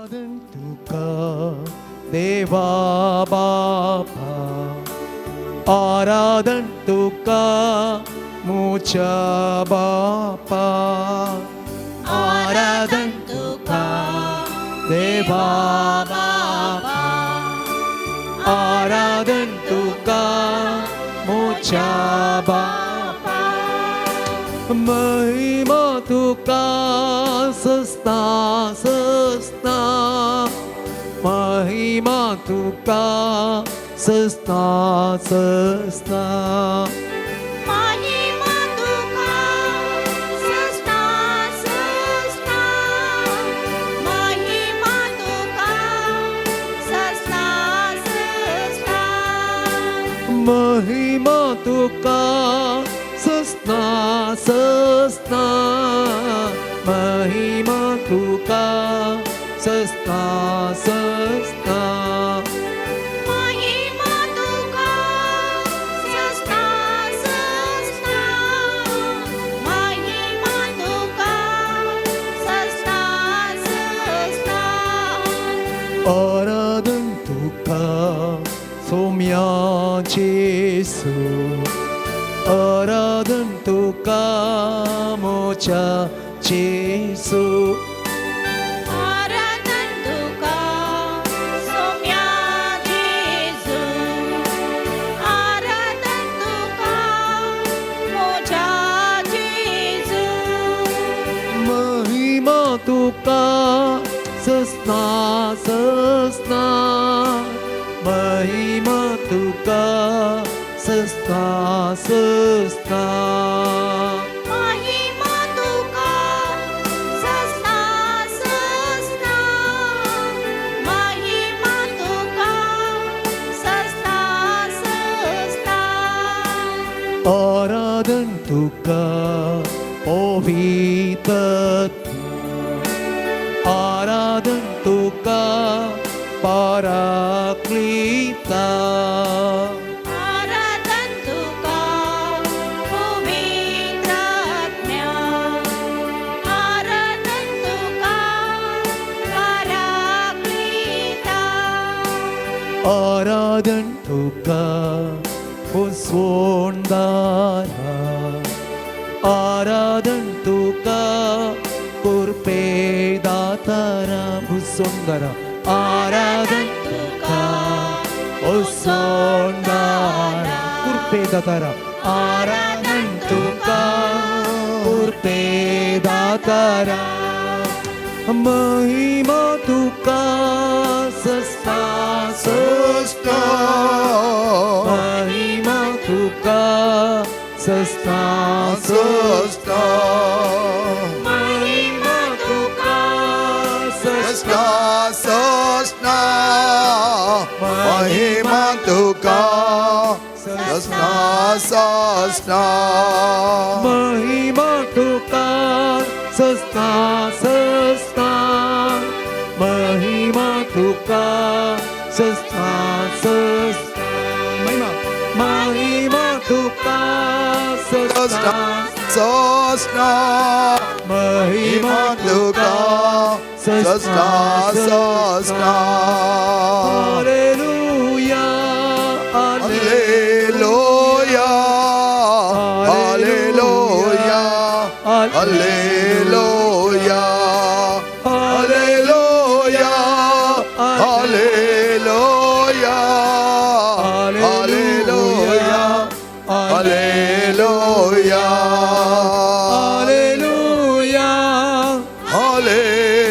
आराधन तुका देवा बापा, आराधन तुका मुच्या बापा, आराधन तुका देवा बापा, आराधन तुका मुच्या बापा. महिमा तुका सस्ता सस्ता, महिमा तुका सस्ता सस्ता. महिमा तुका सस्ता सस्ता, महिमा तुका सस्ता सस्ता. महिमा तुका सस्ता सस्ता, महिमा तुका सस्ता सस्ता. महिमा तुका सस्ता सस्ता, महिमा तुका सस्ता सस्ता. आराधन तुका सोम्या जेसू, आराधन तुका मोच्या जेसू. आराधन तुका सोम्या जेजू, आराधन तुका मोज्या जेजू. महिमा तुका सस्ता सस्ता, महिमा तुका सस्ता सस्ता. महिमा तुका सस्ता सस्ता, महिमा तुका सस्ता सस्ता. आराधन तुका पवित्र, आराधन तुका पराक्लिता. आराधन तुका पवित्र आत्म्या, आराधन तुका पराक्लिता. आराधन तुका उसवोंदारा, आराधन तुका कुर्पे दातारा भुसोंदरा. आराधन तुका उसवोंदारा कुर्पे दातारा, आराधन तुका कुर्पे दातारा. महिमा तुका सस्ता सस्ता, महिमा तुका सस्ता सस्ता, महिमा तुका सस्ता सस्ता महिमा तुका सस्ता सस्ता. महिमा तुका सस्ता सस्ता, महिमा तुका सस्ता सस्ता, महिमा महिमा तुका सस्ता सस्ता महिमा तुका सस्ता सस्ता. Hallelujah. Hallelujah, hallelujah, hallelujah, hallelujah, hallelujah, hallelujah, hallelujah. Hallelujah. Hallelujah, hallelujah, hallelujah,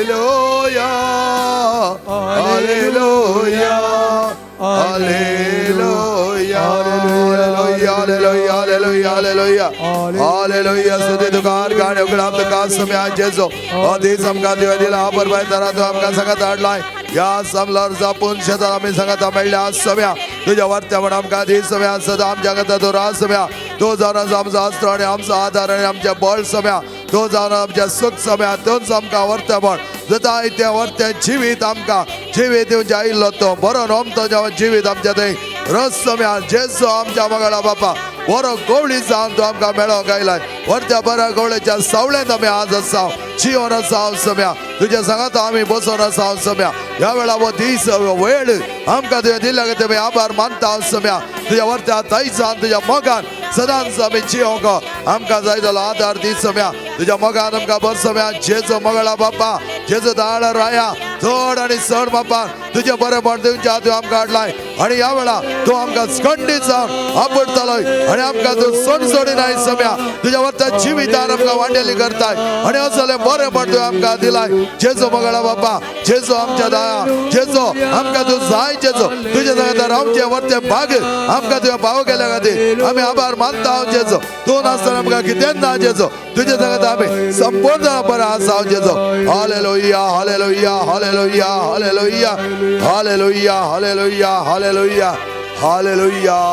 hallelujah, hallelujah, hallelujah, hallelujah. स्तुती तुका गाणे उघडा तुका सम्या जेजो अधी समका दिवे दिला परबाय तरा तू आमकां सांगत हाडलाय ह्या समलार जापून शेतात आमी सांगता मेळ्ळ्या सम्या तुज्या वर्त्या म्हण आमकां दी सम्या सदां आमच्या कथा तूं राज सम्या. तूं जावन आसा आमचो आस्त्र आनी आमचो आधार आनी आमचें बळ सम्या. तूं जावन आमचें सूख सम्या. तूंच आमकां वर्त्या म्हण जाता तें वर्तें जिवीत आमकां जिवीत दिवचें आयिल्लो तो बरो नोमतो जिवीत आमच्या थंय रस सम्या जेजो आमच्या मंगळा बापा. बरो गवळी जावन तूं आमकां मेळोंक आयलाय. वरत्या बऱ्या गवळ्याच्या सावळेंत आमी आज आसा, जिवन आसा सम्या, तुज्या सांगात आमी बसोन आसा सम्या. ह्या वेळा हो दीस वेळ आमकां तुवें दिल्ल्या खातीर आमी आभार मानता सम्या. तुज्या वरत्या ताईसान तुज्या मोगान सदांच आमी जिवंक आमकां जाय जालो आदार दी सम्या. तुज्या मोगान आमकां बस सम्या. जेजो मगळा बाप्पा, जेजो दाळ राया चड आनी चड बाप्पा तुजें बरेंपण दिवच्या तूं आमकां हाडलाय आनी ह्या वेळा तूं आमकां खंडीत जावन आपडतलोय आनी आमकां तूं सोडसोडिनाय सम्या. तुज्या वरत्या जिवितान आमकां वांटेली करताय आनी असलें बरेंपण तुवें आमकां दिलाय. जेजो मगळा बाप्पा, जेजो आमच्या दया, जेजो आमकां तूं जाय, जेजो तुज्या सांगाता रावचें वरतें भाग आमकां तुवें भाव केल्या खातीर आमी आभार मानता. जेजो तूं नासतना आमकां कितेंच ना. जेजो तुज्या सांगाता आमी संपूर्ण बरें आसा. Jeju hallelujah, hallelujah, hallelujah, hallelujah, hallelujah, hallelujah, hallelujah, hallelujah,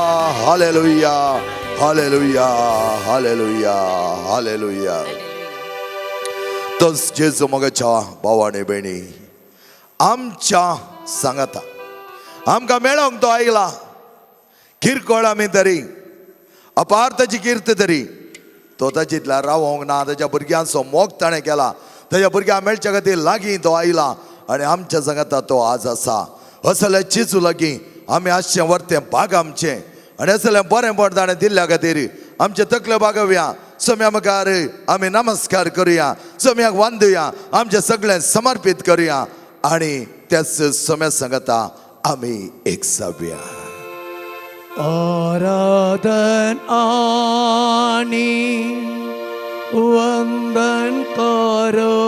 hallelujah, hallelujah, hallelujah, hallelujah. तोच जेजू मगाच्या भाव आनी भयणी आमच्या सांगाता आमकां मेळोंक तो आयला. किरकोळ आमी तरी अपार ताची कीर्त तरी तो ताचेंतल्या रावोंक ना. ताच्या भुरग्यांचो मोग ताणें केला, ताच्या भुरग्यांक मेळच्या खातीर लागीं तो आयला आनी आमच्या सांगाता तो आज आसा. असले चिजू लागीं आमी आसचें वरतें भाग आमचें आनी असलें बरेंपण ताणें दिल्ल्या खातीर आमचे तकले बागोवया. सम्या मुखार आमी नमस्कार करुया, सम्याक वांदुया, आमचें सगळें समर्पीत करुया आनी त्याच सम्या सांगाता आमी एक जावया. आराधन आणि वंदन करो,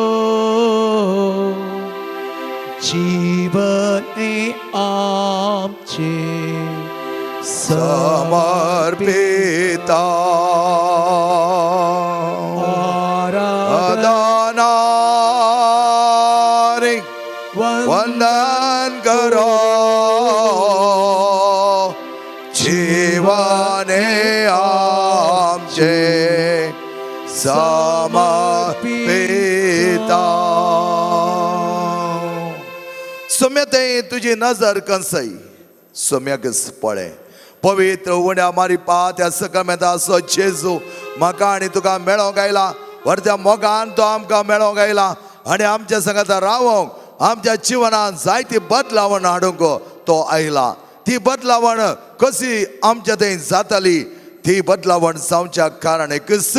जीवन आमचे समर्पिता. आराधन आराधन वंदन करो, जीवने आमचे समर्पिता. सम्या ते तुजी नजर कंसई सम्याकच पळय. पवित्र उण्या मारी पा त्या सकमेता असो जेजू म्हाका आनी तुका मेळोंक आयला. वरत्या मोगान तो आमकां मेळोंक आयला आनी आमच्या सांगाता रावोंक आमच्या जिवनान जायती बदलावण हाडूंक तो आयला. ती बदलावण कशी आमच्या थंय जाताली, ती बदलावण जावच्या कारण एकच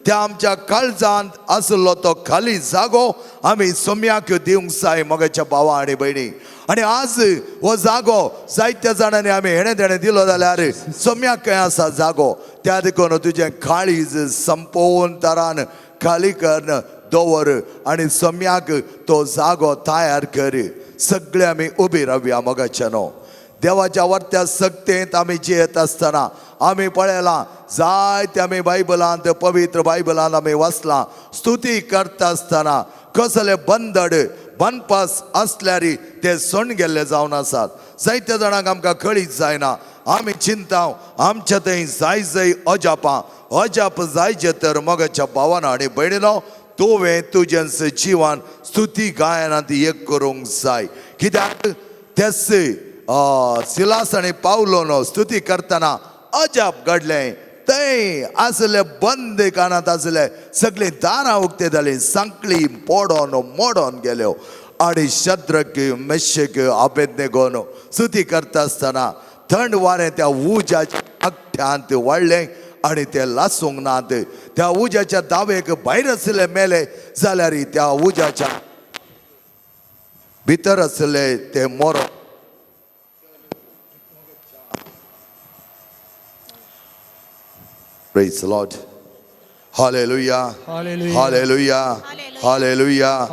त्या आमच्या काळजांत आसलो तो खाली जागो आमी सोम्याक दिवंक जाय मगाच्या भावा आनी भयणी. आनी आज हो जागो जायत्या जाणांनी आमी हेणें तेणें दिलो जाल्यार सोम्याक खंय आसा जागो. त्या देखून तुजें काळीज संपोवन तरान खाली करून दवर आनी सोम्याक तो जागो तयार कर. सगळे आमी उबी रावया मगाच्या न्हू. देवाच्या वरत्या सक्तेंत आमी जियेत आसतना आमी पळयलां जायते आमी बायबलांत पवित्र बायबलांत आमी वाचलां स्तुती करता आसतना कसले बंदड बनपास आसल्यार ते सोण गेल्ले जावन आसात. जायत्या जाणांक आमकां कळीत जायना. आमी चिंता आमच्या थंय जाय जाय अजापां अजाप जायचे तर मगाच्या भावान आनी भयणीनो तुवें तुजें जिवन स्तुती गायनांत एक करूंक जाय. कित्याक तेच सिलास आनी पावलोनो स्तुती करतना अजाप घडलें. थंय आसले बंद कानांत आसले सगळीं दारां उक्ते जालीं, सांकळी पडोन मोडोन गेल्यो आनी शद्रक मेशक आबेदनेगोन स्तुती करता आसतना थंड वारें त्या उज्याच्या आगठ्यांत वाडलें आनी ते लासूंक नात. त्या उज्याच्या दावेक भायर आसले मेले जाल्यार त्या उज्याच्या भितर आसले ते मोरो. Praise the Lord. Hallelujah. Hallelujah. Hallelujah. Hallelujah.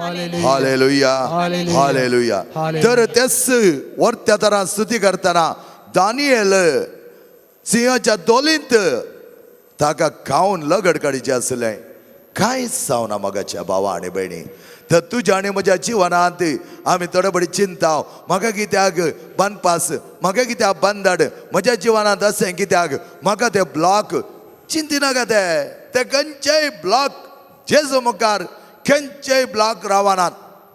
Hallelujah. Hallelujah. Hallelujah. तर तेच वरत्या तरा स्तुती करतना दानियल सिंहाच्या दोलींत ताका खावन लगड काडीचें आसलें. कांयच जावना मगाच्या भावा आनी भयणी. तर तुज्या आनी म्हज्या जिवनांत आमी थोडे बडी चिंता म्हाका कित्याक बांदपास, म्हाका कित्याक बंदड, म्हज्या जिवनांत अशें कित्याक, म्हाका ते ब्लॉक चिंतिनाका. ते ते खंयचेय ब्लॉक जेजू मुखार खंयचेय ब्लॉक रावनात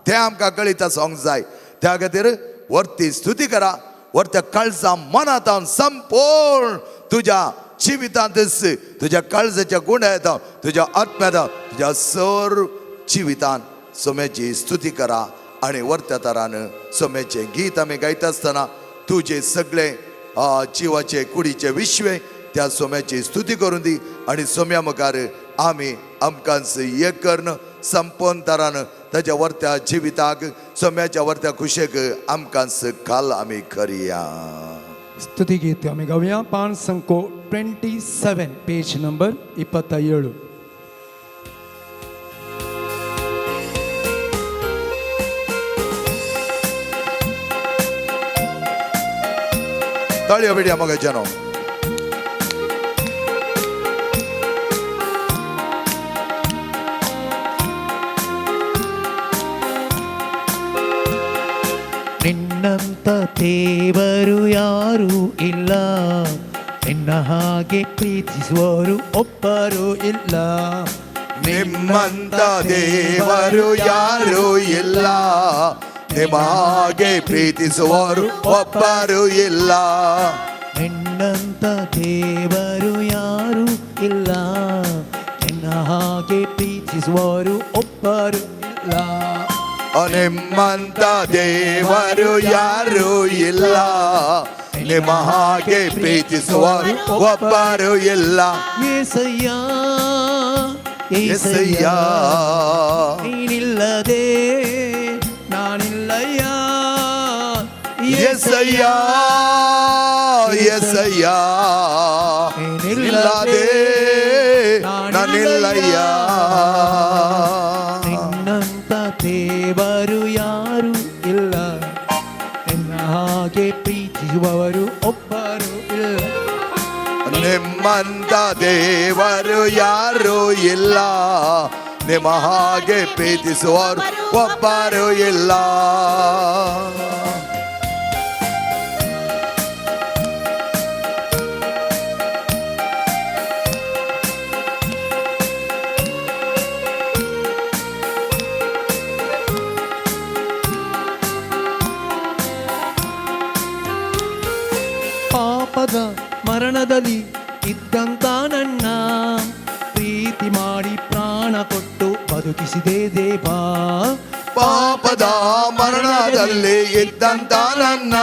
ते आमकां कळीत आसूंक जाय. त्या खातीर वरती स्तुती करा, वरत्या काळजा मनांत संपूर्ण तुज्या जिवितांतच तुज्या काळजाच्या गुण्या येता, तुज्या आत्म्यात, तुज्या सर्व जिवितान सोम्याची स्तुती करा. आणि वरत्या तरान सोम्याचें गीत आमी गायता आसतना तुजे सगळे जिवाचे कुडीचे विश्वे त्या सोम्याची स्तुती करून दी. आणि सोम्या मुखार आमी आमकांच एक करून संपन्न तरान ताच्या वरत्या जिविताक सोम्याच्या वरत्या खुशेक आमकांच काल आमी करया. ಸ್ತುತಿಗೀತೆ ಆಮೆ ಗವ್ಯ ಪಾನ್ ಸಂಕೋ 27 ಪೇಜ್ ನಂಬರ್ 27. ताळयो बिडया मगाच्यानो. ನಿನ್ನಂತ ದೇವರು ಯಾರೂ ಇಲ್ಲ, ನಿನ್ನ ಹಾಗೆ ಪ್ರೀತಿಸುವವರು ಒಬ್ಬರು ಇಲ್ಲ. ನಿಮ್ಮಂತ ದೇವರು ಯಾರೂ ಇಲ್ಲ, ನಿಮಗೆ ಪ್ರೀತಿಸುವವರು ಒಬ್ಬರು ಇಲ್ಲ. ನಿನ್ನಂತ ದೇವರು ಯಾರೂ ಇಲ್ಲ, ನಿನ್ನ ಹಾಗೆ ಪ್ರೀತಿಸುವವರು ಒಬ್ಬರು ಇಲ್ಲ. ನಿಮ್ಮಂತ ದೇವರು ಯಾರೂ ಇಲ್ಲ, ನಿಮ್ಮ ಹಾಗೆ ಪ್ರೀತಿಸುವವರು ಒಬ್ಬರು ಇಲ್ಲ. ಏಸಯ್ಯ ಏಸಯ್ಯ, ನೀನಿಲ್ಲದೆ ನಾನಿಲ್ಲಯ್ಯ. ಏಸಯ್ಯ ಏಸಯ್ಯ, ನೀನಿಲ್ಲದೆ ನಾನಿಲ್ಲಯ್ಯ. ನಿನ್ನಂತ ದೇವರು ಯಾರೂ ಇಲ್ಲ, ನಿನ್ನ ಹಾಗೆ ಪ್ರೀತಿಸುವವರು ಒಬ್ಬರು ಇಲ್ಲ. ನಿಮ್ಮಂತ ದೇವರು ಯಾರೂ ಇಲ್ಲ, ನಿಮ್ಮ ಹಾಗೆ ಪ್ರೀತಿಸುವವರು ಒಬ್ಬರು ಇಲ್ಲ. ಪಾಪದ ಮರಣದಲ್ಲಿ ಇದ್ದಂತ ನನ್ನ ಪ್ರೀತಿ ಮಾಡಿ ಪ್ರಾಣ ಕೊಟ್ಟು ಬದುಕಿಸಿದೆ ದೇವಾ. ಪಾಪದ ಮರಣದಲ್ಲಿ ಇದ್ದಂತ ನನ್ನ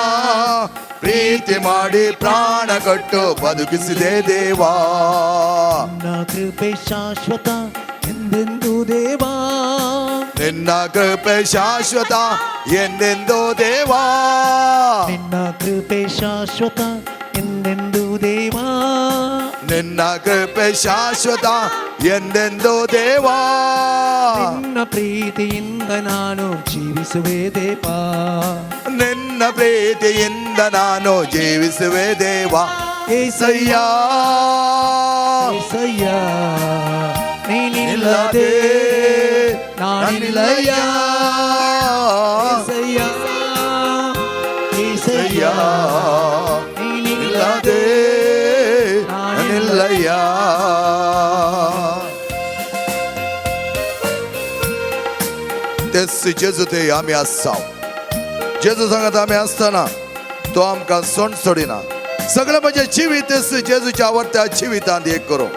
ಪ್ರೀತಿ ಮಾಡಿ ಪ್ರಾಣ ಕೊಟ್ಟು ಬದುಕಿಸಿದೆ ದೇವಾ. ನಿನ್ನ ಕೃಪೆ ಶಾಶ್ವತ ಎಂದೆಂದು ದೇವಾ, ನಿನ್ನ ಕೃಪೆ ಶಾಶ್ವತ ಎಂದೆಂದು ದೇವಾ, ನಿನ್ನ ಕೃಪೆ ಶಾಶ್ವತ ಎಂದೆಂದು ದೇವಾ, ನಿನ್ನ ಕೃಪೆ ಶಾಶ್ವತ ಎಂದೆಂದು ದೇವಾ. ನಿನ್ನ ಪ್ರೀತಿಯಿಂದ ನಾನು ಜೀವಿಸುವೆ ದೇವಾ, ನಿನ್ನ ಪ್ರೀತಿಯಿಂದ ನಾನು ಜೀವಿಸುವೆ ದೇವಾ. ಏಸಯ್ಯ ಏಸಯ್ಯ, ನೀನಿಲ್ಲದೆ ನೀನಿಲ್ಲದೆ ನಾನಿಲ್ಲಯ್ಯ. ನಾನಿಲ್ಲಯ್ಯ. ಏಸಯ್ಯ ಏಸಯ್ಯ, ಏಸಯ್ಯ ನೀನಿಲ್ಲದೆ ಇಲ್ಲದೆ ನಾನಿಲ್ಲಯ್ಯ. तेच जेजू ते आमी आसता, जेजू सांगत आमी आसतना तो आमकां सोंड सोडिना. सगळें म्हजें जिवीत जेजूच्या आवडत्या जिवितांत एक करूं.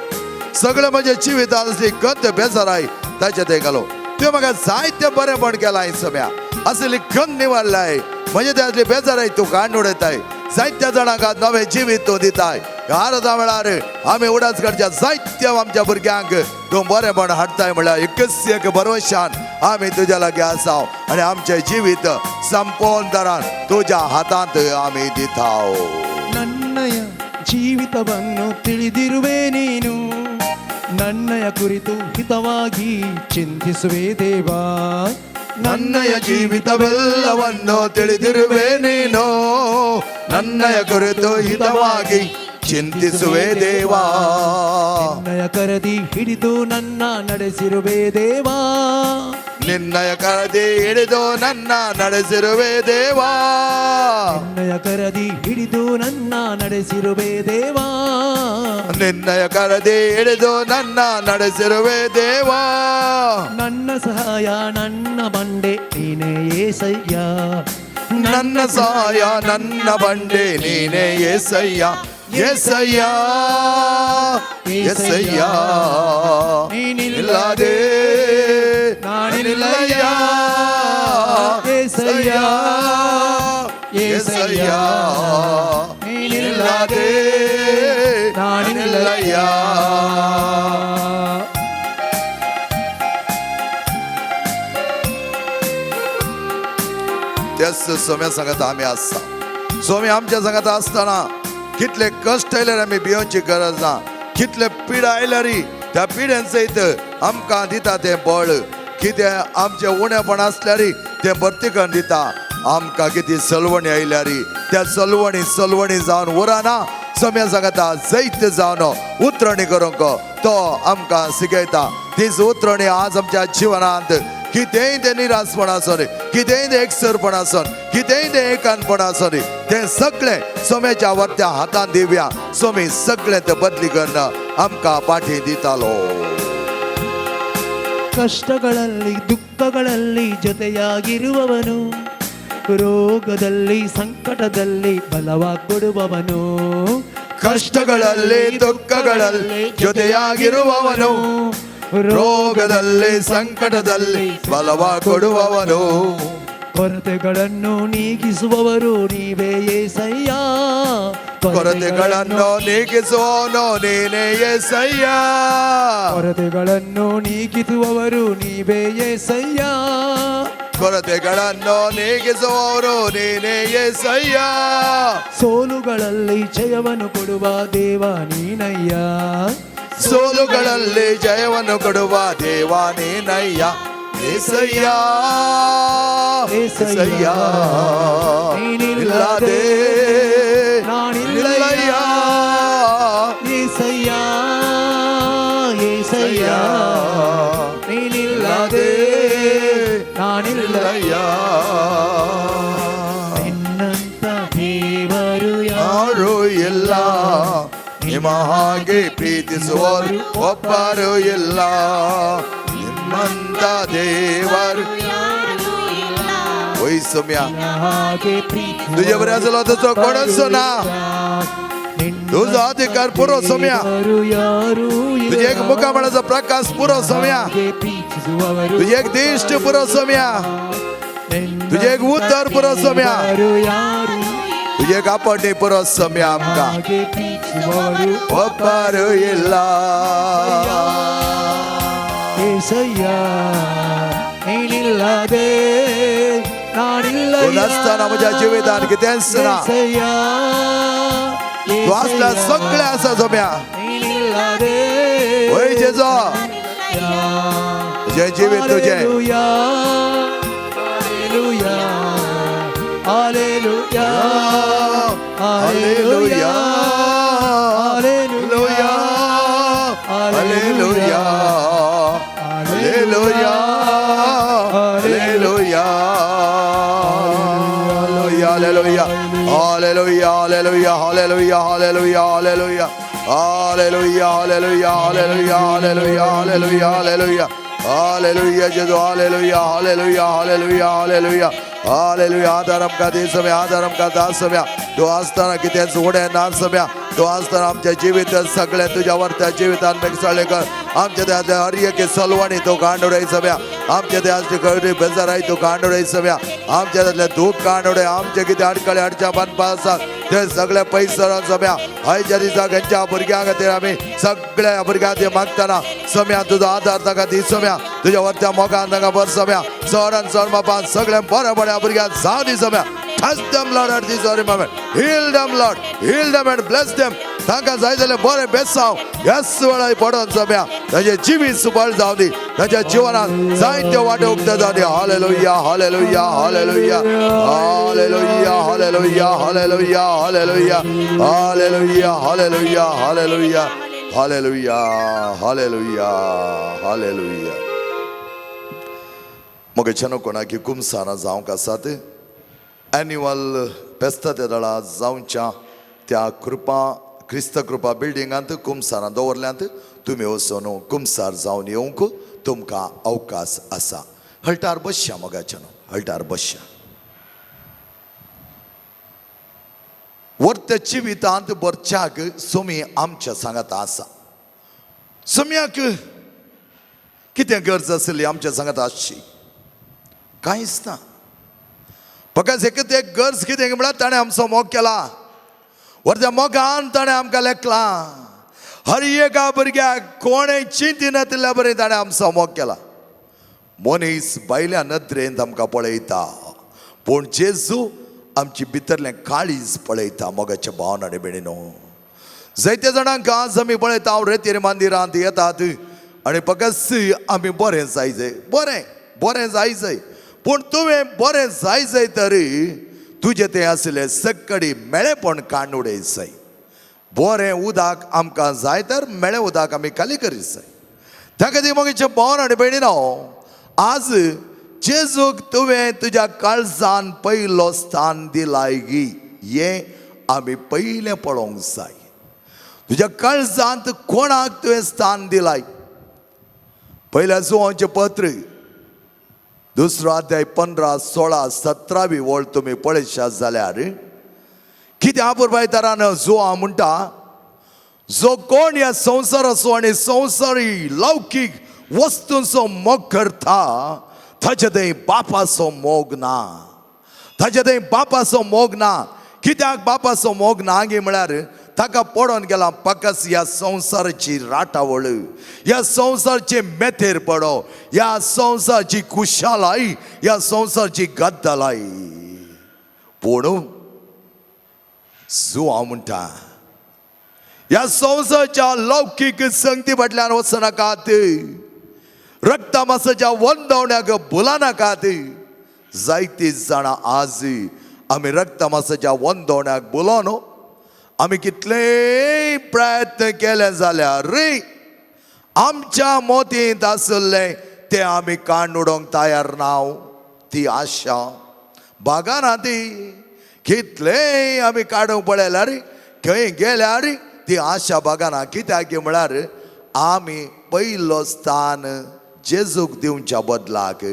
सगळें म्हजें जिवितांत असली गंद बेजाराय ताचे ते घालो. तुवें म्हाका जायतें बरेंपण केलां सम्या, असली गंद निवारलाय, म्हजे ते असली बेजाराय तूं काडून उडयताय. जायत्या जाणांक नवें जिवीत तूं दिताय. आराधा वेळार आमी उडास करच्या जायत्या आमच्या भुरग्यांक तूं बरेंपण हाडटाय म्हणल्यार एकच एक भरवशान आमी तुज्या लागीं आसा आनी आमचें जिवीत संपूर्ण तरान तुज्या हातांत आमी दिताव. ನನ್ನಯ ಜೀವಿತವನ್ನು ತಿಳಿದಿರುವೆ ನೀನು, ನನ್ನಯ ಕುರಿತು ಹಿತವಾಗಿ ಚಿಂತಿಸುವೆ ದೇವಾ. ನನ್ನಯ ಜೀವಿತವೆಲ್ಲವನ್ನು ತಿಳಿದಿರುವೆ ನೀನು, ನನ್ನಯ ಕುರಿತು ಹಿತವಾಗಿ ಚಿಂತಿಸುವೆ ದೇವಾ. ನಿನ್ನಯ ಕರದಿ ಹಿಡಿದು ನನ್ನ ನಡೆಸಿರುವೆ ದೇವಾ, ನಿನ್ನಯ ಕರದಿ ಹಿಡಿದು ನನ್ನ ನಡೆಸಿರುವೆ ದೇವಾ, ನಿನ್ನಯ ಕರದಿ ಹಿಡಿದು ನನ್ನ ನಡೆಸಿರುವೆ ದೇವಾ, ನಿನ್ನಯ ಕರದಿ ಹಿಡಿದು ನನ್ನ ನಡೆಸಿರುವೆ ದೇವಾ. ನನ್ನ ಸಹಾಯ ನನ್ನ ಬಂಡೆ ನೀನೇ ಏಸಯ್ಯ, ನನ್ನ ಸಹಾಯ ನನ್ನ ಬಂಡೆ ನೀನೇ ಏಸಯ್ಯ, ಯೇಸಯ್ಯ, ಯೇಸಯ್ಯ, ನೀನಿಲ್ಲದೆ ನಾನಿಲ್ಲಯ್ಯ. ಯೇಸಯ್ಯ, ಯೇಸಯ್ಯ, ನೀನಿಲ್ಲದೆ ನಾನಿಲ್ಲಯ್ಯ. त्याच सोम्या सांगात आमी आसता. सोमी आमच्या सांगात आसतना कितले कश्ट आयल्यार आमी भियोवची गरज ना. कितले पिडा आयल्यार त्या पिड्यान सयत आमकां दिता तें बळ. कितें आमचें उणेपण आसल्यार तें भरती करून दिता. आमकां कितें सलवणी आयल्यार त्या सलवणी सलवणी जावन उरना. सोम्या सांगाता जैत जावन उतरणी करूंक तो आमकां शिकयता. तीच उतरणी आज आमच्या जिवनांत कितेंय तें निराशपण आसूं, कितेंय तें एकसरपण आसूं, कितेंय तें एकानपण आसूं, तें सगळें सोम्याच्या वरत्या हातान दिवया. सोमी सगळें तें बदली करून आमकां पाठी दितालो. ಕಷ್ಟಗಳಲ್ಲಿ ದುಃಖಗಳಲ್ಲಿ ಜೊತೆಯಾಗಿರುವವನು, ರೋಗದಲ್ಲಿ ಸಂಕಟದಲ್ಲಿ ಬಲವ ಕೊಡುವವನು. ಕಷ್ಟಗಳಲ್ಲಿ ದುಃಖಗಳಲ್ಲಿ ಜೊತೆಯಾಗಿರುವವನು, ರೋಗದಲ್ಲಿ ಸಂಕಟದಲ್ಲಿ ಬಲವ ಕೊಡುವವನು. ಕೊರತೆಗಳನ್ನು ನೀಗಿಸುವವರು ನೀವೇ ಯೇಸಯ್ಯ. ಕೊರತೆಗಳನ್ನು ನೀಗಿಸುವವನು ನೀನೇ ಯೇಸಯ್ಯ. ಕೊರತೆಗಳನ್ನು ನೀಗಿಸುವವರು ನೀವೇ ಯೇಸಯ್ಯ. ಕೊರತೆಗಳನ್ನು ನೀಗಿಸುವವರು ನೀನೇ ಯೇಸಯ್ಯ. ಸೋಲುಗಳಲ್ಲಿ ಜಯವನ್ನು ಕೊಡುವ ದೇವ ನೀನಯ್ಯ. ಸೋಲುಗಳಲ್ಲಿ ಜಯವನ್ನು ಕೊಡುವ ದೇವ ನೀನಯ್ಯ. ಏಸಯ್ಯ, ಏಸಯ್ಯ, ನೀನಿಲ್ಲದೆ ನಾನಿಲ್ಲಯ್ಯ. ಏಸಯ್ಯ, ಏಸಯ್ಯ, ನೀನಿಲ್ಲದೆ ನಾನಿಲ್ಲಯ್ಯ. ನಿನ್ನಂತ ದೇವರು ಯಾರೂ ಇಲ್ಲ, ನಿಮ್ಮ ಹಾಗೆ ಪ್ರೀತಿಸುವವರು ಒಬ್ಬರು ಇಲ್ಲ. ನಿಮ್ಮಂತ ದೇವರು ओय सोम्या, तुझे बरें आसलो तसो कोणच ना. तुजो अधिकार पुरो सोम्या, तुझे एक मुखामळाचो प्रकाश पुरो सोम्या, तुझे एक दिश्ट पुरो सोम्या, तुझे एक उतर पुरो सोम्या, तुझे एक आपणी पुरो सोम्या. आमकां ಒಬ್ಬರು ಇಲ್ಲ. ಏಸಯ್ಯ, ನೀನಿಲ್ಲದೆ तूं नासतना म्हज्या जिवितान कितेंच ना. तूं आसल्यार सगळें आसा सोम्या. वय जेजो, तुजें जिवीत तुजें. Hallelujah, hallelujah, hallelujah, hallelujah, hallelujah, hallelujah, hallelujah, hallelujah, hallelujah, hallelujah, hallelujah, hallelujah, hallelujah, hallelujah, hallelujah, hallelujah, hallelujah, hallelujah, hallelujah, जेजू, hallelujah, hallelujah, hallelujah, hallelujah, hallelujah. आधार आमकां दी सोम्या, आधार आमकां दास सोम्या. तूं आसतना कितेंच उणें ना सोम्या. तूं आसतना आमच्या जिवीत सगळें तुज्या वरत्या जिवितान मेकसाळें कर. आमच्या देहांतल्या हर एक सलवणी तूं कांड उडय सोम्या. आमच्या देहाची कळी बेजाराय तूं कांड उडय सोम्या. आमच्या देहांतलें दूख कांड उडय. आमचे कितें अडकळे अडच्या बांदपा आसात ते सगळे पयस सरोन सोम्या. आयच्या दिसा खंयच्या भुरग्यां खातीर आमी सगळ्या भुरग्यां खातीर मागतना सोम्या तुजो आदार तांकां दी सोम्या. तुज्या वरत्या मोगान तांकां भर सोम्या. चडान चड मापान सगळें बरें बऱ्या भुरग्यांक जावं दी Saumya. Touch them, Lord, at this very moment. Heal them, Lord. Heal them and bless them. तांकां जाय जाल्यार बरें बेसांव ह्याच वेळार पडोन सोम्या. तांचें जिवीत सुबळ जावं दी. तांच्या जिवनांत जायत्यो वाटो उक्त्यो जावं दी. Hallelujah, hallelujah, hallelujah, hallelujah, hallelujah, hallelujah, hallelujah, hallelujah, hallelujah, hallelujah, hallelujah, hallelujah, hallelujah. मगेच्यान कोणाकी कुमसारां जावंक आसात एन्युअल फेस्ता त्या दळा जावच्या त्या कृपा क्रिस्त कृपा बिल्डिंगांत कुमसारां दवरल्यांत. तुमी वचून कुमसार जावन येवंक तुमकां अवकाश आसा. हळटार बसया मगाच्यान, हळटार बसया. वर्त जिवितांत बरच्याक सोमी आमच्या सांगात आसा. सोम्याक कितें गरज आसली आमच्या सांगात आसची? कांयच ना. फकत एक एक गरज कितें म्हळ्यार ताणें आमचो मोग केला. वर्त्या मोगान ताणें आमकां लेखलां. हर एका भुरग्याक कोणें चिंतिनातिल्ल्या बरें ताणें आमचो मोग केला. मनीस भायल्या नदरेन आमकां पळयता, पूण जेजू आमची भितरलें काळीज पळयता. मोगाच्या भावना आनी भयणीनो, जायते जाणांक आज आमी पळयता हांव रेतीर मंदिरांत येतात आनी फकत आमी बरें जाय जाय, बरें बरें जाय जाय. पूण तुवें बरें जाय जाय तरी तुजें तें आसलें सक्कडी मेळेपण काडून उडय जाय. बरें उदक आमकां जाय तर मेळें उदक आमी खाली करीत जाय. त्या खातीर मोगेचे भावन आनी भयणीनो, आज जेजूक तुवें तुज्या काळजान पयलो स्थान दिलाय गी हें आमी पयलें पळोवंक जाय. तुज्या काळजांत कोणाक तुवें स्थान दिलाय? पयल्या जुवांचें पत्र दुसरो अध्याय 15, 16, 17वी वळ तुमी पळयशात जाल्यार कितें आपुरबायतारान जुवा म्हणटा, जो कोण ह्या संवसाराचो आनी संवसारी लौकीक वस्तूंचो मोग करता ताचे थंय बापाचो मोग ना. ताचे थंय बापाचो मोग ना. कित्याक बापाचो मोग ना गे म्हळ्यार ताका पडोन गेला पकस ह्या संवसाराची राटावळ, ह्या संवसारचे मेथेर पडो, ह्या संवसारची खुशालाय, ह्या संवसारची गद्दलाय. पूण जुवा म्हणटा ह्या संवसारच्या लौकीक संगती फाटल्यान वचनाकात, रक्तमासाच्या वंदवण्याक भुलनाकात. जायती जाणां आज आमी रक्तमासाच्या वंदवण्याक भुलोन आमी कितलेय प्रयत्न केले जाल्यार रे आमच्या मोतींत आशिल्लें तें आमी काण उडोवंक तयार ना. ती आशा बागाना ती कितलेय आमी काडूंक पळयल्यार खंय गेल्यार ती आशा बागाना. कित्याक म्हळ्यार आमी पयलो स्थान जेजूक दिवच्या बदलाक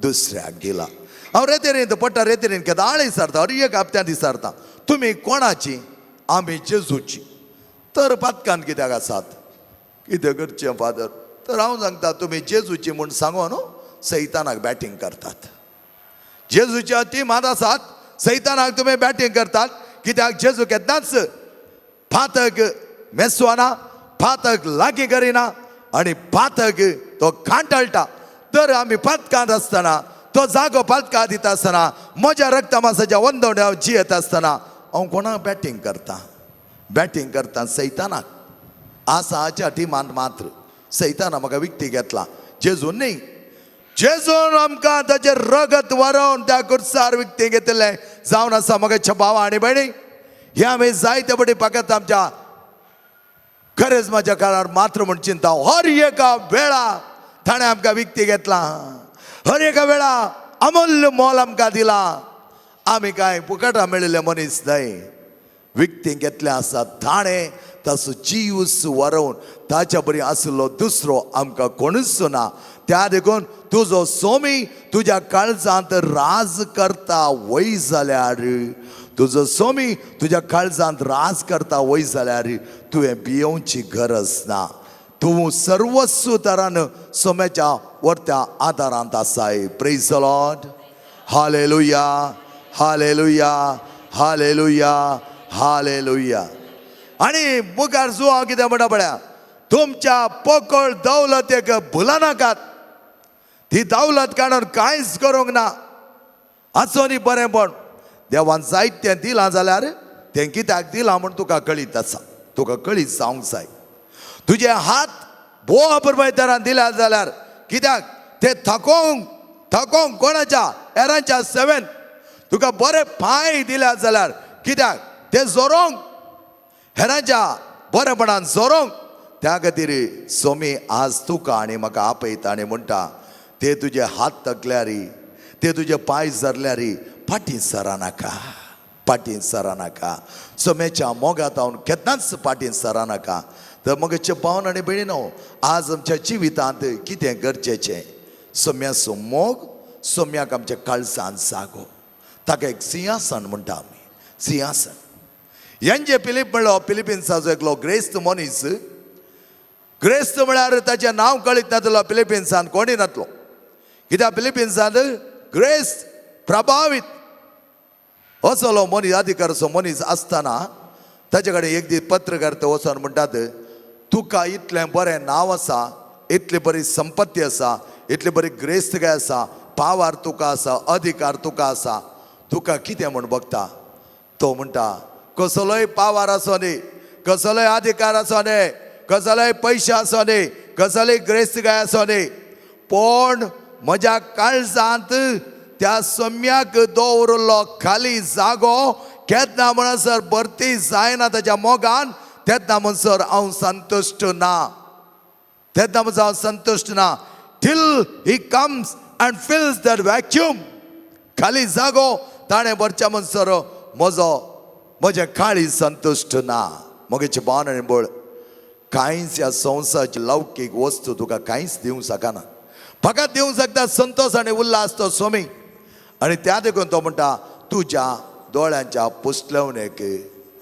दुसऱ्याक दिला. हांव रेतेरेन पट्टा रेतेरेन केदाळ विचारता, हर एक हप्त्यांत विचारता, तुमी कोणाची? आमी जेजूची. तर पातकान कित्याक आसात? कितें करचें फादर? तर हांव सांगता तुमी जेजूची म्हूण सांगो न्हू सैतानाक बॅटींग करतात. जेजूच्या टिमांत आसात, सैतानाक तुमी बॅटींग करतात. कित्याक जेजू केन्नाच पातक मेसवाना, पातक लागीं करिना आनी पातक तो कांटाळटा. तर आमी पातकांत आसतना तो जागो पातका दिता आसतना म्हज्या रक्तमासाच्या वंदवण्यार जियेत आसतना हांव कोणाक बॅटींग करता? बॅटींग करता सैतानाक. आसा हाच्या टिमांत मात्र सैताना म्हाका विकती घेतला, जेजून न्ही. जेजून आमकां ताचें रगत वरोवन त्या कुर्सार विकती घेतिल्लें जावन आसा. म्हज्या भावा आनी भयणी, हे आमी जायते फावटी फकत आमच्या खरेंच म्हाज्या काळार मात्र म्हूण चिंता. हर एका वेळा ताणें आमकां विकती घेतला, हर एका वेळा अमूल्य मोल आमकां दिला. आमी कांय फुकटां मेळिल्ले मनीस न्हय, विकती घेतले आसा ताणें ताचो जीव वरोवन ताच्या बरी आशिल्लो दुसरो आमकां कोणूच ना. त्या देखून तुजो सोमी तुज्या काळजांत राज करता वय जाल्यार, तुजो सोमी तुज्या काळजांत राज करता वय जाल्यार तुवें भियोवची गरज ना. तूं सर्वस्व तरान सोम्याच्या वरत्या आदारांत आसाय. Praise the Lord. Hallelujah, hallelujah, hallelujah, hallelujah. आनी मुखार जुवांव कितें म्हणटा पळया, तुमच्या पोकळ दौलतेक भुलनाकात. ती दौलत काडून कांयच करूंक ना. आसोनी बरेंपण देवान जायतें दिलां जाल्यार तें कित्याक दिलां म्हूण तुका कळीत आसा, तुका कळीत जावंक जाय. तुजे हात भोव अपुरबायतरान दिल्या जाल्यार कित्याक ते थकोवंक थकोवंक कोणाच्या हेरांच्या सेवेन. तुका बरे पांय दिल्या जाल्यार कित्याक ते जोरोंक हेरांच्या बरेपणान जोरोंक. त्या खातीर सोमी आज तुका आनी म्हाका आपयता आनी म्हणटा, ते तुजे हात तकल्यारी, ते तुजे पांय सरल्यारी फाटीं सरानाका, फाटीं सरानाका. सोम्याच्या मोगात हांव केन्नाच फाटीं सरानाका. तर मगचे पावन आनी भयणीनो, आज आमच्या जिवितांत कितें गरजेचें? सोम्याचो मोग सोम्याक आमच्या काळजान जागो. ताका एक सिंहासन म्हणटा आमी, सिंहासन. एन जे फिलीप म्हणलो फिलिपिन्साचो एकलो ग्रेस्त मनीस. ग्रेस्त म्हळ्यार ताचें नांव कळीत नातलो फिलिपिन्सान कोणी नातलो, कित्याक फिलिपिन्सान ग्रेस्त प्रभावीत असलो मनीस, अधिकारचो मनीस आसतना ताचे कडेन एक दीस पत्रकार ते वचोन म्हणटात, तुका इतलें बरें नांव आसा, इतली बरी संपत्ती आसा, इतली बरी ग्रेस्तकाय आसा, पावार तुका आसा, अधिकार तुका आसा, तुका कितें म्हूण बगता? तो म्हणटा, कसलोय पावार आसो न्ही, कसलोय अधिकार आसो न्ही, कसलोय पयशे आसो न्ही, कसलोय ग्रेस्तकाय आसो न्ही, पूण म्हज्या काळजांत त्या सम्याक दवरिल्लो खाली जागो केन्ना म्हणसर भरती जायना ताच्या मोगान, तेन्ना म्हणसर हांव संतुश्ट ना, तेन्ना म्हणसर हांव संतुश्ट ना. Till he comes and fills that vacuum, खाली जागो ताणें भरच्या म्हणसर म्हजो म्हजें काळी संतुश्ट ना. मगेचे भावन आनी बळ, कांयच ह्या संवसाराची लौकीक वस्तू तुका कांयच दिवंक शकना, फकत दिवंक शकता संतोश आनी उल्हास तो स्वामी. आनी त्या देखून तो म्हणटा, तुज्या दोळ्यांच्या पुसलवणेक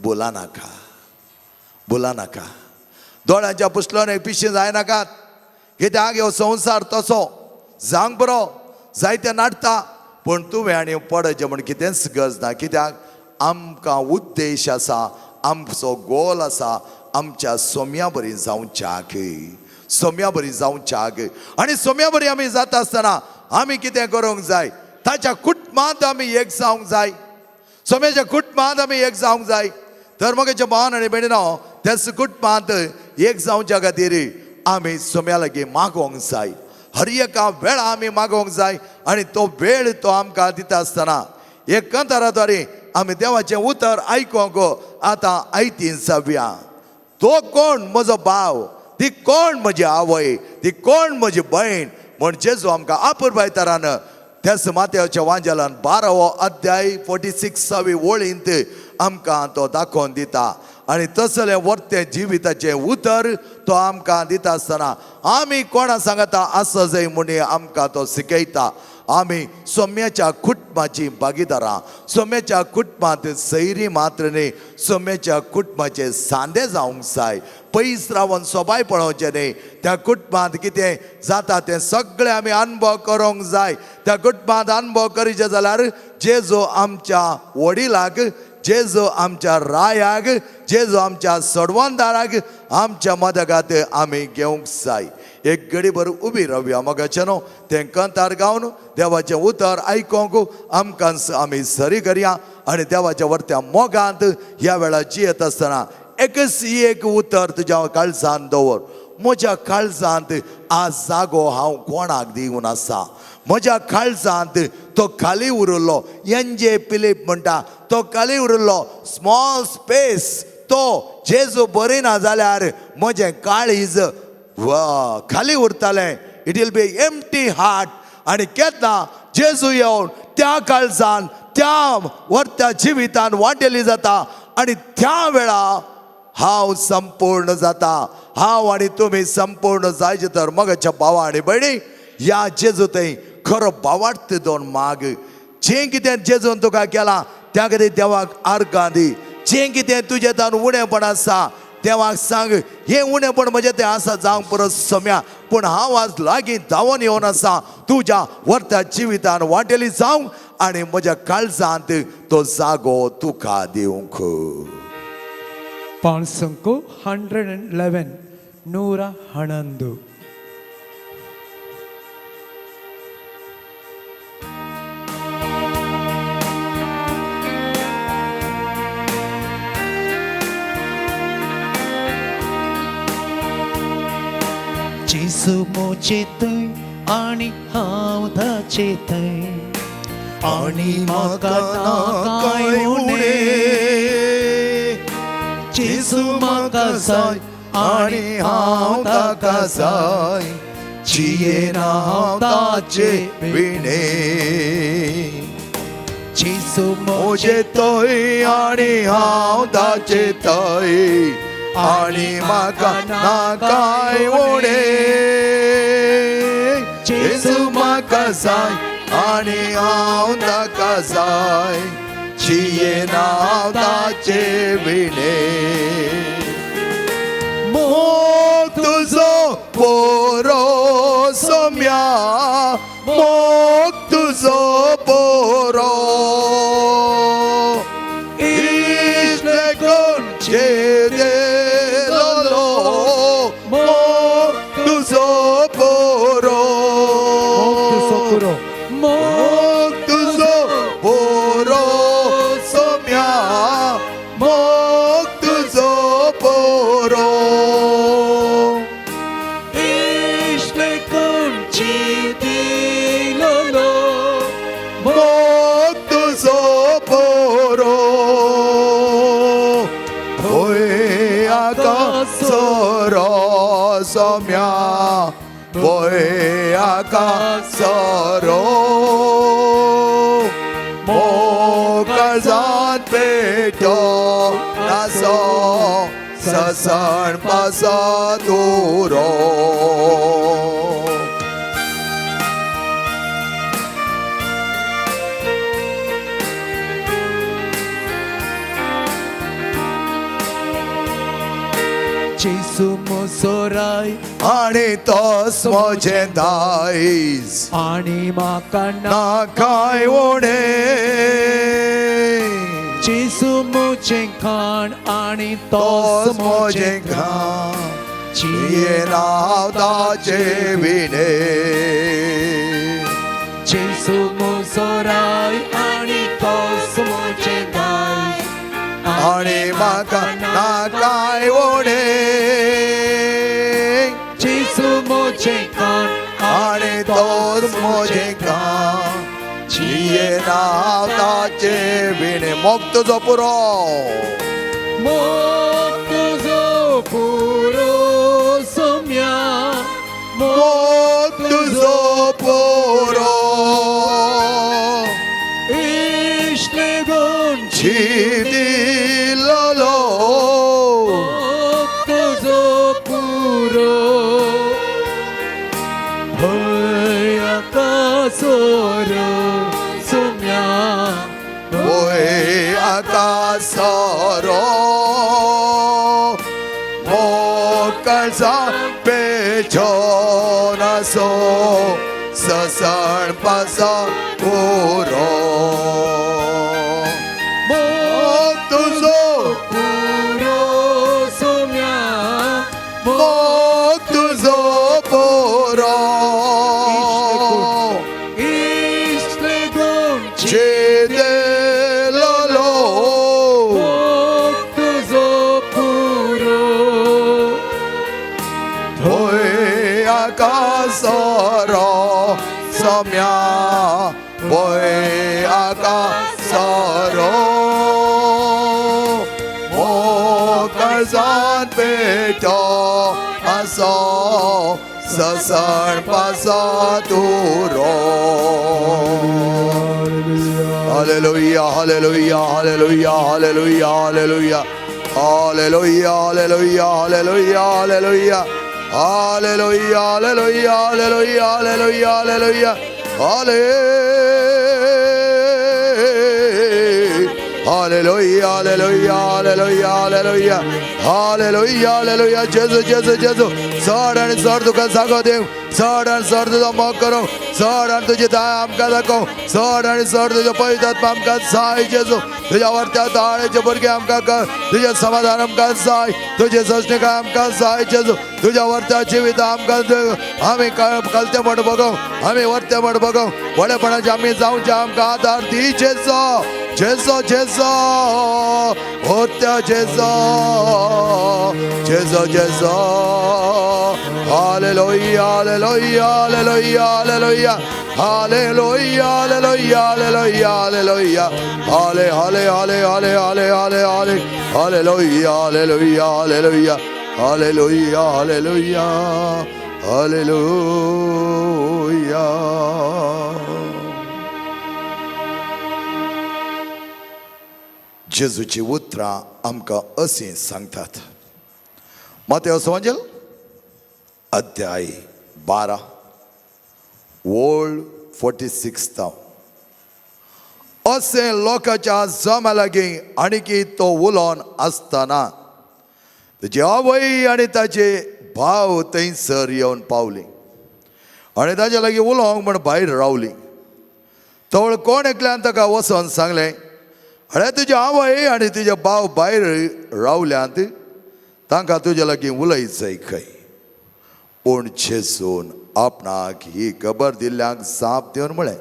बोला नाका, बोला नाका, दोळ्यांच्या पुसलवणेक पिशें जायनाकात. कित्याक ह्यो संवसार तसो जावंक बरो जायते नाडटा, पूण तुवें आनी पडचें म्हूण कितेंच गरज ना. कित्याक आमकां उद्देश आसा, आमचो गोल आसा, आमच्या सोम्या बरी जावच्याक, सोम्या बरी जावच्याक. आनी सोम्या बरी आमी जाता आसतना आमी कितें करूंक जाय, ताच्या कुटुंबांत आमी एक जावंक जाय, सोम्याच्या कुटुंबांत आमी एक जावंक जाय. तर मगेच्या भावान आनी भयणीनो, त्याच कुटुंबांत एक जावच्या खातीर आमी सोम्या लागीं मागोवंक जाय, हर एका वेळा आमी मागोवंक जाय. आनी तो वेळ तो आमकां दिता आसतना एक कंताराद्वारे आमी देवाचें उतर आयकोंक आतां आयतीन जावया. तो कोण म्हजो भाव, ती कोण म्हजी आवय, ती कोण म्हजी भयण म्हण जेजू आमकां आपुरबायतरान त्याच माथ्याच्या वांजेलान 12वो अध्याय 46वी वळींत आमकां तो दाखोवन दिता. आनी तसलें वर्तें जिविताचें उतर तो आमकां दिता आसतना आमी कोणा सांगता आसा जाय म्हूण आमकां तो शिकयता. आमी सोम्याच्या कुटुंबाची भागीदारां, सोम्याच्या कुटुंबांत सैरी मात्र न्ही, सोम्याच्या कुटुंबाचे सांदे जावंक जाय. पयस रावन सोबाय पळोवचें न्ही, त्या कुटुंबांत कितें जाता तें सगळें आमी अनुभव करूंक जाय. त्या कुटुंबांत अनुभव करीचे जाल्यार जेजू आमच्या वडिलाक, जेजू आमच्या रायाक, जेजू आमच्या सडवणदाराक आमच्या मदगात आमी घेवंक जाय. एक घडीभर उबी रावया मगाचें न्हू तें कंतार गावन देवाचें उतर आयकोंक आमकां आमी सरी करया. आनी देवाच्या वर्त्या मोगांत ह्या वेळार जियेत आसतना एकच एक उतर तुज्या काळजान दवर, म्हज्या काळजांत आज जागो हांव कोणाक दिवन आसा, म्हज्या काळजांत तो खाली उरिल्लो. एन जे फिलीप म्हणटा तो खाली उरिल्लो स्मॉल स्पेस, तो जेजू बरी ना जाल्यार म्हजें काळीज खाली उरतालें, it will be empty heart. आनी केन्ना जेजू येवन त्या काळजान त्या वर्त्या जिवितान वांटेली जाता आनी त्या वेळा हांव संपूर्ण जाता. हांव आनी तुमी संपूर्ण जायचे तर मगाच्या भावा आनी भयणी ह्या जेजू थंय खरो भावार्थ दोन माग. जें कितें जेजून तुका केलां त्या खातीर देवाक आर्गां दी. जें कितें तुजें तान उणेपण आसा देवाक सांग, हें उणेपण म्हजें तें आसा जावंक परत सम्या, पूण हांव आज लागीं धांवून येवन आसा तुज्या वर्त्या जिवितान वांटेली जावंक आनी म्हज्या काळजांत तो जागो तुका दिवंक. पांचसंको 111 111. जेजू म्हजे थंय आनी हांव ताचे थंय आनी म्हाका ना कांय उणें. जेजू म्हाका जाय आनी हांव ताका जाय, जियेना हांव ताचे विणें. जेजू म्हजे थंय आनी हांव ताचे थंय आनी म्हाका ना कांय उणें. जेजू म्हाका जाय आनी हांव ताका जाय, जियेना ताचे विणे. मोग तुजो पुरो सोम्या, मोग तुजो पुरो, इश्ट कोण दिलो, मोग तुजो पुरो, मोग तुजो पुरो सोम्या, मोग तुजो पुरो, इश्ट कोण दिलो, मोग तुजो पुरो, भंय आकासरो सोम्या, भंय आकासरो, मोग काळजांत पेटो नासो, ससण पासत उरो. जेसू मोसोराय आनी तोस म्हजें दायज, आनी म्हाका ना कांय उणें, जेसू म्हजें खाण आनी तोस तोस म्हजें खाण, जियेना ताचे विणे. जेसू मोसोराय आनी तोस म्हजें दायज, आनी म्हाका ना कांय उणें, जेसू म्हजें खाण आनी तोस म्हजें खाण, जियेना ताचे विणे. मोग तुजो पुरो, मोग तुजो पुरो सोम्या, मोग तुजो पुरो, इश्ट गुण दिलो, मोग तुजो पुरो, भंय आकासरो सोम्या, भंय आकासरो, मोग काळजांत पेटो नासो, ससण पासत पुरो, मोग तुजो पुरो सोम्या, मोग तुजो पुरो, इश्ट गुण दिलो, मोग तुजो पुरो, भंय आकासरो सोम्या, भंय आकासरो, मोग काळजांत पेटो आसो, ससण पासत उरो. Hallelujah, hallelujah, hallelujah, hallelujah, hallelujah, hallelujah, hallelujah, hallelujah, hallelujah, hallelujah, hallelujah, hallelujah, hallelujah, hallelujah, hallelujah, hallelujah, hallelujah, hallelujah, hallelujah, hallelujah. जेजू जेजू जेजू, चड आनी चड तुका जागो दिव, चड आनी चड तुजो मोग करूंक, चड आनी तुजी दया आमकां दाखोवंक, चड आनी चड तुजो पवित्र आत्मा आमकां जाय जेजू. तुज्या वरत्या ताळेचे भुरगे आमकां कर, तुजें समाधान आमकां जाय, तुजी सजनिकाय आमकां जाय जेजू. तुज्या वरत्या जिवित आमकां आमी कलते म्हण बगोवंक, आमी वरते म्हण बगोवंक, व्हडेपणाचे आमी जावचें आमकां आदार दी जेजू. जेजू जेजू, होत्या जेजू, जेजू जेजू. Hallelujah, hallelujah, hallelujah, hallelujah, hallelujah, hallelujah, hallelujah, hallelujah, halle halle halle halle halle halle halle, hallelujah, hallelujah, hallelujah, hallelujah, hallelujah, hallelujah. जेजूची उतरां आमकां अशीं सांगतात. मातेव सुवांजेल अध्याय 12 ओळ 46. अशें लोकांच्या जमा लागीं आणकी तो उलोवन आसतना ताची आवय आनी ताचे भाव थंयसर येवन पावली आनी ताच्या लागीं उलोवंक म्हण भायर रावली. तवळ कोण एकल्यान ताका वचोन सांगलें, अरे तुजी आवय आनी तुजे भाव भायर रावल्यात, तांकां तुज्या लागीं उलयचय खंय. पूण जेजून आपणाक ही खबर दिल्ल्यांक जाप दिवन म्हळें,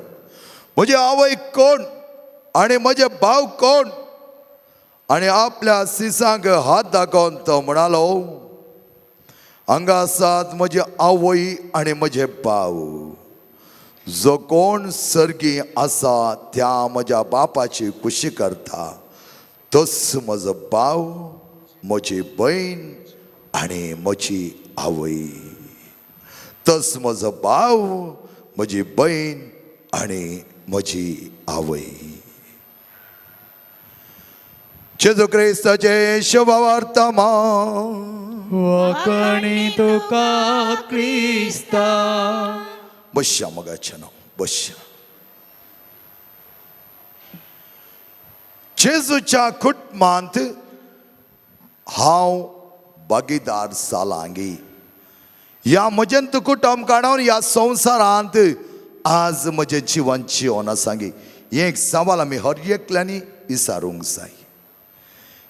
म्हजी आवय कोण आनी म्हजे भाव कोण? आनी आपल्या सिसांक हात दाखोवन तो म्हणालो, हांगा आसात म्हजी आवय आनी म्हजे भाव. जो कोण सर्गी आसा त्या म्हज्या बापाची खुशी करता तोच म्हजो भाव, म्हजी भयण आनी म्हजी आवय. तस म्हजो भाव, म्हजी भयण आनी म्हजी आवय. जेजू क्रिस्ताचे शुभवर्तमान. वाकणी तुका क्रिस्ता. बसया मगाचें न्हू, बसया. जेजूच्या कुटुंबांत हांव भागीदार जालांगी. ह्या म्हजेंत कुटुंब काडून ह्या संवसारांत आज म्हजें जिवन जिवन आसांगी. हें एक सवाल आमी हर एकल्यांनी विचारूंक जाय.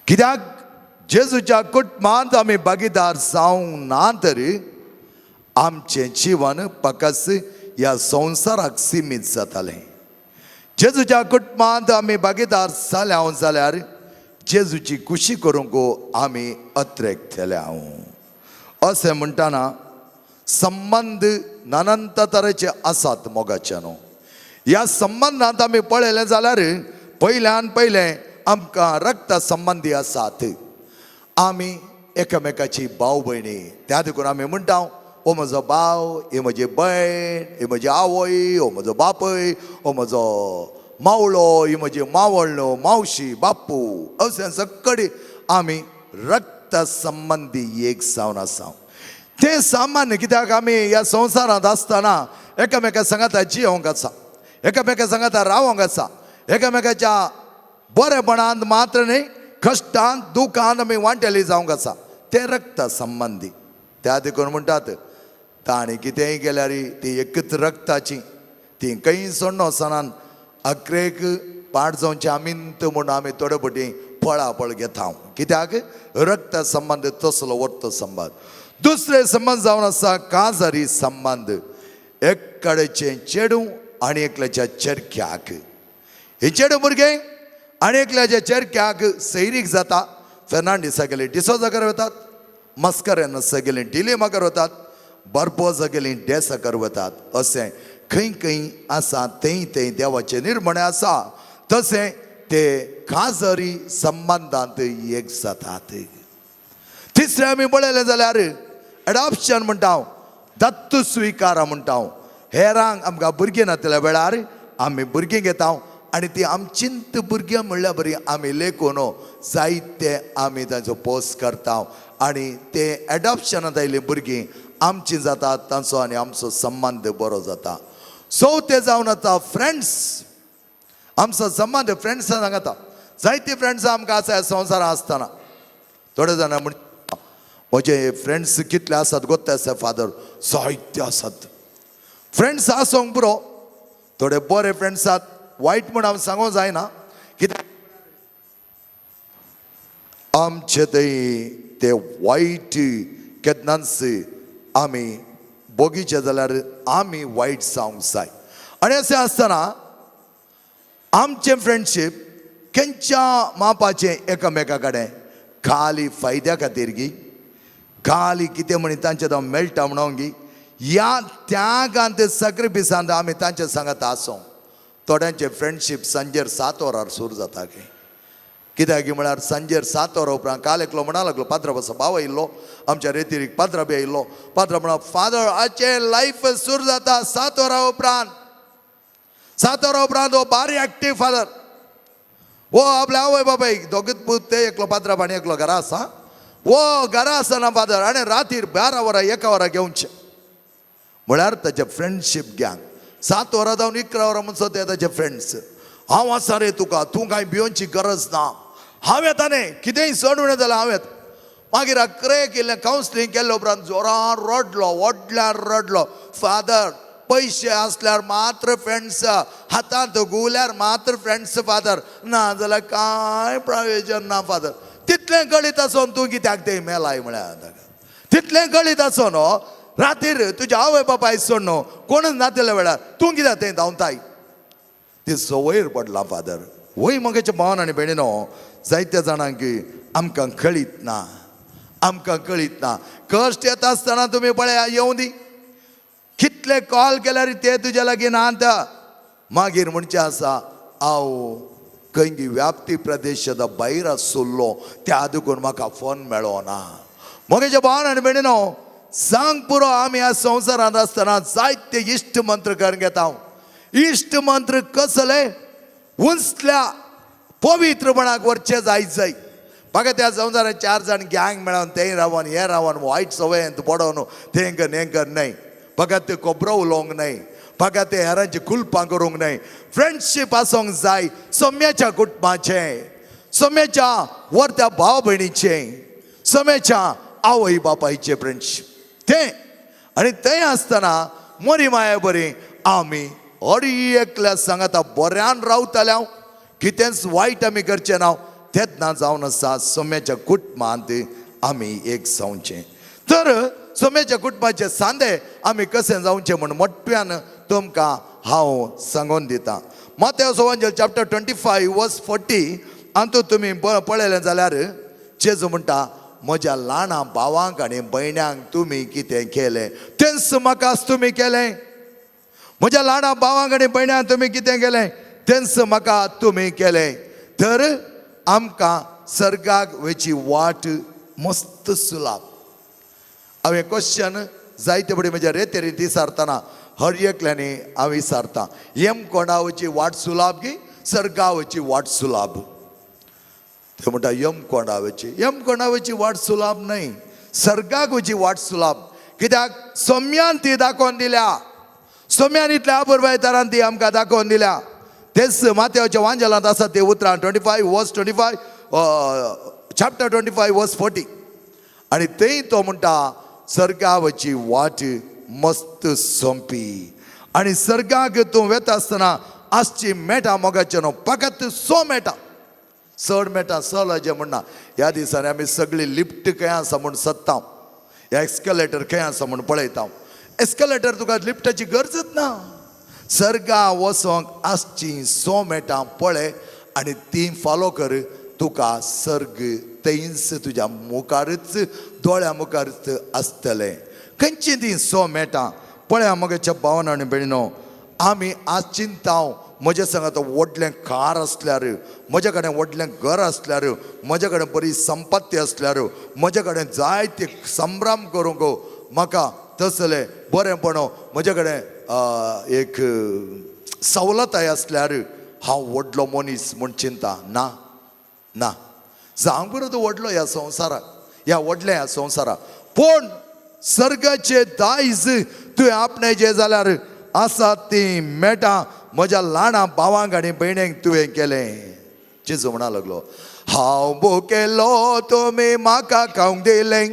कित्याक जेजूच्या कुटुंबांत आमी भागीदार जावंक ना तर आमचें जिवन फकत ह्या संवसाराक सिमीत जातालें. जेजूच्या कुटुंबांत आमी भागीदार जाल्या जाल्यार जेजूची खुशी करूंक आमी अत्रेक हांव. अशें म्हणटना संबंद नानांत तरेचे आसात मोगाचे न्हू. ह्या संबंदांत आमी पळयलें जाल्यार पयल्यान पयलें आमकां रक्त संबंदी आसात. आमी एकामेकाची भाव भयणी. त्या देखून आमी म्हणटा, हो म्हजो भाव, ही म्हजी भयण, ही म्हजी आवय, हो म्हजो बापूय, हो म्हजो मावळो, ही म्हजी मावळणो, मावशी, बाप्पू, अशें सगळे आमी रक्त संबंदी एक जावन आसा. तें सामान्य कित्याक आमी ह्या संवसारांत आसतना एकामेका सांगाता जियोंक आसा, एकामेका सांगाता रावोंक आसा, एकामेकाच्या बरेपणांत मात्र न्ही कश्टांत दुखांत आमी वांटेली जावंक आसा. तें रक्त संबंदी. त्या देखून म्हणटात ताणें कितेंय केल्यार ती एकच रक्ताची, ती खंय सोडना वचनात. अकरेक पाड जावचे आमींत म्हूण आमी थोडे फावटी पळापळ घेता. कित्याक रक्त संबंद तसलो वर्त संबंद. दुसरे संबंद जावन आसा काजारी संबंद. एक कडेचें चेडूं आनी एकल्याच्या चेरक्याक. हे चेडूं भुरगें आनी एकल्याच्या चेरक्याक सैरीक जाता. फेर्नांडीसा गेली डिसोजा वतात, मस्करेनसा गेली डिलेमाकर वतात, बार्बोजा गेली डेसाकर वतात. अशें खंय खंय आसा थंय थंय देवाचें निर्मणें आसा. तशें ते काजरी संबंदांत एक जातात. तिसरें आमी पळयलें जाल्यार एडॉप्शन म्हणटा हांव, दत्त स्विकार म्हणटा हांव. हेरांक आमकां भुरगीं नातल्या वेळार आमी भुरगीं घेता आनी ती आमचींत भुरगीं म्हणल्या बरी आमी लेखून जायते आमी तांचो पोस करता आनी ते एडॉप्शनांत आयिल्लीं भुरगीं आमचीं जातात. तांचो आनी आमचो संबंद बरो जाता. चवथें जावन आतां फ्रेंड्स. आमचो संबंद फ्रेंड्सां सांगता. जायते फ्रेंड्स आमकां आसा ह्या संवसारांत आसतना. थोडे जाणां म्हण म्हजे फ्रेंड्स कितले आसात गोत्ते आसा फादर, जायते आसात. फ्रेंड्स आसोंक पुरो, थोडे बरे फ्रेंड्स आसात, वायट म्हूण हांव सांगूंक जायना. कित्याक आमचे थंय ते वायट केन्नाच आमी बोगीचे जाल्यार आमी वायट जावंक जाय. आनी अशें आसतना आमचें फ्रेंडशीप खंयच्या मापाचें एकामेका कडेन खाली फायद्या खातीर गी, खाली कितें म्हणी तांचे हांव मेळटा म्हणून गी, ह्या त्यागांत सॅक्रिफिसांत आमी तांचे सांगात आसूं. थोड्यांचे फ्रेंडशीप सांजेर 7 वरार सुरू जाता की. कित्याक म्हळ्यार सांजेर 7 वरां उपरांत काल एकलो म्हणा लागलो, पाद्रा बसा भाव आयिल्लो आमच्या रेतिरीक, पाद्रा बी आयिल्लो. पाद्रा म्हणा, फादर आचे लायफ सुरू जाता 7 वरां उपरांत. 7 वरां उपरांत हो बारी एक्टीव फादर. हो आपल्या आवय बापायक दोगूच पूत ते, एकलो पाद्रा आनी एकलो घरा आसा. हो घरा आसना फादर आनी रातीर 12 वरां 1 वरां घेवचें म्हळ्यार ताचे फ्रेंडशीप गँग. 7 वरां जावन 11 वरां म्हणसर ते ताचे फ्रेंड्स. हांव आसा रे तुका, तूं कांय भियोनची गरज ना, हांव येता न्ही, कितेंय चड उणें जाल्यार हांव येता. मागीर क्रे केल्लें कावन्सिलींग केल्ले उपरांत जोरान रडलो, व्हडल्यान रडलो. फादर पयशे आसल्यार मात्र फ्रेंड्स, हातांत गुवल्यार मात्र फ्रेंड्स फादर, ना जाल्यार कांय प्रयोजन ना फादर. तितलें कळीत आसून तूं कित्याक तें मेलाय म्हळ्यार ताका तितलें कळीत आसून हो रातीर तुज्या आवय बापाय सोड न्हू कोणूच नातिल्ल्या वेळार तूं कित्याक तें धांवताय? ती संवयर पडला फादर. वय मगेच्या भावान आनी भयणीनो, जायत्या जाणांक आमकां कळीत ना, आमकां कळीत ना. कश्ट येता आसतना तुमी पळया येवं दी, कितले कॉल केल्यार ते तुज्या लागीं नात. मागीर म्हणचें आसा हांव खंय व्याप्ती प्रदेशाच्या भायर आसुल्लो त्या देखून म्हाका फोन मेळो ना. मगेच्या भावान आनी भयणीनो, सांग पुरो, आमी ह्या संवसारांत आसतना जायते इश्ट मंत्र करून घेता. इश्ट मंत्र कसले उंचल्या पवित्रपणाक व्हरचे जायत जाय. म्हाका त्या संवसारांत 4 जाण गँग मेळोन तें रावन हें रावन वायट सवयेंत पडोन तें कर हें कर न्हय. फकत ते खबरो उलोवंक न्हय, फकत ते हेरांची कुलपां करूंक न्हय. फ्रेंडशीप आसूंक जाय सम्याच्या कुटुंबाचें, सम्याच्या व्हरत्या भाव भयणीचें, सम्याच्या आवय बापायचें फ्रेंडशीप तें. आनी थंय आसतना मोरी माया बरी आमी हर एकल्या सांगाता बऱ्यान रावताले, हांव कितेंच वायट आमी करचें ना. तेन्ना जावन आसा सोम्याच्या कुटुंबांत आमी एक जावचें. तर सोम्याच्या कुटुंबाचे सांदे आमी कशें जावचें म्हूण मोठ्यान तुमकां हांव सांगून दितां. मात्या सोवांजल चॅप्टर 25 वर्स 40 आनी तुमी पळयलें जाल्यार जेजू म्हणटा, म्हज्या ल्हाना भावांक आनी भयण्यांक तुमी कितें केलें तेंच म्हाकाच तुमी केलें. म्हज्या ल्हाना भावांक आनी भयण्यांक तुमी कितें केलें तेंच म्हाका तुमी केलें. तर आमकां सर्गाक वयची वाट मस्त सुलाभ. हांवें क्वेश्चन जायते फुडें म्हज्या रेतेरी विचारतना हर एकल्यांनी हांव विचारता, येम कोणावची वाट सुलाभ की सर्गावची वाट सुलाभ? ते म्हणटा यम कोणावची. यम कोणावची वाट सुलाभ न्हय, सर्गाक वयची वाट सुलाभ. कित्याक सोम्यान ती दाखोवन दिल्या, सोम्यान इतल्या अपुरबायतारान ती आमकां दाखोवन दिल्या. तेच माथ्याच्या वांजलांत आसा ते उतरां 25 वर्स 25 चॅप्टर 25 वर्स 40. आनी थंय तो म्हणटा सर्गावची वाट मस्त सोंपी. आनी सर्गाक तूं वेता आसतना आसची मेटा मोगाचें न्हू, फकत सो मेटा, चड मेटा सहलाचें म्हणना. ह्या दिसांनी आमी सगळी लिफ्ट खंय आसा म्हूण सोदता, ह्या एक्सकलेटर खंय आसा म्हूण पळयता. एक्सकलेटर तुका लिफ्टाची गरजच ना. सर्गा वचोंक आसची सो मेटां पळय आनी ती फॉलो कर, तुका सर्ग थंयच तुज्या मुखारच दोळ्या मुखारच आसतलें. खंयची ती सो मेटां पळया मगेच्या भावन आनी भयणीनो, आमी आज चिंता म्हज्या सांगात व्हडलें कार आसल्यार, म्हज्या कडेन व्हडलें घर आसल्यार, म्हज्या कडेन बरी संपत्ती आसल्यार, म्हज्या कडेन जायते संभ्रम करूंक म्हाका तसलें बरेंपण म्हज्या कडेन एक सवलताय आसल्यार हांव व्हडलो मनीस म्हूण चिंता ना ना. जावंक बरो तूं व्हडलो ह्या संवसाराक, ह्या व्हडल्या ह्या संवसाराक, पूण सर्गाचे दायज तुवें आपणायचें जाल्यार आसा ती मेटां म्हज्या ल्हाना भावांक आनी भयणींक तुवें केलें. जेजू म्हणा लागलो, हांव भुकेलो तुमी म्हाका खावंक दिलें,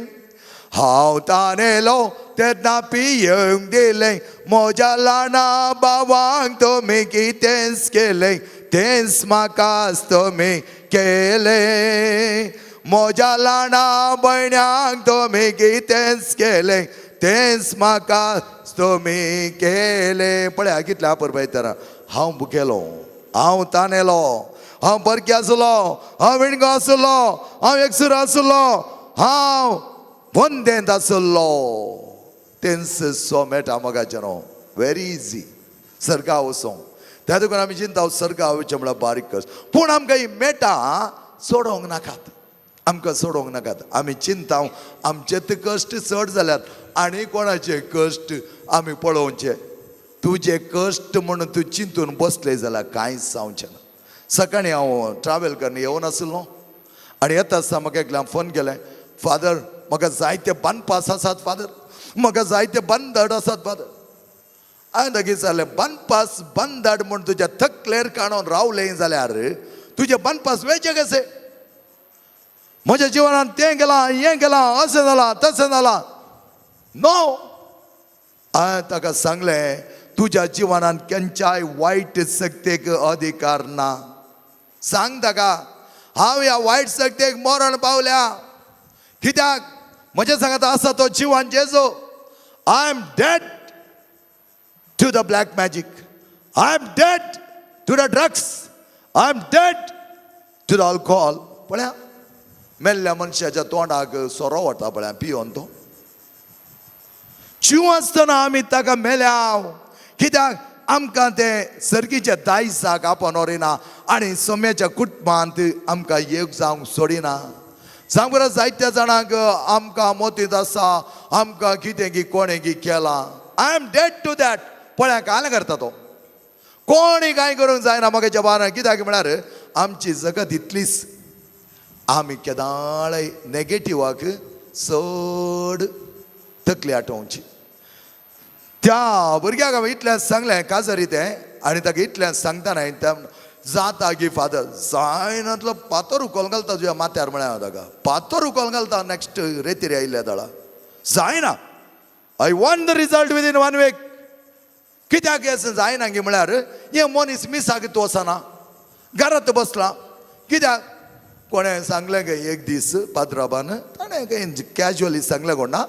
हांव तानेलो तेन्ना पियेवंक दिलें, म्हज्या ल्हाना भावांक तुमी कितेंच केलें तेंच म्हाकाच तुमी केलें, म्हज्या ल्हाना भयण्यांक तुमी कितेंच केलें तेंच म्हाका तुमी केलें. पळया कितल्या अपुरबायेतारा, हांव भुकेलो, हांव तानेलो, हांव परकी आसलो, हांव विणगो आसलो, हांव एकसुरो आसलो, हांव बंदेंत आसलो, तेंच सो मेळटा मोगाचें न्हू, व्हेरी इजी सर्गा वचोंक. त्या देखून आमी चिंता सर्गा वचचें म्हळ्यार बारीक कस, पूण आमकां ही मेटां सोडोवंक नाकात, आमकां सोडोवंक नाकात. आमी चिंता आमचे तर कश्ट चड जाल्यात आनी कोणाचे कश्ट आमी पळोवचे. तुजे कश्ट म्हणून तूं चिंतून बसले जाल्यार कांयच जावचें ना. सकाळीं हांव ट्रॅवल करून येवन आसलो आनी येता आसतना म्हाका एकल्यान फोन केलें, फादर म्हाका जायते बांदपास आसात, फादर म्हाका जायते बंदड आसात फादर. हांवें ताका विचारलें, बानपास बंद म्हूण तुज्या तकलेर काडून रावलें जाल्यार तुजे बानपास वेचे कशे? म्हज्या जिवनान तें केलां, हें केलां, अशें जालां, तशें जालां. नो, हांवें ताका सांगलें, तुज्या जिवनान केन्नाय वायट शक्तेक अधिकार ना. सांग ताका, हांव ह्या वायट शक्तेक मरण पावल्या. कित्याक म्हज्या सांगात आसा तो जिवान Jeju. I am dead to the black magic, I am dead to the drugs, I am dead to the alcohol. पळया, मेल्ल्या मनशाच्या तोंडाक सोरो वता, पळया पियोन तो. जीव आसतना आमी ताका मेल्या. कित्याक आमकां ते सर्गीच्या दायजाक आपोवन व्हरिना आनी सोम्याच्या कुटुंबांत आमकां एक जावंक सोडिना. सांग बरं, जायत्या जाणांक आमकां मोतींत आसा, आमकां कितें की कोणें की केलां. I am dead to that. पळया कांय करता तो, कोणी कांय करूंक जायना म्हाका जबान. कित्याक म्हळ्यार आमची जगत इतलीच, आमी केदाळय नेगेटिवाक चड तकली आठोवची. त्या भुरग्याक हांवें इतलें सांगलें, काजरी तें, आनी ताका इतलें सांगतना त्या जाता गी फादर जायनातलो पातोर उखोल घालता तुज्या माथ्यार म्हळ्यार. हांव ताका पातोर उखोल घालता नॅक्स्ट रेतीर आयिल्ल्या दळा जायना. I want the result within one week. कित्याक अशें जायना गी म्हळ्यार हें मनीस मिसाक तूं वचना, घरांत बसला. कित्याक कोणें सांगलें गे एक दीस पाद्राबान, ताणें खंय कॅज्युअली सांगलें कोणा,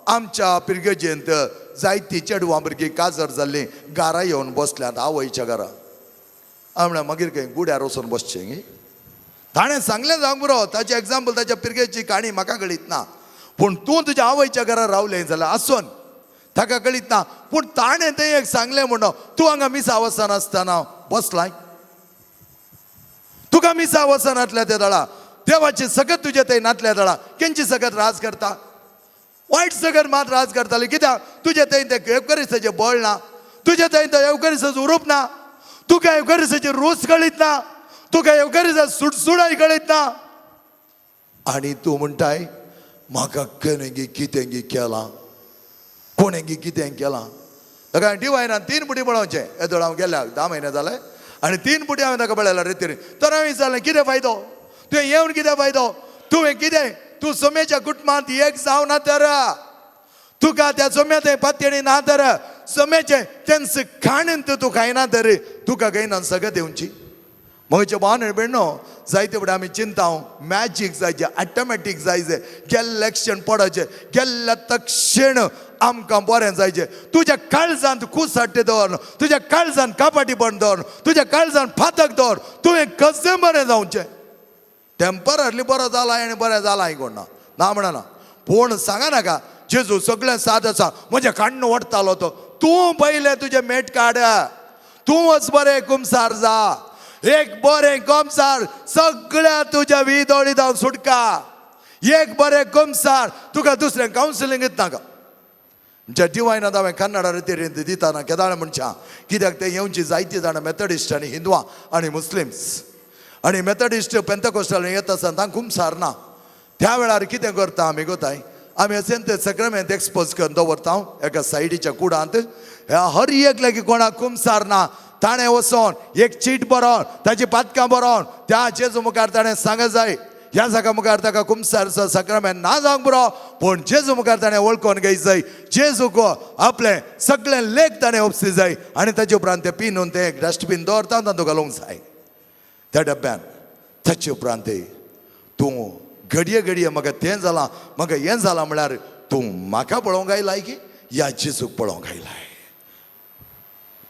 आमच्या पिरगेजेंत जायतीं चेडवां भुरगीं काजर जाल्लीं घरा येवन बसल्यांत आवयच्या घरा. हांवें म्हणलें, मागीर खंय गुड्यार वचून बसचें गी? ताणें सांगलें जावंक पुरो, ताचें एग्जाम्पल, ताच्या पिरगेची काणी म्हाका कळीत ना. पूण तूं तुज्या आवयच्या घरा रावलें जाल्यार आसून ताका कळीत ना. पूण ताणें तें एक सांगलें म्हणून तूं हांगा मिसा वचनासतना बसलाय, तुका मिसा वचनातल्या त्या दळा देवाची सगत तुजे थंय नातल्या दळा केंची सगत राज करता? वायट सगत मात राज करताली. कित्याक तुजे थंय ते एवकरिसाचें बळ ना, तुजे थंय ते एवकरिसाचो उरूप ना, तुका एवकरिसाची रूच कळीत ना, तुका एवकरिसा सुडसुडाय कळीत ना. आनी तूं म्हणटाय म्हाका कोणें कितें गी केलां, कोणें गी कितें केलां. ताका डिवायनान 3 पुटी पळोवचें. येदोळ हांव गेल्याक 10 म्हयने जाले आनी 3 पुटी हांवें ताका पळयला रेतीर. तर हांवें विचारलें, कितें फायदो तुवें येवन, कितें फायदो तुवें, कितें तूं सोम्याच्या कुटुंबांत एक जावना तर, तुका त्या सोम्या पातयेणी ना तर, सोम्याचें तेंच खाणीन तूं खायना तर तुका घेयना सगळें दिवची. म्हजे भाव भयणो, जायते फुडें आमी चिंता मॅजीक जायचे, ऑटोमॅटीक जायचे, गेल्लें क्षण पडचें, गेल्ल्या तक्षण आमकां बरें जायचें. तुज्या काळजांत कुसाट्टे दवर, तुज्या काळजांत कापाटीपण दवर, तुज्या काळजांत फातक दवर, तुवें कशें बरें जावचें? टेंपररली बरो जाला आनी बरें जालां कोण ना ना म्हणना. पूण सांगा नाका जेजू सगळें साद आसा, म्हजें काण्ण ओडटालो तो. तूं पयलें तुजें मेट काड, तूं वच बरें कुमसार जा, एक बरें कुमसार सगळ्या तुज्या विदोळी जावन सुटका. एक बरें कुमसार तुका दुसरें कावन्सिलिंग नाका. ज्या डिवायनात हांवें कन्नडा रितीन दिताना केदाळ मनशां, कित्याक ते येवची जायतीं जाणां मेथडिस्ट आनी हिंदुआं आनी मुस्लिम्स आनी मेथडिस्ट पेंतकोस्टल येता आसतना तांकां कुमसार ना. त्या वेळार कितें करता आमी गोताय, आमी अशें ते सक्रमेंत एक्सपोज करून दवरता एका सायडीच्या कुडांत. ह्या हर एक लागीं कोणाक कुमसार ना ताणें वचोन एक चीट बरोवन ताची पातकां बरोवन त्या जेजू मुखार ताणें सांग जाय. ह्या जागा मुखार ताका कुमसारचो सक्रमेंत ना जावंक पुरो, पूण जेजू मुखार ताणें वळखून घेय जाय. जेजूक आपलें सगळें लेख ताणें उपसी जाय आनी ताचे उपरांत तें पिनून तें एक डस्टबीन दवरता, तातूंत घालूंक जाय त्या डब्यान. ताचे उपरांत तूं घडये घडये म्हाका तें जालां, म्हाका हें जालां म्हळ्यार तूं म्हाका पळोवंक आयलाय की ह्या जेजूक पळोवंक आयलाय?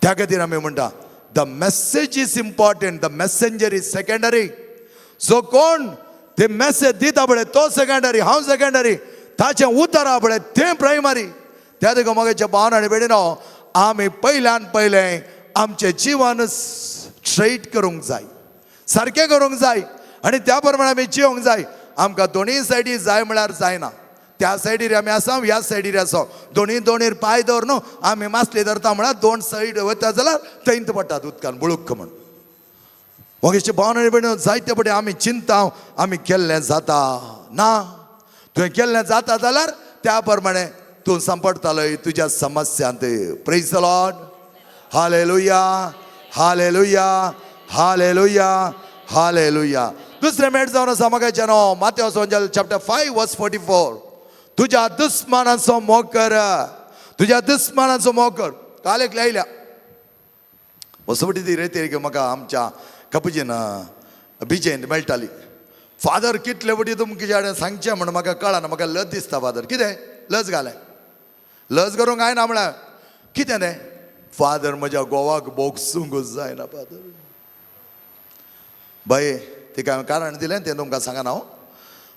त्या खातीर आमी म्हणटा, the message is important, the messenger is secondary. So कोण ते मॅसेज दिता पळय तो सेकंडरी, हांव सेकंडरी, ताचें उतर पळय तें प्रायमरी. त्या देखून म्हाका भावन आनी भयणीनो, आमी पयल्यान पयलें आमचें जिवन स्ट्रेट करूंक जाय, सारकें करूंक जाय आनी त्या प्रमाणे आमी जिवंक जाय. आमकां दोनूय सायडी जाय म्हळ्यार जायना. त्या सायडीर आमी आसा, ह्या सायडीर आसा, दोनूय दोनीर पांय दवर न्हू आमी मासली धरता म्हळ्यार दोन सायड वता जाल्यार थंयत पडटात उदकान बुळूक म्हण. मगेचे भावन आनी भयणीनो, जायते पटे आमी चिंता आमी केल्लें जाता ना. तुवें केल्लें जाता जाल्यार त्या प्रमाणे तूं सांपडटालोय तुज्या समस्यांत. Praise the Lord. Hallelujah, hallelujah, hallelujah, hallelujah. दुसरें मेट जावन आसा म्हाका न्हू, मातेव ओंजेल चॅप्टर 5 वर्स 44. तुज्या दुस्मानाचो मोग कर, तुज्या दुस्मानाचो मोग कर. काल एक आयल्या वसवटी ती रेती म्हाका आमच्या कपुजीन बिजेंत मेळटाली. फादर कितले फावटी तुमकां कडेन सांगचें म्हण म्हाका कळना, म्हाका लज दिसता फादर. कितें लज घालें? लज करूंक कांय ना म्हळ्यार कितें तें? फादर म्हज्या गोवाक बोगसूंक जायना फादर. बाये तिका हांवें कारण दिलें तें तुमकां सांगना हांव,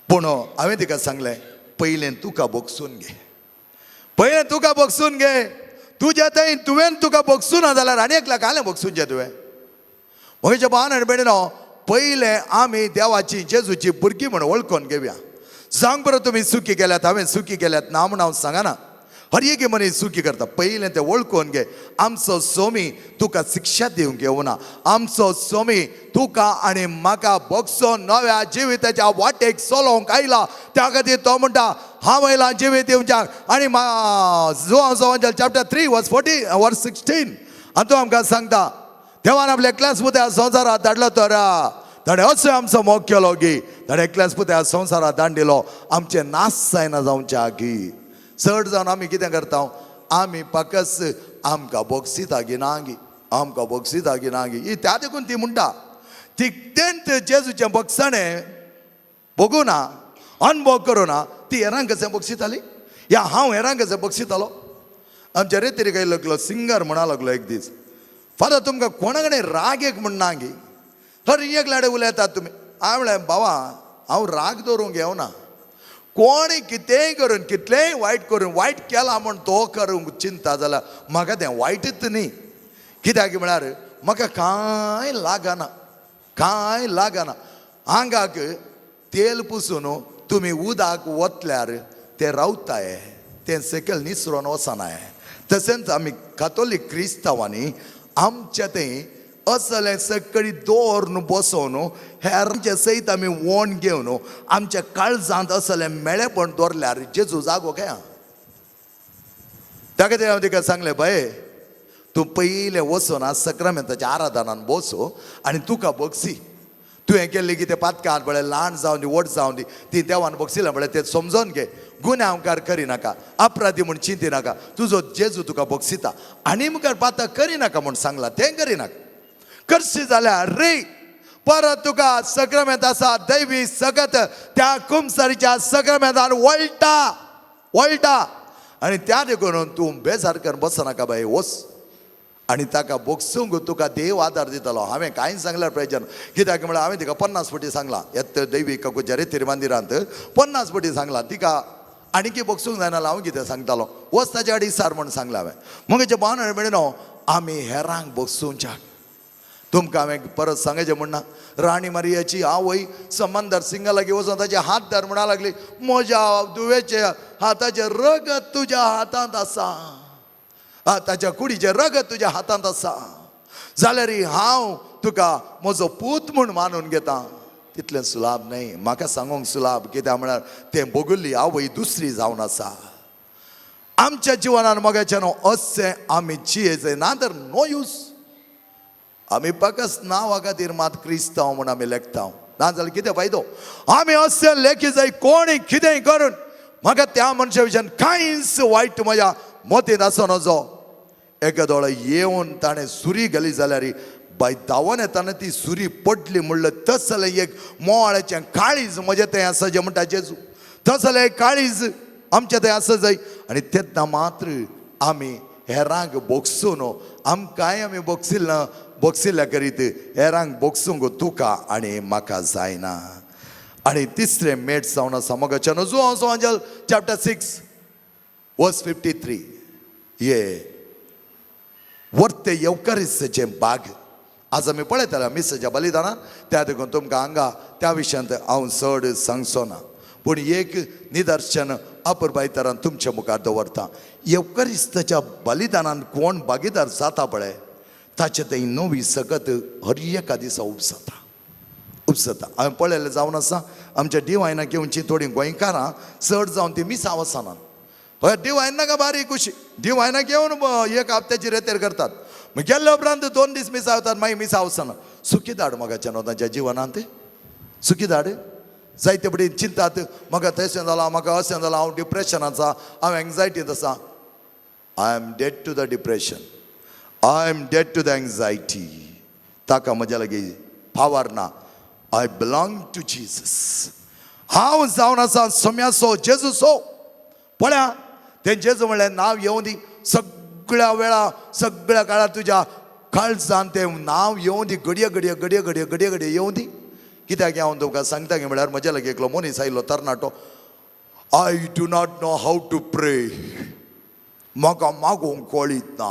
पूण हांवें तिका सांगलें पयलें तुका बोगसून घे, पयलें तुका बोगसून घे. तुज्या थंय तुवें तुका बोगसूना जाल्यार आनी एकल्या घालें बोगसून तुवें. म्हज्या भावान आनी भयणीनो, पयलें आमी देवाची जेजूची भुरगीं म्हण वळखून घेवया. सांग बरो तुमी चुकी केल्यात, हांवें चुकी केल्यात ना म्हण हांव सांगना. हर एक मनीस चुकी करता. पयलें तें वळखून घे. आमचो सोमी तुका शिक्षा दिवंक येवना. आमचो सोमी तुका आनी म्हाका बोगसो नव्या जिविताच्या वाटेक चलोवंक आयला. त्या खातीर तो म्हणटा हांव आयला जिवीत दिवच्याक. आनी जुवांव चॅप्टर 3 वर्स 40 वर्स 16 आनी तो आमकां सांगता देवान आपल्या एकल्याच पुत्या संवसारात धाडलो तर ताणें असो आमचो मोग केलो की ताणें एकल्याच पुत्या संवसारात धाड दिलो आमचें नाश जायना जावच्या की. चड जावन आमी कितें करता, आमी पाकस आमकां बोगसिता गी ना गी, आमकां बोगसिता गी ना गी. ही त्या देखून ती म्हणटा ती तेंत जेजूचें बोगसाणें भोगूं ना, अनुभव करूं ना, ती हेरांक कशें बोगसिताली या हांव हेरांक कशें बोगसितालो. आमच्या रेतीर काय लागलो सिंगर म्हणा लागलो एक दीस, फादर तुमकां कोणा कडेन राग एक म्हण ना गी, हर एक लाडे उलयतात तुमी. हांवें म्हणलें बाबा हांव राग दवरूंक येवना. कोणी कितेंय करून कितलेंय वायट करून वायट केलां म्हण तो करूंक चिंता जाल्यार म्हाका तें वायटच न्ही. कित्याक म्हळ्यार म्हाका कांय लागना, कांय लागना. आंगाक तेल पुसून तुमी उदक वतल्यार तें रावताय, तें सकयल निसरोन वचनाय. तशेंच आमी कातोलीक क्रिस्तांवांनी आमच्या तें असलें सगळी दवरून बसोवन हेरांचे सयत आमी वोण घेवन आमच्या काळजांत असलें मेळेपण दवरल्यार जेजू जागो काय. त्या खातीर हांवें तिका सांगलें बाये तूं पयलें वचून आज सक्रामेंताच्या आराधनान बसो आनी तुका बगसी. तुवें केल्ली कितें पातकां पळय ल्हान जावन दी व्हड जावन दी ती देवान बगसिल्या पळय तें समजोन घे. गुन्यांवकार करिनाका, अपराधी म्हूण चिंती नाका, तुजो जेजू तुका बगसिता. आनी मुखार पातां करिनाका म्हूण सांगलां तें करिनाका. करशी जाल्यार रे परत तुका सक्रामेंत आसा दैवी सगत त्या कुमसारीच्या सक्रामेंतान वळटा वळटा. आनी त्या देखून तूं बेजार करून बसनाका बाय, वच आनी ताका बोगसूंक तुका देव आदार दितलो. हांवें कांय सांगल्यार प्रयोजन कित्याक म्हळ्यार हांवें तिका 50 फावटी सांगलां येत दैवी काकूच्या रेतीर मंदिरांत 50 फावटी सांगलां तिका आनीकी बोगसूंक जायना हांव कितें सांगतालो वच ताच्या आड इसार म्हूण सांगलां हांवें. मगेचे भावन आनी भयणीनो आमी हेरांक बोगसूंच्याक. तुमकां हांवें परत सांगायचें म्हण ना, राणी मारियाची आवय समंदर सिंगा लागीं वचून ताचे हात धर म्हणा लागली म्हज्या धुवेचे हाताचें रगत तुज्या हातांत आसा, ताच्या कुडीचें रगत तुज्या हातांत आसा, जाल्यार हांव तुका म्हजो पूत म्हूण मानून घेता. तितलें सुलाभ न्हय म्हाका सांगूंक सुलाभ, कित्याक म्हळ्यार तें भोगुल्ली आवय दुसरी जावन आसा. आमच्या जिवनान मोगाचें न्हू अशें आमी जियेचें ना तर नो यूज. आमी पाकस नांवा खातीर मात क्रिस्तांव म्हूण आमी लेखता, ना जाल्यार कितें फायदो. आमी अशें लेखी जाय कोणी कितेंय करून म्हाका त्या मनशा विशयान कांयच वायट म्हज्या मतींत आसूं नजो. एका दोळो येवन ताणें सुरी घाली जाल्यार बाय धांवन येताना ती सुरी पडली म्हणलं तसलें एक मोवाळाचें काळीज म्हजें तें आसा जें म्हणटा जेजू, तसलें काळीज आमचें तें आसा जाय. आनी तेन्ना मात्र आमी हेरांक बोगसून आमकांय आमी बोगसिल्ला बोगसिल्ल्या करीत हेरांक बोगसूंक तुका आनी म्हाका जायना. आनी तिसरें मेट जावन आसा मोगाच्या जुवांव आंजल चॅप्टर 6 वर्स 53 हे वर्ते येवकारिस्ताचें बाग आज आमी पळयताले मिसाच्या बलिदानान. त्या देखून तुमकां हांगा त्या विशयांत हांव चड सांगचो ना, पूण एक निदर्शन अपुरबायतरान तुमच्या मुखार दवरता. येवकारिस्ताच्या बलिदानान कोण भागीदार जाता पळय ताचे थंय नवी सकत हर एका दिसा उपसता उपसता. हांवें पळयलें जावन आसा आमच्या डिवायनाक घेवची थोडीं गोंयकारां चड जावन ती मिसां वचनात. हय, डिवायन नाका बारीक कुशी डिवायनाक येवन एक हप्त्याची रेतेर करतात. मग गेल्ल्या उपरांत 2 दीस मिसां वतात, मागीर मिसां वचना. सुखी धाड मगाच्या न्हू तांच्या जिवनांत, सुखी धाड. जायते पटी चिंतात, म्हाका तशें जालां, म्हाका अशें जालां, हांव डिप्रेशनांत आसा, हांव एंग्जायटींत आसा. I am dead to the depression, I am dead to the anxiety. ताका म्हज्या लागीं पावर ना. I belong to Jesus. हांव जावन आसा सम्यासो जेजूसो. पळया तें जेजू म्हणलें नांव येवं दी सगळ्या वेळा सगळ्या काळार तुज्या काळजान तें नांव येवं दी, घडये घडये घडये घडये घडये घडये येवं दी. कित्याक हांव तुमकां सांगता की म्हळ्यार म्हज्या लागीं एकलो मनीस आयलो तरणाटो. I do not know how to pray. म्हाका मागोवंक कळीत ना.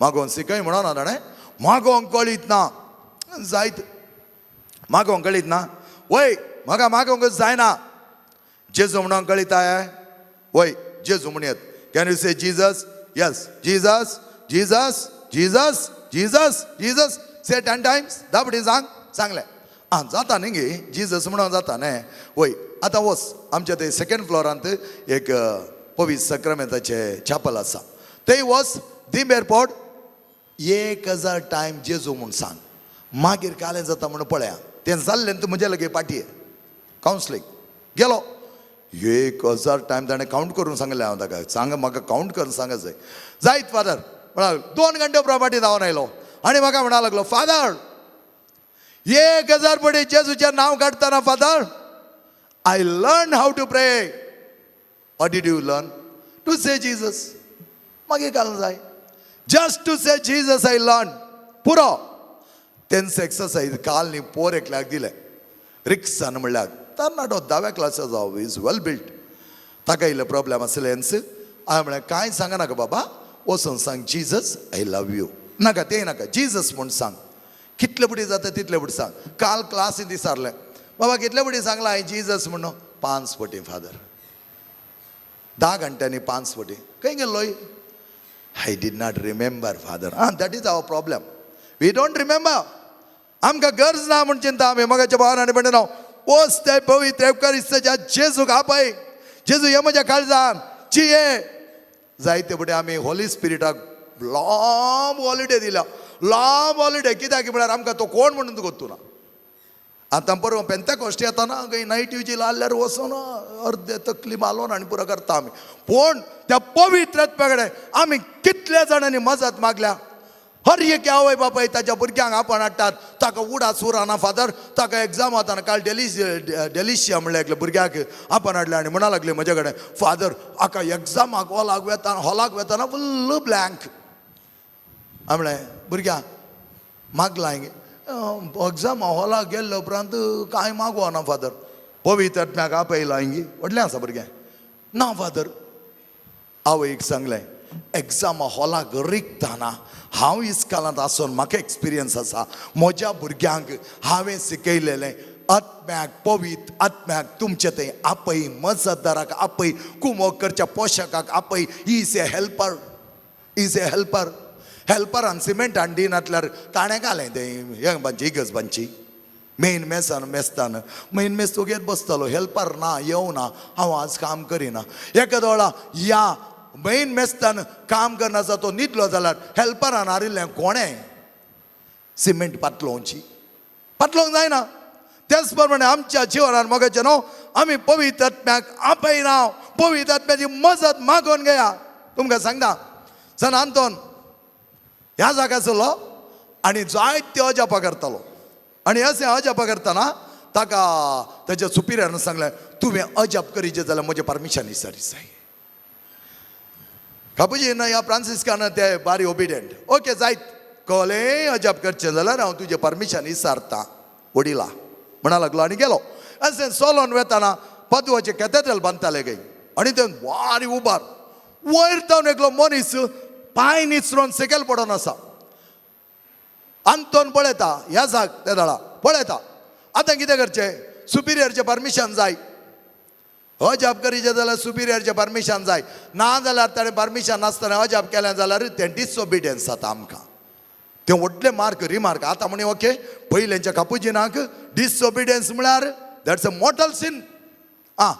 मागोवंक शिकय म्हणना ताणें, मागोवंक कळीत ना. जायत मागोवंक कळीत ना, वय म्हाका मागोवंकच जायना. जेजू म्हणून कळीत आहे, वय जेजू म्हणयत. Can you say Jesus? Yes. Jesus, Jesus, Jesus, Jesus, Jesus. Say 10 times. 10 पटी सांग. सांगलें आं जाता न्ही गे, जिजस म्हणून जाता न्ही. वय आतां वच आमच्या ते सेकंड फ्लोरांत एक पवित्र सक्रामेंताचें चॅपल आसा, थंय वच, दिंबेर पड, 1000 टायम जेजू म्हूण सांग. मागीर कालें जाता म्हणून पळया. तें जाल्लें तूं म्हज्या लागीं पाटये कावन्सलींग गेलो. 1000 टायम ताणें कावंट करून सांगलें. हांव ताका सांग, म्हाका कावंट करून सांगा जाय. जायत फादर म्हणा. 2 घंटे उपरांत फाटीं धांवन आयलो आनी म्हाका म्हणा लागलो, फादर 1000 पटी जेजूचें नांव काडटना father I learn how to pray. What did you learn? To say Jesus. मागीर घालूंक जाय. Just to say Jesus I learn. पुरो. तेंच एक्सरसायज काल न्ही पोर एकल्याक दिलें रिक्सान म्हणल्यार तरणाटो 10व्या क्लासाचो, is well built. ताका इल्लो प्रॉब्लेम आसलें हेंच. हांवें म्हणलें कांय सांगनाका बाबा, वचून सांग जिजस I love you. नाका तें नाका, जिजस म्हूण सांग. कितले पटी जाता तितले पटी सांग. काल क्लासीन विचारलें, बाबा कितले पटी सांगलां हांवें जिजस म्हणून? 5 पटी फादर. 10 घंट्यांनी 5 पटी. खंय गेल्लोय? I did not remember father. Ah, that is our problem. We don't remember. आमकां गरज ना म्हूण चिंता आमी. मगाच्या भावान आनी भयणीनो, वच ते पवित्र एवकारिस्ताच्या जेजूक आपय. जेजू हे म्हज्या काळजान चिये. जायते फुडें आमी होली स्पिरिटाक लांब हॉलिडे दिल्या, लांब हॉलिडे. कित्याक म्हळ्यार आमकां तो कोण म्हणून गोत्तू ना. आतां परवा पेंतेकोस्ट येताना खंय नायट विजील आहल्यार वचोन अर्दे तकली मालोन आनी पुरो करता आमी. पूण त्या पवित्र आत्म्या कडेन आमी कितल्या जाणांनी मजत मागल्या. हर एक आवय बापाय ताच्या भुरग्यांक आपण हाडटात, ताका उडास उरना फादर, ताका एग्जाम वताना. काल डेलिशिया म्हणल्यार एकल्या भुरग्याक आपण हाडलें आनी म्हणा लागले म्हज्या कडेन, फादर हाका एग्जामाक हॉलाक वेताना, हॉलाक वेताना फुल्ल ब्लँक. हांवें म्हणलें भुरग्या मागलां हांवें एग्जाम हॉलाक गेल्ले उपरांत कांय मागवना फादर. पवित्र आत्म्याक आपयलां हांवें, व्हडलें आसा भुरगें. ना फादर. आवयक सांगलें एग्जाम हॉलाक रिगताना हांव इस्कालांत आसून म्हाका एक्सपिरियन्स आसा. म्हज्या भुरग्यांक हांवें शिकयलेलें आत्म्याक, पवित्र आत्म्याक तुमचे थंय आपय, मजतदाराक आपय, कुमोक करच्या पोशकाक आपय. Is a helper, is a helper. हेल्परान सिमेंट हाडली नासल्यार ताणें घालें तें हें बांदची, इगर्ज बांदची. मेन मेसान मेस्तान मेन मेस तुगेर बसतलो, हेल्पर ना, येवना, हांव आज काम करिना. एका दोळा ह्या मेन मेस्तान काम करना, तो न्हिदलो जाल्यार हेल्परान हारिल्लें कोणें सिमेंट पातलोवची, पातलोवंक जायना. त्याच प्रमाणे आमच्या जिवनान मोगाचें न्हू आमी पवित्र आत्म्याक आपयना, पवित्र आत्म्याची मजत मागोवन घेया. तुमकां सांगता, सन आंतोन ह्या जाग्याचो आनी जायते अजापां करतालो. आनी अशें अजापां करतना ताका ताच्या सुपिरियरान सांगलें, तुवें अजाप करीचें जाल्यार म्हजें परमिशन विचारी जाय. कापुजीन ह्या फ्रांसिस्कान ते बारी ओबिडियंट, ओके जायत, कहलें अजाप करचें जाल्यार हांव तुजें परमिशन विचारता वडिला म्हणा लागलो आनी गेलो. अशें सोलोन वेताना पदवाचें कॅथेड्रल बांदताले खंय आनी ते बारी उबार वयर जावन एकलो मनीस पांय निसरोन सकयल पडोन आसा. आंतोन पळयता ह्या जाग त्या दळा पळयता. आतां कितें करचें? सुपिरियरचें परमिशन जाय. अजाप करीचें जाल्यार सुपिरियरचें परमिशन जाय, ना जाल्यार ताणें परमिशन नासतना अजाप केलें जाल्यार तें डिसओबिडियन्स जाता आमकां. तें व्हडलें मार्क रिमार्क आतां म्हणी ओके पयलेंच्या कापुजिनाक डिसओबिडियन्स म्हळ्यार that's a mortal scene. आं,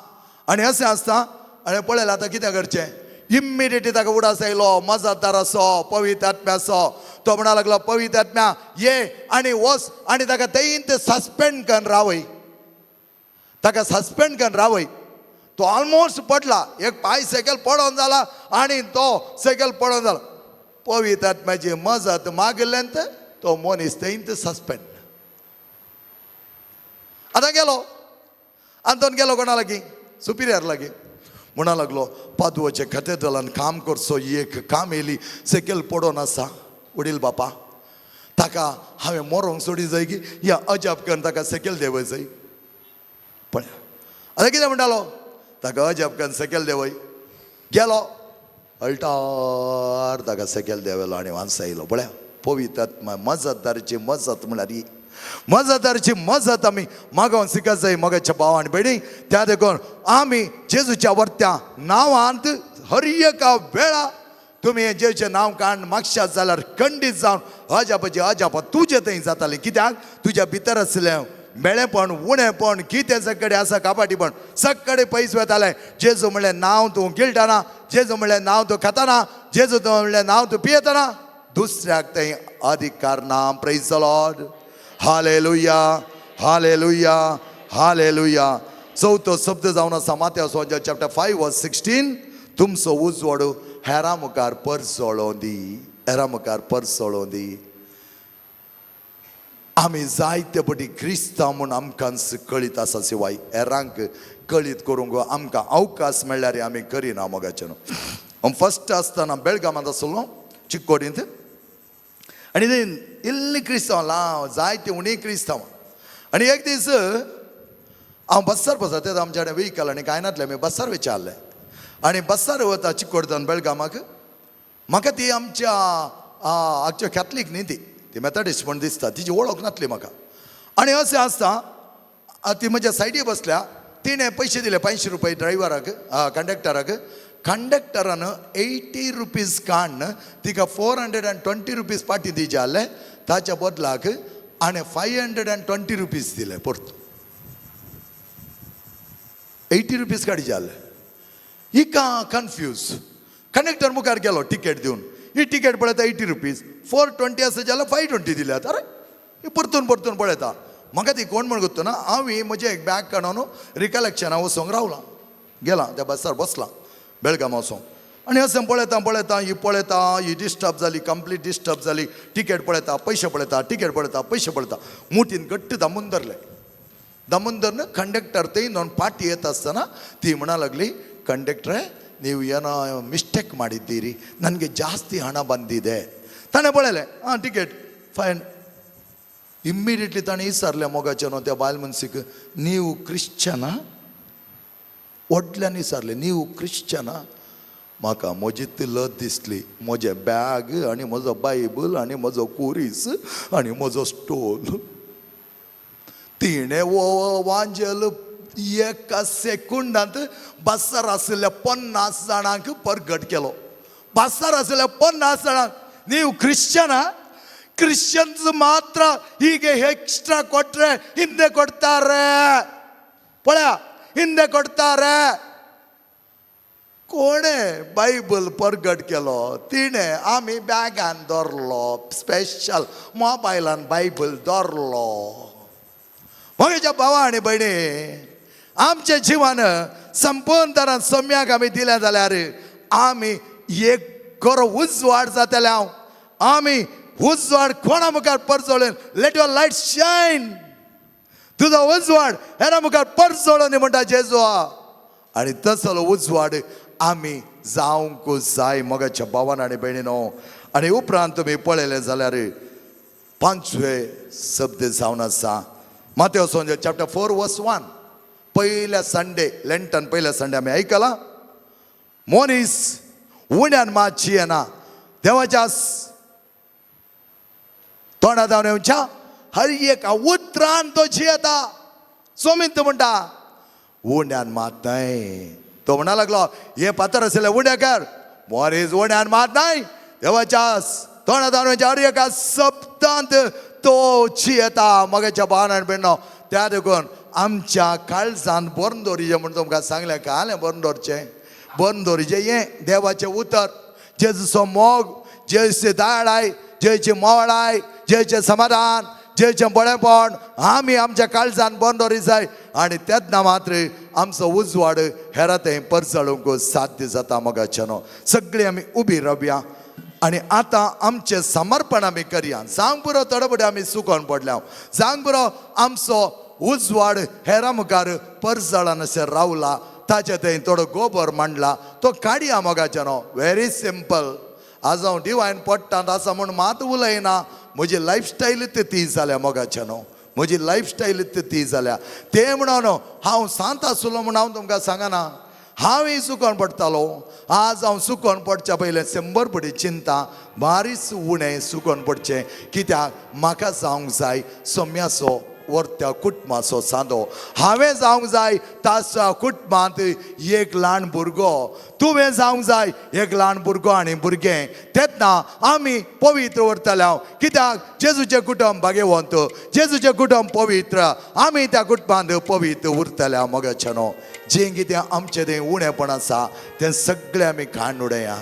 आनी अशें आसता. आनी पळयलें आतां कितें करचें. इमिडिएटली ताका उडास आयलो मजतदाराचो, पवित्र आत्म्याचो. तो म्हणा लागलो, पवित्र आत्म्या ये आनी वच आनी ताका थंयत सस्पेंड करून रावय, ताका सस्पेंड करून रावय. तो ऑलमोस्ट पडला, एक पांय सकयल पडोन जाला आनी तो सकयल पडोन जाला. पवित्र आत्म्याची मजत मागिल्ल्यान तो मनीस थंयत सस्पेंड. आतां गेलो आंतोन, गेलो कोणा लागीं? सुपिरियर लागीं. म्हणा लागलो, पादुवाचे कथेड्रलान काम करचो एक काम येयली सकयल पडोन आसा वडील बापा, ताका हांवें मरोंक सोडी जाय की या अजाप करून ताका सकयल देंवय जाय? पळय आतां कितें म्हणटालो, ताका अजाप करून सकयल देंवय. गेलो अल्टार, ताका सकयल देंवयलो आनी वांसा येयलो. पळया, पवित्र आत्मा मजतदाराची मजत म्हळ्यार ही मजतदाराची मजत आमी मागोवन शिकत जाय, मोगाच्या भाव आनी भयणी. त्या देखून आमी जेजूच्या वर्त्या नांवांत हर एका वेळा तुमी हें जेजूचें नांव काडून मागशात जाल्यार खंडीत जावन अजापाची अजापा तुजे थंय जाताली. कित्याक? तुज्या भितर आसलें मेळेपण, उणेपण, कितें सगळे आसा, कापाटीपण सगळे पयस वताले. जेजू म्हणलें नांव तूं गिळटना, जेजू म्हणलें नांव तूं खाताना, जेजू तूं म्हणलें नांव तूं पियेतना, दुसऱ्याक थंय अधिकार ना. Praise the Lord, hallelujah, hallelujah, hallelujah. चवथो शब्द जावन आसा मात्या चॅप्टर 5 वर्स 16, तुमचो उजवाड हेरा मुखार परसळों दी, हेरा मुखार परसळों दी. आमी जायते पटी क्रिस्तांव म्हूण आमकां कळीत आसा, शिवाय हेरांक कळीत करूंक आमकां अवकाश मेळ्ळ्यार आमी करिना. मोगाचें न्हू, हांव फस्ट आसतना बेळगामांत आसलो, चिक्कोडींत, आनी थंय इल्ली क्रिस्तांव लाव, जायते उणी क्रिस्तांव. आनी एक दीस हांव बस्सार बसता, तें आमच्या कडेन व्हिकल आनी कांय नासलें, आमी बस्सार विचारलें आनी बस्सार वता चिक्कोडच्यान बेळगामाक. म्हाका ती आमच्या आमच्या कॅथलीक न्ही, ती ती मेथडिस्ट म्हण दिसता, तिची वळख नासली म्हाका. आनी अशें आसता ती म्हज्या सायडी बसल्या. तिणें पयशे दिले 500 रुपये ड्रायव्हराक, कंडक्टराक. कंडक्टरान 80 रुपीज काडून तिका 420 रुपीज पाटी दिवचे आहले, ताच्या बदलाक आनी 520 रुपीज दिले परत. 80 रुपीज काडचे आहले. हिका कन्फ्यूज. कंडक्टर मुखार गेलो टिकेट दिवन. ही टिकेट पळयता, 80 रुपीज, 420 आसा जाल्यार 520 दिल्यात. अरे, ही परतून परतून पळयता. म्हाका ती कोण म्हण ना. हांव म्हजें एक बॅग काडून रिकलेक्शना वचोंक रावलां, गेलां त्या बसार बसलां बेळगांव वचोंक. आनी अशें पळयता पळयता, ही पळयता, ही डिस्टर्ब जाली, कंप्लीट डिस्टर्ब जाली. टिकेट पळयता, पयशे पळयता, टिकेट पळयता, पयशे पळयता. मुठीन घट्ट दामून धरले. दामून धरून कंडक्टर थंय नोन पाटी येता आसतना ती म्हणा लागली, ಕಂಡಕ್ಟ್ರೆ, ನೀವು ಏನೋ ಮಿಸ್ಟೇಕ್ ಮಾಡಿದ್ದೀರಿ, ನನಗೆ ಜಾಸ್ತಿ ಹಣ ಬಂದಿದೆ. ताणें पळयलें, आं, टिकेट फायन. इमिडिएटली ताणें विचारलें मोगाचें न्हू त्या बायल मनशीक, ನೀವು क्रिश्चना? व्हडल्यान विचारलें, ನೀವು क्रिश्चना? म्हाका म्हजी लज दिसली. म्हजें बॅग आनी म्हजो बायबल आनी म्हजो कुरीस आनी म्हजो स्टोल. तिणें वांजेल एका सेकंडांत बसार आशिल्ल्या 50 जाणांक परगट केलो. बसार आशिल्ल्या 50 जाणांक, ನೀವು ಕ್ರಿಶ್ಚಿಯನ? ಕ್ರಿಶ್ಚಿಯನ್ಸ್ ಮಾತ್ರ ಹೀಗೆ ಎಕ್ಸ್ಟ್ರಾ ಕೊಟ್ರೆ ಹಿಂದೆ ಕೊಡ್ತಾರೆ. ಪೊळया, ಹಿಂದೆ ಕೊಡ್ತಾರೆ. कोणे बायबल परगट केलो? तिणें. आमी बॅगान दवरलो, स्पेशल मोबायलान बायबल दवरलो. म्हज्या भावा आनी भयणी, आमचें जिवन संपूर्ण तरान सम्याक आमी दिलें जाल्यार आमी एक बरो उजवाड जातले. हांव आमी उजवाड कोणा मुखार परजळून? Let your light shine. तुजो उजवाड हेरा मुखार परजळून म्हणटा जेजू. आनी तसलो उजवाड आमी जावंक जाय, मोगाच्या भावान आनी भयणीनो. आनी उपरांत तुमी पळयलें जाल्यार पांचवे शब्द जावन आसा मातेव चॅप्टर 4 वर्स 1. पयल्या संडे, लेंटन पयल्या संडे आमी आयकलां, मनीस उण्यान मात जियेना, देवाच्या तोंडा जावन येवच्या हर एका उतरान तो जियेता. सोमीत म्हणटा, उण्यान मात न्हय. तो म्हणा लागलो, हे पातर आशिल्ले उण्या कर. मनीस उण्यान मात न्हय, देवाच्या तोंडा जावन येवच्या हर एका शब्दांत तो जियेता. मगाच्या भावान भयणो, त्या देखून आमच्या काळजान भरून दवरिचें म्हूण तुमकां सांगलें. कालें भरून दवरचें. भरून दवरिचें हें देवाचें उतर, जेजूचो मोग, जेजूची दाळाय, जेजूची मोवळाय, जेजूचें समाधान, जेजूचें बरेंपण आमी आमच्या काळजान भरून दवरी जाय. आनी तेन्ना मात्र आमचो उजवाड हेरा थंय परजळूंक साध्य जाता. मोगाच्यानो, सगळीं आमी उबी रावया आनी आतां आमचें समर्पण आमी करया. सांग पुरो थोडे फुडें आमी चुकोन पडल्या, सांग पुरो आमचो उजवाड हेरा मुखार परजळान अशें रावला, ताचे थंय थोडो गोबर मांडला तो काडया. मोगाच्यानो, व्हेरी सिंपल. आज हांव डिवायन पडटांत आसा म्हूण मात उलयना, म्हजी लायफस्टायल ती जाल्या. मोगाच्यानो, म्हजी लायफस्टायल ती जाल्या. तें म्हणून हांव सांत आसलो म्हूण हांव तुमकां सांगना, हांवूय चुकोन पडटालो. आज हांव चुकोन पडच्या पयलें 100 पटी चिंता, बारीच उणें चुकोन पडचें, कित्याक म्हाका जावंक जाय सोम्याचो वर्त्या कुटुंबाचो सांदो, हांवें जावंक जाय ताच्या कुटुंबांत एक ल्हान भुरगो, तुवें जावंक जाय एक ल्हान भुरगो आनी भुरगें. तेन्ना आमी पवित्र उरतले. हांव कित्याक जेजूचें कुटुंब भाग्यवंत, जेजूचें कुटुंब पवित्र, आमी त्या कुटुंबांत पवित्र उरतले. मोगाच्यानो, जें कितें आमचें तें उणेपण आसा तें सगळें आमी काडून उडया.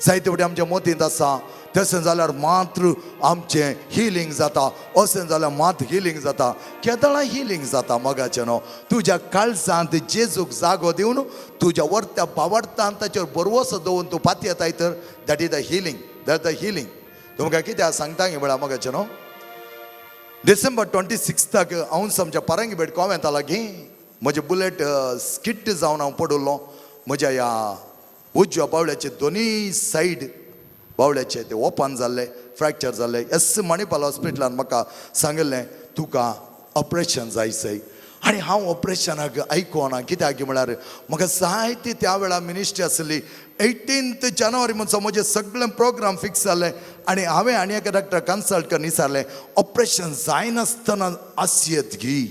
जायते फावटी आमच्या मतींत आसा तशें जाल्यार मात्र आमचें हिलींग जाता, अशें जाल्यार मात हिलींग जाता. केदळा हिलींग जाता मोगाचें न्हू? तुज्या काळजांत जेजूक जागो दिवन तुज्या वर्त्या बावडतान ताचेर बरवसो दवरून तूं पातयेताय तर that is the healing, that the healing. तुमकां कित्याक सांगता म्हळ्यार मोगाचें न्हू, डिसेंबर 26 हांव आमच्या पारंगीपेट कोवेंता लागीं म्हजें बुलेट स्किट जावन हांव पडिल्लो. म्हज्या ह्या उजव्या बावल्याचे दोनूय सायड बावल्याचे ते ओपन जाल्ले, फ्रॅक्चर जाल्ले. एस मणिपाल हॉस्पिटलान म्हाका सांगिल्लें तुका ऑपरेशन जाय सय. आनी हांव ऑपरेशनाक आयकोना, कित्याक म्हळ्यार म्हाका जायती त्या वेळार मिनिस्ट्री आसली. 18 जानेवारी म्हणसो म्हजें सगळें प्रोग्राम फिक्स जालें आनी हांवें आनी एका डॉक्टर कन्सल्ट करून विचारलें, ऑपरेशन जायनासतना आसयेत गी?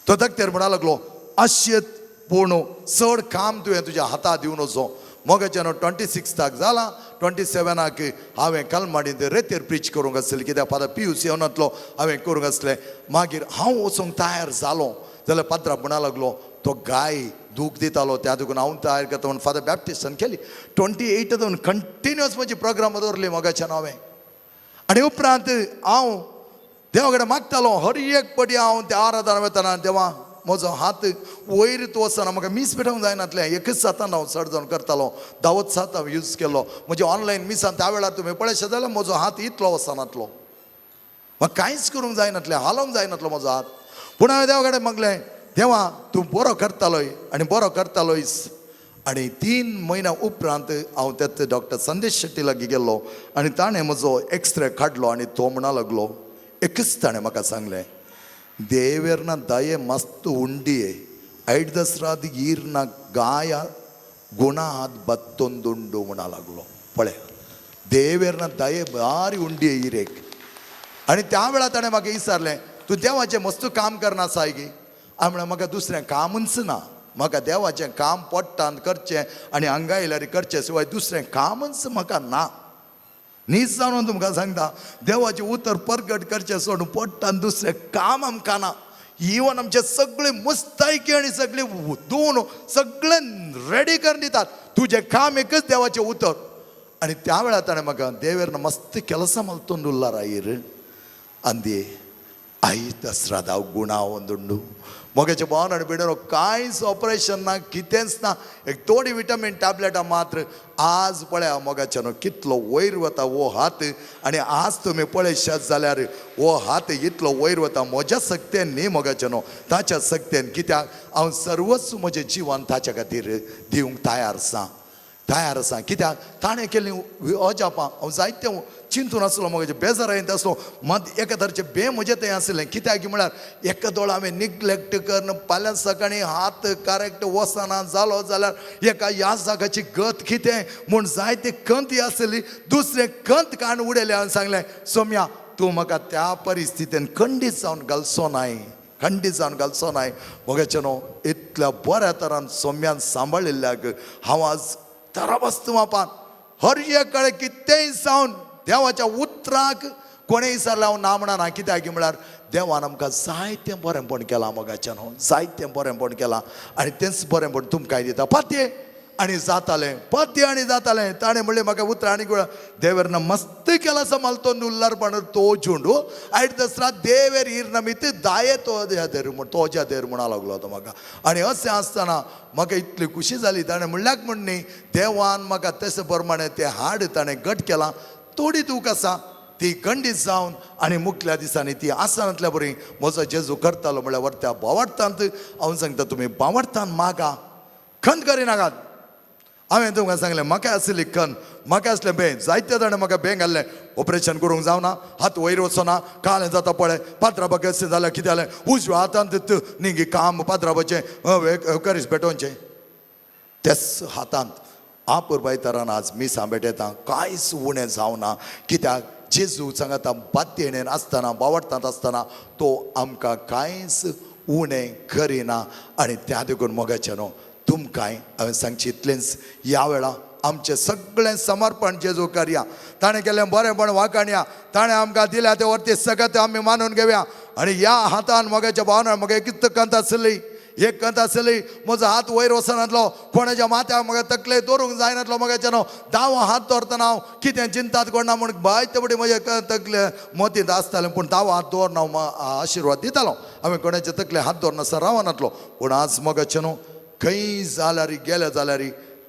तो डॉक्टर म्हणा लागलो आसयेत, पूण चड काम तुवें तुज्या हाता दिवन वचो. मोगाच्यान 26 जाला, 27 हांवें कलमाडींत रेतेर प्रिच करूंक आसलें, कित्याक फादर पियूस येवनातलो हांवें करूंक आसलें. मागीर हांव वचूंक तयार जालो जाल्यार पात्रां म्हणा लागलो तो गाय दूख दितालो, त्या देखून हांव तयार करता म्हणून फादर बॅप्टिस्टान केली. 28 कंटिन्युअस म्हजी प्रोग्राम दवरली मोगाच्यान हांवें. आनी उपरांत हांव देवा कडेन मागतालो, हर एक पटी हांव त्या आराधना वतना, देवा म्हजो हात वयर तूं वचना, म्हाका मीस पेटोवंक जायनातलें. एकच हातान हांव चड जावन करतालो, धांवत हात हांव यूज केलो म्हजे ऑनलायन मिसान. त्या वेळार तुमी पळयशे जाल्यार म्हजो हात इतलो वचनातलो, म्हाका कांयच करूंक जायनातलें, हालोवंक जायनातलो म्हजो हात. पूण हांवें देवा कडेन मागलें, देवा तूं बरो करतालोय आनी बरो करतालोयस. आनी 3 म्हयन्या उपरांत हांव तेच डॉक्टर संदेश शेट्टी लागीं गेल्लो आनी ताणें म्हजो एक्सरे काडलो आनी तो म्हणा लागलो, एकच ताणें म्हाका सांगलें, ದೇವೆರ್ನ ದಯೆ ಮಸ್ತ್ ಉಂಡಿಯೆ, ಐಡ್ದಸ್ರಾದ್ ಈರ್ನ ಗಾಯ ಗುಣ ಆದ್ ಬತ್ತೊಂದುಂಡು म्हणा लागलो. पळय, देवेर्न दये भारी उंडिये इरेक. आनी त्या वेळार ताणें म्हाका विचारलें, तूं देवाचें मस्त काम करना आसाय गी? हांवें म्हणलें, म्हाका दुसरें कामूच ना, म्हाका देवाचें काम पोट्टान करचें आनी हांगा येयल्यार करचें शिवाय दुसरें कामूच म्हाका ना. नीज जावन तुमकां सांगता, देवाचें उतर परगट करचें सोडून पोट्टान दुसरें काम आमकां ना. इवन आमचे सगळे मुस्तायकी आनी सगळे धुवन सगळें रेडी करून दितात, तुजें काम एकच देवाचें उतर. आनी त्या वेळार ताणें म्हाका देवेर मस्त ಕೆಲಸ ಮಲ್ತೊಂದುಲ್ಲಾರ ಅಂದಿ ಐತ ಶ್ರದ್ಧಾ ಗುಣ ಒಂದುಂಡು. मोगेचें भोवन आनी बिडो कांयच ऑपरेशन ना, कितेंच ना, एक थोडी विटामीन टॅबलेटां मात्र. आज पळया मोगाच्यानो कितलो वयर वता हो हात. आनी आज तुमी पळयशात जाल्यार हो हात इतलो वयर वता म्हज्या सक्तेन न्ही मोगाच्यानो, ताच्या सक्तेन. कित्याक हांव सर्वस्व म्हजें जिवन ताच्या खातीर दिवंक तयार आसा, तयार आसा. कित्याक ताणें केल्लीं अजापां हांव जायतें चिंतून आसलो, म्हजें बेजार येत आसलो, मात एका तरेचें बे म्हजें थंय आसलें. कित्याक म्हळ्यार एका दोळो हांवें निग्लेक्ट करून फाल्यां सकाळीं हात करेक्ट वचना जालो जाल्यार एका ह्या जागाची गत कितें म्हूण जायते कंत आसली. दुसरें कंत काडून उडयलें. हांवें सांगलें, सोम्या तूं म्हाका त्या परिस्थितीन खंडीत जावन घालचो नाय, खंडीत जावन घालचो नाय. मोगाचें न्हू, इतल्या बऱ्या तरान सोम्यान सांबाळिल्ल्याक हांव आज तरावस्त मापान हर एक कडेन कितेंय जावन देवाच्या उतराक कोणें विचारलें हांव ना म्हणना. कित्याक म्हळ्यार देवान आमकां जायतें बरेंपण केलां मोगाचें न्हू, जायतें बरेंपण केलां आनी तेंच बरेंपण तुमकांय दिता. पातये. आनी जातालें, पत्य आनी जातालें. ताणें म्हणलें म्हाका उतरां आनी देवेर मस्त केला समाल तो नुल्लार पण तो झुंडू आयट दसरा देवेर इर नमित दाये तो देर म्हण तोज्या देर म्हणा लागलो तो म्हाका. आनी अशें आसतना म्हाका इतली खुशी जाली. ताणें म्हणल्याक म्हण न्ही, देवान म्हाका तशें प्रमाणें तें हाड ताणें घट केलां, थोडी दूख आसा ती खंडीत जावन आनी मुखल्या दिसांनी ती आसनातल्या बरी म्हजो जेजू करतालो. म्हणल्यार वरत्या बावडटांत हांव सांगता, तुमी बावडटान मागा, खंत करिनाकात. हांवें तुमकां सांगलें म्हाका आसली खन, म्हाका आसलें बें, जायते जाणां म्हाका बें घाल्लें, ऑपरेशन करूंक जावना, हात वयर वचना, कालें जाता पळय, पात्राबाक अशें जालें कितें जालें, उजव्या हातांत न्ही काम पात्राबाचें करीस भेटोवचें, त्याच हातांत आपुरबायतरान आज मिसां भेटयता, कांयच उणें जावना. कित्याक जेजू सांगता बात्येणेन आसतना बावडटांत आसतना तो आमकां कांयच उणें करिना. आनी त्या देखून मोगाचें न्हू तुमकांय हांवें सांगचें इतलेंच, ह्या वेळा आमचें सगळें समर्पण जेजू करया. ताणें केल्लें बरेंपण वाखाणया, ताणें आमकां दिल्या ते वरती सगळें आमी मानून घेवया. आनी ह्या हातान मोगाच्या भावना म्हाका एक कंत आसली, एक कंत आसली, म्हजो हात वयर वचनातलो, कोणाच्या माथ्याक म्हाका तकले दवरूंक जायनातलो. मोगाच्या न्हू दावो हात दवरतना हांव कितें चिंतात कोणा म्हूण जायते फावटी म्हजे तकले मोतींत आसतालें, पूण दावो हात दवरना हांव आशिर्वाद दितालो, हांवें कोणाच्या तकले हात दवरनासतना रावनातलो. पूण आज मोगाचें न्हू खंय जाल्यार गेले जाल्यार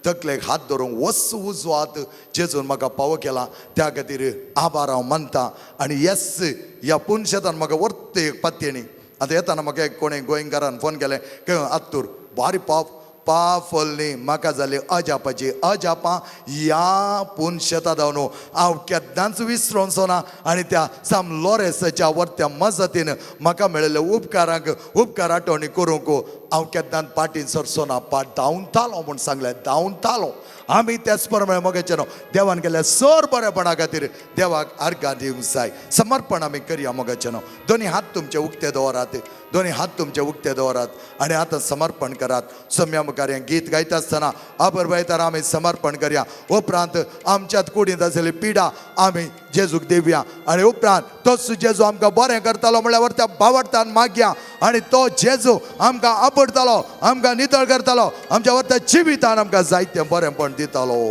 तकलेक हात धरूंक वस उजवो हात जेजून म्हाका पावो केला, त्या खातीर आभार हांव मानता. आनी येस ह्या पुनशेतान म्हाका वर्ते एक पातयेणी आतां येताना म्हाका एक कोणें गोंयकारान फोन केलें की आत्तूर बारी पाव पाफलनी म्हाका जाली अजापाची अजापां ह्या पुनशेता न्हू हांव केन्नाच विसरोनचो ना. आनी त्या साम लॉरेसाच्या वरत्या मजतीन म्हाका मेळिल्ल्या उपकारांक उपकार आठवणी करूंक हांव केन्नाच पाटीन सरचो ना. पाट धांवतालो म्हूण सांगलें, धांवतालो. आमी त्याच प्रमाणे मोगाचें न्हू देवान केल्ल्या सर बरेपणा खातीर देवाक आर्गां दिवंक जाय. समर्पण आमी करया मोगाचें न्हू. दोनी हात तुमचे उक्ते दवरात, दोनी हात तुमचे उक्ते दवरात आनी आतां समर्पण करात. सम्या मुखार हें गीत गायता आसतना आबर आमी समर्पण करया. उपरांत आमच्यात कुडींत आसलेली पिडा आमी जेजूक दिवया. आनी उपरांत तोच जेजू आमकां बरें करतालो म्हणल्यार त्या बावडटान मागया. आनी तो जेजू आमकां आपडतालो, आमकां नितळ करतालो, आमच्या वरत्या जिवितान आमकां जायतें बरेंपण दितालो.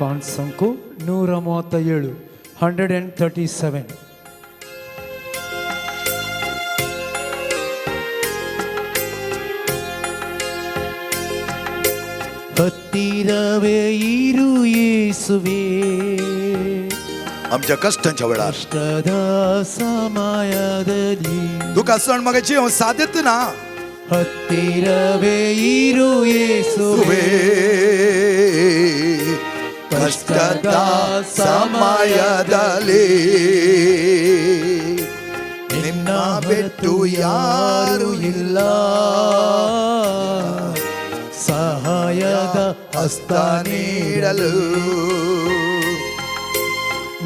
537, 137. ಹತ್ತಿರವೇ ಇರು ಯೇಸುವೇ, आमच्या कश्टांच्या वेळार, ಕಷ್ಟದ ಸಮಯದಲ್ಲಿ तुका सण म्हाका जीव सादेत ना. ಹತ್ತಿರವೇ ಇರು ಯೇಸುವೇ, ಕಷ್ಟದ ಸಮಯದಲ್ಲಿ ನಿನ್ನ ಬಿಟ್ಟು ಯಾರು ಇಲ್ಲ, ಸಹಾಯದ ಹಸ್ತ ನೀಡಲು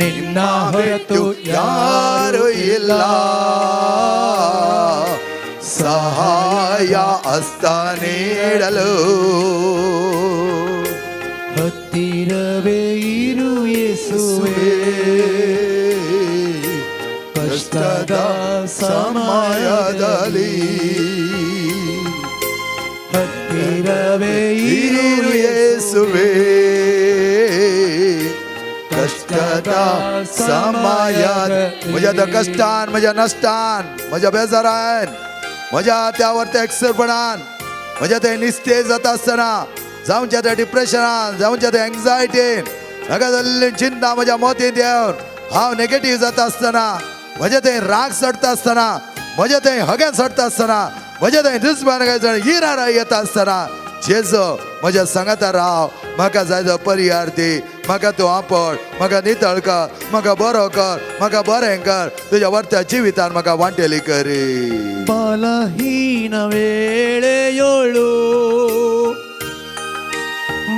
ನಿನ್ನ ಹೊರತು ಯಾರು ಇಲ್ಲ, ಸಹಾಯ ಹಸ್ತ ನೀಡಲು. ಹತ್ತಿರವೇ ಇರು ಯೇಸುವೇ, ಕಷ್ಟದ ಸಮಯದಲ್ಲಿ ಹತ್ತಿರವೇ ಇರು ಯೇಸುವೇ, कश्टाच्या समयात म्हज्या त्या कश्टान, म्हज्या नश्टान, म्हज्या बेजारान, म्हज्या त्यावर त्या एकसरपणान, म्हज्या ते निस्तेज जाता आसतना, जावच्या त्या डिप्रेशनान, जावच्या त्या एन्जायटीन, म्हाका जाल्ली चिंता म्हज्या मतींत येवन हांव नेगेटीव जाता आसतना, म्हज्या थंय राग चडटा आसतना, म्हज्या थंय हगें चडटा आसतना, म्हज्या थंय दुस्मान हिरारा येता आसतना, जेजो म्हज्या सांगाता राव, म्हाका जाय तो परिहार दी, म्हाका तूं आपड, म्हाका नितळ कर, म्हाका बरो कर, म्हाका बरें कर, तुज्या वरत्या जिवितान म्हाका वांटेली करी. ಬಲಹೀನ ವೇಳೆಯೋಳು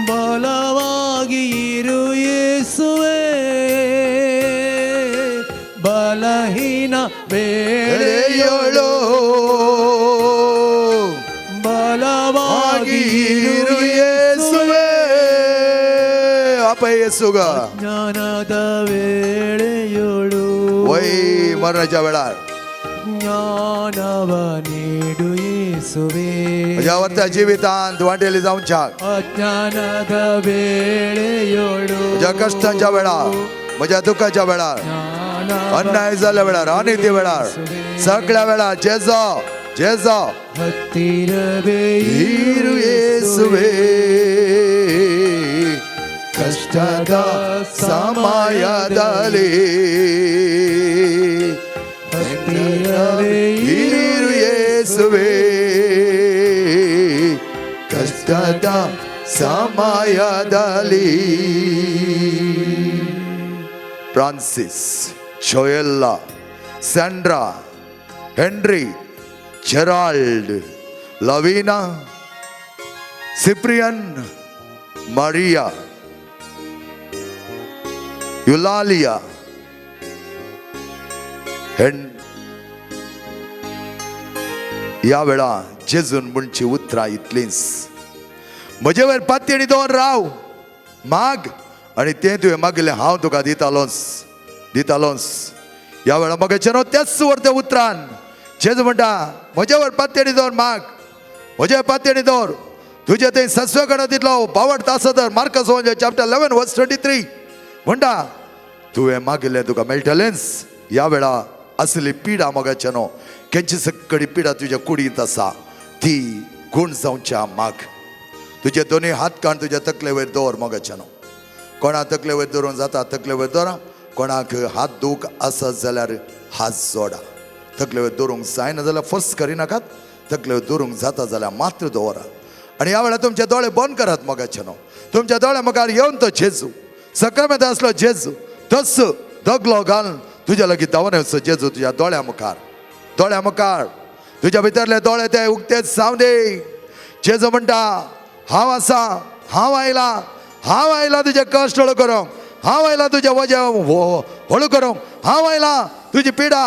ಬಲವಾಗಿ ಇರು ಯೇಸುವೇ, ಬಲಹೀನ ವೇಳೆಯೋಳು ಬಲವಾಗಿ ಇರು ಯೇಸುವೇ, ಅಪ್ಪ ಯೇಸುಗ ಜ್ಞಾನದ ವೇಳೆಯೋಳು वय मरणाच्या वेळार, ಜ್ಞಾನವ ನೀಡು ಯೇಸುವೆ. म्हज्या वर्ತ जिवितांत वांटेली जावच्याक. ಅಜ್ಞಾನದ ವೇಳೆಯೋಳು म्हज्या कश्टांच्या वेळार, म्हज्या दुखाच्या वेळार, ಜ್ಞಾನವ अन्याय जाल्ल्या वेळार, अनिती वेळार, सगळ्या वेळार जेजो जेजो ಹತ್ತಿರವೇ ಇರು ಯೇಸುವೆ. ಕಷ್ಟದ ಸಮಯದಲ್ಲಿ ಹತ್ತಿರವೇ ಇರು ಯೇಸುವೆ. ಕಷ್ಟದ ಸಮಯದಲ್ಲಿ. Francis, Joella, Sandra, Henry, Gerald, Lavina, Cyprian, Maria, Eulalia, हेन ह्या वेळा जेजून म्हणची उतरां इतलींच, म्हजे वयर पातयेणी दवर राव, माग आनी तें तुवें मागिल्लें हांव तुका दितालोंच, दितालोंच. ह्या वेळा म्हगेचें न्हू त्याच वर उतरान जेजू म्हणटा, म्हजे वयर पातयेणी दवर, माग, म्हजे पातयेणी दवर, तुजे थंय सस्वे कडेन तितलो बावडत आसा तर. मार्कस chapter 11 verse 23 म्हणटा, तुवें मागिल्लें तुका मेळटलेंच. ह्या वेळा असली पिडा मगाचे न्हू, केंची सकडी पिडा तुज्या कुडींत आसा ती गूण जावच्या माग. तुजे दोनूय हात काण तुज्या तकले वयर दवर मगाचे न्हू. कोणा तकले वयर दवरून जाता तकले वयर दवरा, कोणाक हात दूख आसत जाल्यार हात जोडा. तकले वयर दवरूंक जायना जाल्यार फोर्स करिनाकात, तकले वयर दवरूंक जाता जाल्यार मात्र दवरा. आनी ह्या वेळार तुमचे दोळे बंद करात मगाचे न्हू. तुमच्या दोळ्या मुखार येवन तो जेजू, सक्रामेंत आसलो जेजू, तस दगलो घालून तुज्या लागीं धांवन येवचो जेजू तुज्या दोळ्या मुखार, दोळ्या मुखार. तुज्या भितरले दोळे ते उक्तेच जावं दी. जेजू म्हणटा, हांव आसा, हांव आयला, हांव आयला तुजे कश्ट हळू करूंक, हांव आयला तुजें वजें हळू करूंक, हांव आयला तुजी पिडा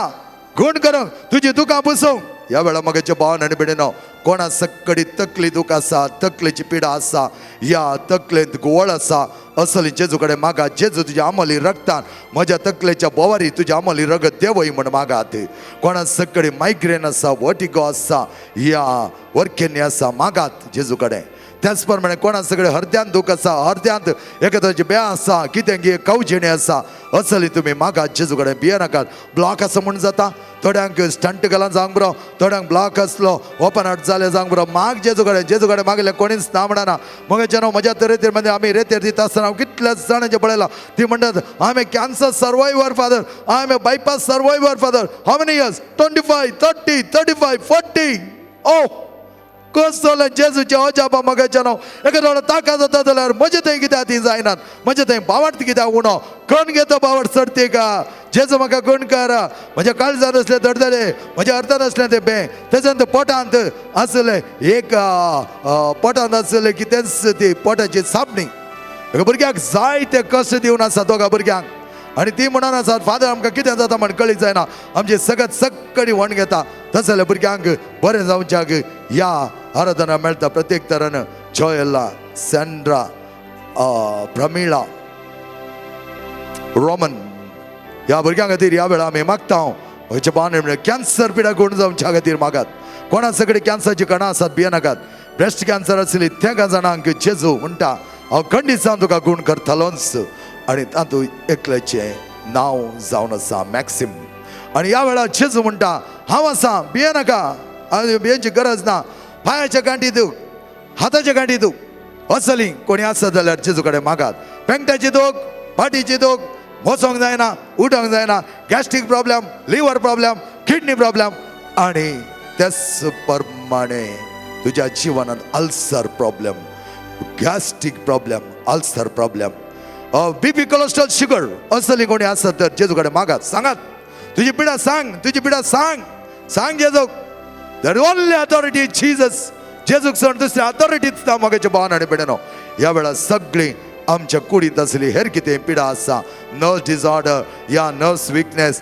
गूण करूंक, तुजी दुकां पुसूंक. ह्या वेळार म्हगेच्या भावान आनी भयणीनो, कोणा सकडी तकली दूख आसा, तकलेची पिडा आसा, या तकलेंत घुंवळ आसा, असली जेजू कडेन मागा, जेजू तुज्या आमली रगतान म्हज्या तकलेच्या बोवारी तुज्या आमली रगत देंवय म्हण मागात. कोणा सकडी मायग्रेन आसा, वर्टिगो आसा, या वर्केनी आसा, मागात जेजू कडेन. त्याच प्रमाणे कोणा सगळे हरद्यांत दूख आसा, हरद्यांत एखाद्याची बें आसा, कितें गे कवजेणी आसा, असली तुमी मागात जेजू कडेन, भियेनाकात. ब्लॉक आसा म्हूण जाता, थोड्यांक स्टंट घालान जावंक बरो, थोड्यांक ब्लॉक आसलो ओपन हार्ट जालें जावंक बरो, माग जेजू कडेन. जेजू कडेन मागलें कोणीच ना म्हणना. मगेचें न्हू म्हज्या तरेतेर मध्ये आमी रेतेर दिता आसतना हांव कितल्या जाणांचें पळयलां, ती म्हणटात, "I am a cancer survivor, Father. I am a bypass survivor, Father." How many years? 25, 30, 35, 40. Oh, कसलो जेजूचे अजापा मगाच्या न्हू. एखादो ताका जाता जाल्यार म्हजे थंय कित्याक ती जायनात? म्हजे थंय बावट कित्याक उणो कोण घेतो? बावट चडते का? जेजू म्हाका गुण कर. म्हज्या काळजांत आसले दडदडे, म्हज्या अर्थांत आसलें तें बें, तेच्या नंतर पोटांत आसलें एक पोटांत आसलें कितेंच, ती पोटाची सापणी. एका भुरग्याक जायते कश्ट दिवन आसा, दोगा भुरग्यांक. आनी ती म्हणून आसात, "फादर, आमकां कितें जाता म्हण कळीत जायना, आमची सगळ्यात सकडी वण घेता." तशें जाल्यार भुरग्यांक बरें जावच्याक ह्या आराधना मेळटा प्रत्येक तरान. जोयला, सँड्रा, प्रमिळा, रोमन ह्या भुरग्यां खातीर ह्या वेळार आमी मागता. हयच्या पावन कॅन्सर पिडा गुण जावच्या खातीर मागात. कोणा सगळे कॅन्सरची कणां आसात, भियेनाकात. ब्रेस्ट कॅन्सर आसली तेका जाणांक जेजू म्हणटा, हांव खंडीत जावन तुका गूण करतलोच. आनी तातूंत एकल्याचें नांव जावन आसा मॅक्सिम. आनी ह्या वेळार जेजू म्हणटा, हांव आसा, भियेनाका आनी भियेंची गरज ना. पांयाच्या गांठी दूख, हाताच्या गांठी दूख असली कोणी आसत जाल्यार जेजू कडेन मागात. पेंगटाची दूख, फाटीची दूख, बसोंक जायना, उठोंक जायना, gastric problem, liver problem, kidney problem आणि त्याच प्रमाणे तुझ्या जिवनात ulcer problem, gastric problem, ulcer problem, BP, cholesterol, sugar असली कोणी आसत तर जेजू कडेन मागात. सांगात तुझी पिडा, सांग तुझी पिडा, सांग, सांग जेजूक. The only authority Jesus. जेजूक सोड दुसरी अथॉरिटीच ना मगाच्या भावान आनी भयणीनो. ह्या वेळार सगळी आमच्या कुडींत आसली हेर कितें पिडा आसा, नर्व डिसऑर्डर या नर्व्स विकनेस.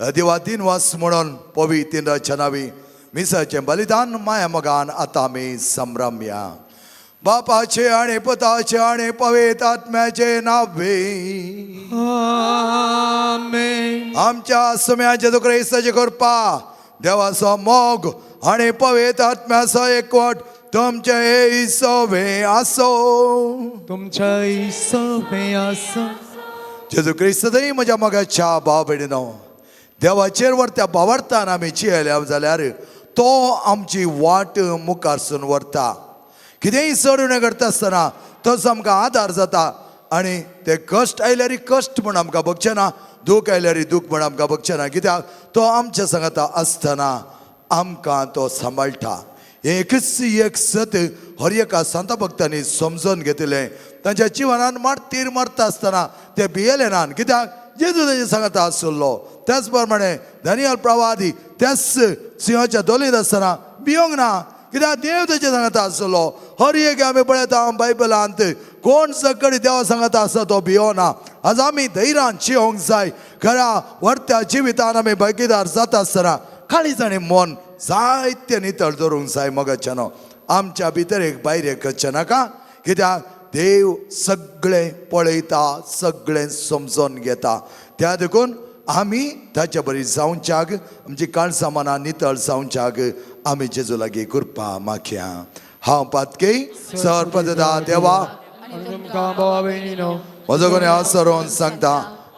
देवा दिनवास म्हणून पवित्र नावी मिसाचें बलिदान माया मोगान आतां आमी संभ्रमया. बापाचे आनी पुताचे आनी पवित्र आत्म्याचे नावे. आमेन. आमच्या सुम्या जेजू क्रिस्ताची कृपा, देवाचो मोग आनी पवित्र आत्म्याचो एकवट तुमचे सवे आसो. तुमच्या सवे आसा. जेजू क्रिस्तय म्हज्या मोगाच्या भाव भयणीनो, देवाचेर व्हरत्या भावार्थान आमी चियल्या जाल्यार तो आमची वाट मुखारसून व्हरता. कितेंय चड उणें करता आसतना तोच आमकां आदार जाता आनी ते कश्ट आयल्यार कश्ट म्हूण आमकां भोगचें ना, दूख आयल्यार दूख म्हूण आमकां भोगचें ना, कित्याक तो आमच्या सांगाता आसतना आमकां तो सांबाळटा. हें एकच एक सत हर एका संता भक्तांनी समजून घेतिल्लें. तांच्या जिवनान मारतीर मरता आसतना ते भियेले नात, कित्याक जेजू तांच्या सांगाता आसलो. त्याच प्रमाणे दानियल प्रवादी त्याच सिंहाच्या दोलींत आसतना भियोंक ना, कित्याक देव ताच्या सांगाता आसलो. हर एक आमी पळयता बायबलांत कोण सकडी देवा सांगाता आसा तो भियोना. आज आमी धैर्यान चियोंक जाय. खऱ्या व्हरत्या जिवितान आमी भागीदार जाता आसतना काळीज आनी मन जायते नितळ दवरूंक जाय. मोगाच्यानो, आमच्या भितर एक भायर एक करचें नाका, कित्याक देव सगळें पळयता, सगळें समजून घेता. त्या देखून आमी ताच्या बरी जावच्याक, आमची काळसां मनां नितळ जावच्याक आमी जेजू लागीं कृपा मागया. हांव पातकी सर्पदा देवा आनी तुमकां भावा भयणीनो म्हजो कोणी हांव सरोवन सांगता,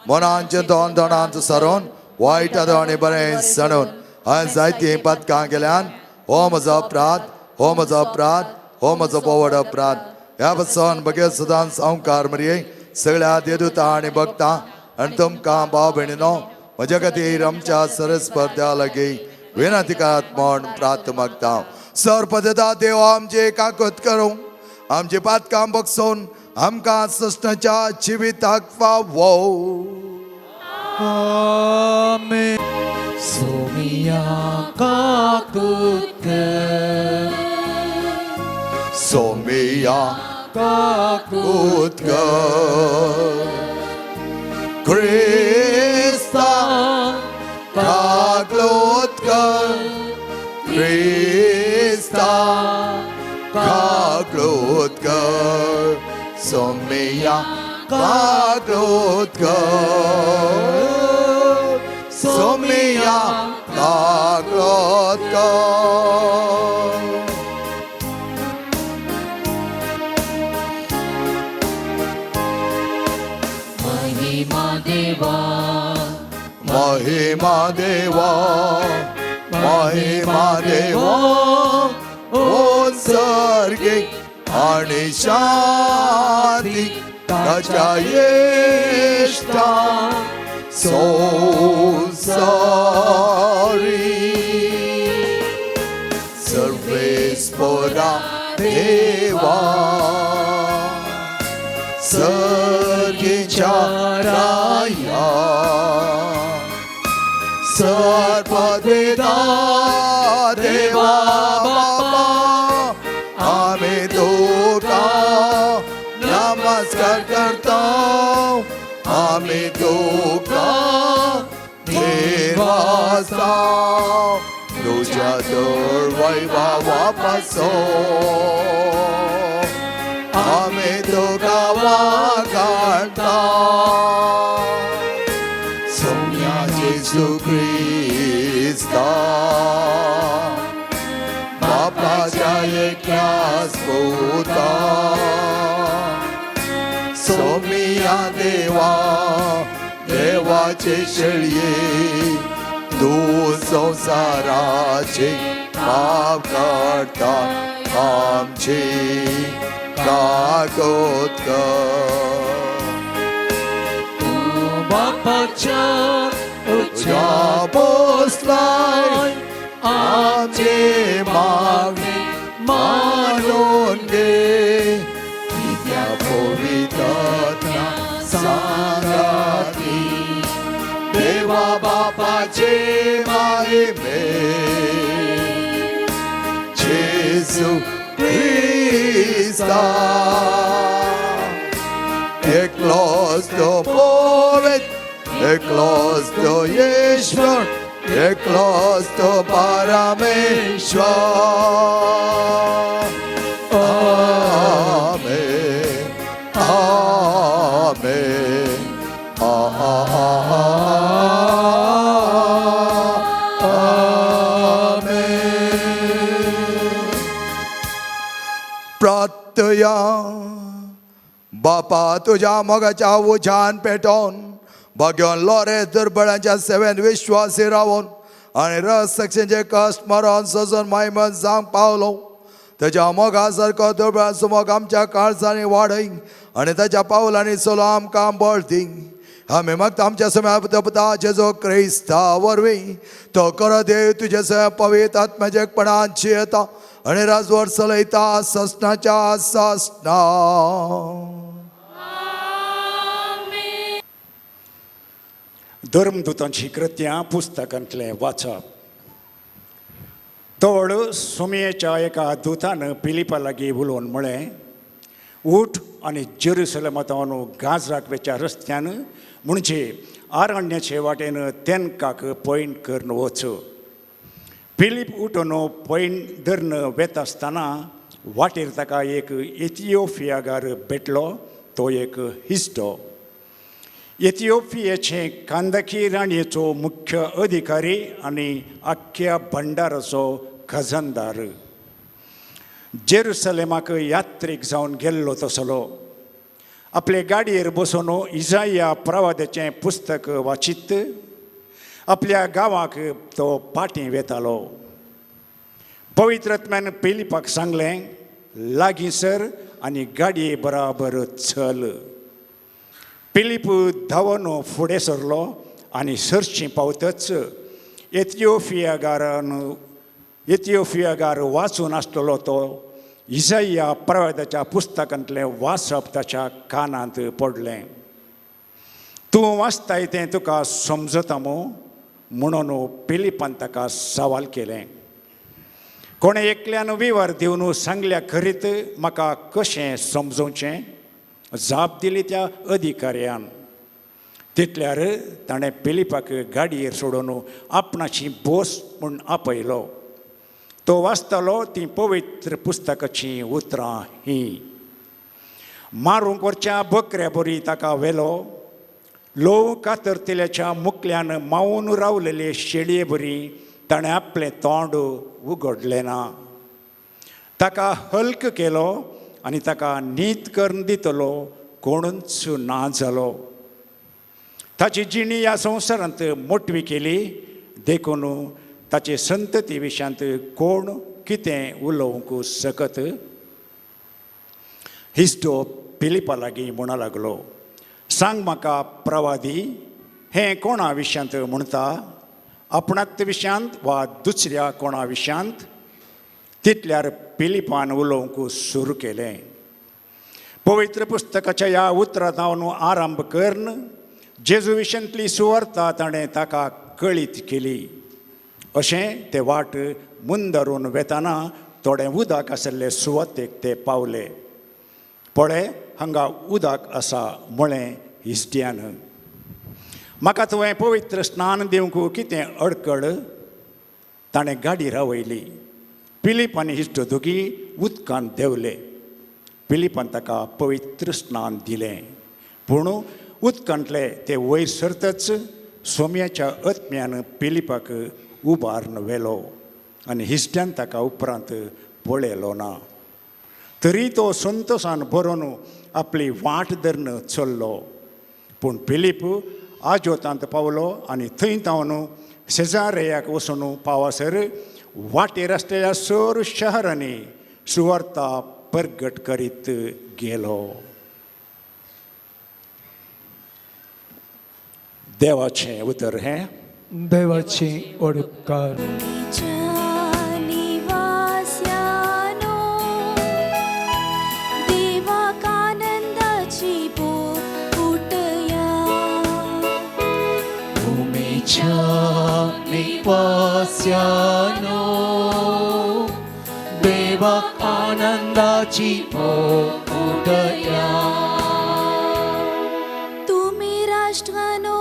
मनांचे दोन दोणांत सरोवन वायट आनी बरें सणून हांवें जायतीं पातकां केल्यान. हो म्हजो अपराध, हो म्हजो अपराध, हो म्हजो पोवड अपराध. ह्या पासून बगेर सदांच संवकार मरये सगळ्या देदुता आनी भक्ता आनी तुमकां भाव भयणीनो म्हज्या खातीर आमच्या सरस्पर्ध्या लागीं विनंती करात म्हूण प्रार्थ मागता. सरपदता देव आमचे काकत करूं, आमचे पातकां बगसून आमकां सृष्टाच्या जिविताक फावो. आमेन. सोमिया काकूत कर, सोमिया काकूत कर, क्रिस्ता काकलोत कर, क्रिस्ता काकलोत कर, सोमिया काकलोत कर, सोमिया काकलोत कर. महिमा देवा, महिमा देवा, महिमा देवा, ओ सर्गे आणि शांती ताच्या येश्टा संसारी. सर्वेस्परा देवा, सर्गेच्या राया, सर्ववेदा देवा बापा, आमी तुका नमस्कार करता, आमी तुका देवासा, तुज्या तर वैभवा पासून आमी तुका वागाडता. सोम्या जेजू क्रिस्ता, बापाच्या एकल्याच पुता, सोमिया देवा, देवाचे शेळये, तूं संवसाराचे पाप काडटा, आमची कागद कर. तूं बापाच्या तुज्या पोसलाय आमचे मागणे मानून घे, कित्या पवित्र सांगाती देवा बापाचे महिमे जेजू क्रिस्ता, एकलोच तो पवित्र एकलोच तो ईश्वर, एकलोच तो परमेश्वर. आमेन, आमेन, आमेन. प्रार्थया. बापा, तुझ्या मोगाच्या उज्यान पेटोवन भाग्योन लोरे दुर्बळांच्या सेवेन विश्वासी रावून आनी रस सक्षेचे कश्ट मरण सोसून मायमन जावंक पावलो. ताच्या मोगा सारको दुर्बळांचो मोग आमच्या काळजांनी वाडय आनी ताच्या पावलांनी चलो आमकां बळ दी. आमी मागता आमच्या समय पुता जेजो क्रिस्ता वरवीं. तो खरो देव तुजे सय पवित्र आत्म्याच्या एकपणान जियेता आनी राजवट चलयता ससनाच्या ससना. आमेन. धर्मदूतांची कृत्यां पुस्तकांतलें वाचप. तोड सुमयेच्या एका दुतान पिलिपा लागीं उलोवन म्हळें, उठ आनी जेरुसलेमांत गाजराक वेच्या रस्त्यान, म्हणजे आरण्याचे वाटेन तेनकाक पयण करून वच. फिलीप उठून पयण धरून वेता आसतना वाटेर ताका एक इथिओपियागार भेटलो. तो एक हिस्टो, इथिओपियाचे कांदकी राणयेचो मुख्य अधिकारी आनी आख्ख्या भंडाराचो खजानदार. जेरुसलेमाक यात्रीक जावन गेल्लो तसलो आपले गाडयेर बसून इजाया प्रवादाचें पुस्तक वाचीत आपल्या गांवाक तो पाटी वेतालो. पवित्र आत्म्यान पिलिपाक सांगलें, लागीं सर आनी गाडये बराबर चल. पिलीप धांवन फुडें सरलो आनी सरशी पावतच एथिओपियागार वाचून आसतलो तो इजाया प्रवादाच्या पुस्तकांतलें वाचप ताच्या कानांत पडलें. तूं वाचताय तें तुका समजता मू म्हणून पिलिपान ताका सवाल केलें. कोणें एकल्यान विवर दिवन सांगल्या खरीत म्हाका कशें समजोवचें, जाप दिली त्या अधिकाऱ्यान. तितल्यार ताणें पिलिपाक गाडयेर सोडून आपणाची बोस म्हूण आपयलो. तो वाचतालो ती पवित्र पुस्तकाचीं उतरां हीं: मारूंक व्हरच्या बकऱ्या बरी ताका व्हेलो. लोव कातरतल्याच्या मुकल्यान मावून रावलेले शेळये बरी ताणें आपलें तोंड उगडलें ना. ताका हल्क केलो आनी ताका नीत करून दितलो कोणूच ना जालो. ताची जिणी ह्या संवसारांत मोटवी केली, देखून ताचे संतती विशयांत कोण कितें उलोवंक शकत? हिस्टो पिलिपा लागीं म्हणा लागलो, सांग म्हाका प्रवादी हें कोणा विशयांत म्हणटा, आपणात विशयांत वा दुसऱ्या कोणा विशयांत? तितल्यार पिलिपान उलोवंक सुरू केलें, पवित्र पुस्तकाच्या ह्या उतरां जावन आरंभ करून जेजू विशयांतली सुवार्ता ताणें ताका कळीत केली. अशें ते वाट मुंदरून वेताना थोडें उदक आशिल्ले सुवातेक ते पावले. पळय, हांगा उदक आसा, म्हळें हिस्ट्यान, म्हाका तुवें पवित्र स्नान दिवंक कितें अडकळ? ताणें गाडी रावयली. पिलीप आनी हिस्टो दोगी उदकान देंवले. पिलिपान ताका पवित्र स्नान दिलें. पूण उदकांतले ते वयर सरतच सोम्याच्या आत्म्यान पिलिपाक उबारून व्हेलो आनी हिस्ट्यान ताका उपरांत पळयलो ना. तरी तो संतोशान भरून आपली वाट धरून चल्लो. पूण फिलीप आजोतांत पावलो आनी थंय तावन शेजाऱ्याक वचून पावासर वाटेर आसलेल्या सर शहरांनी सुवार्ता परगट करीत गेलो. देवाचें उतर हें. देवाचे उपकार. निवास्यानो, देवाक आनंदाची उठया. भूमिच्या निवास्यानो, देवाक आनंदाची उठया. तुम्ही राष्ट्रानो,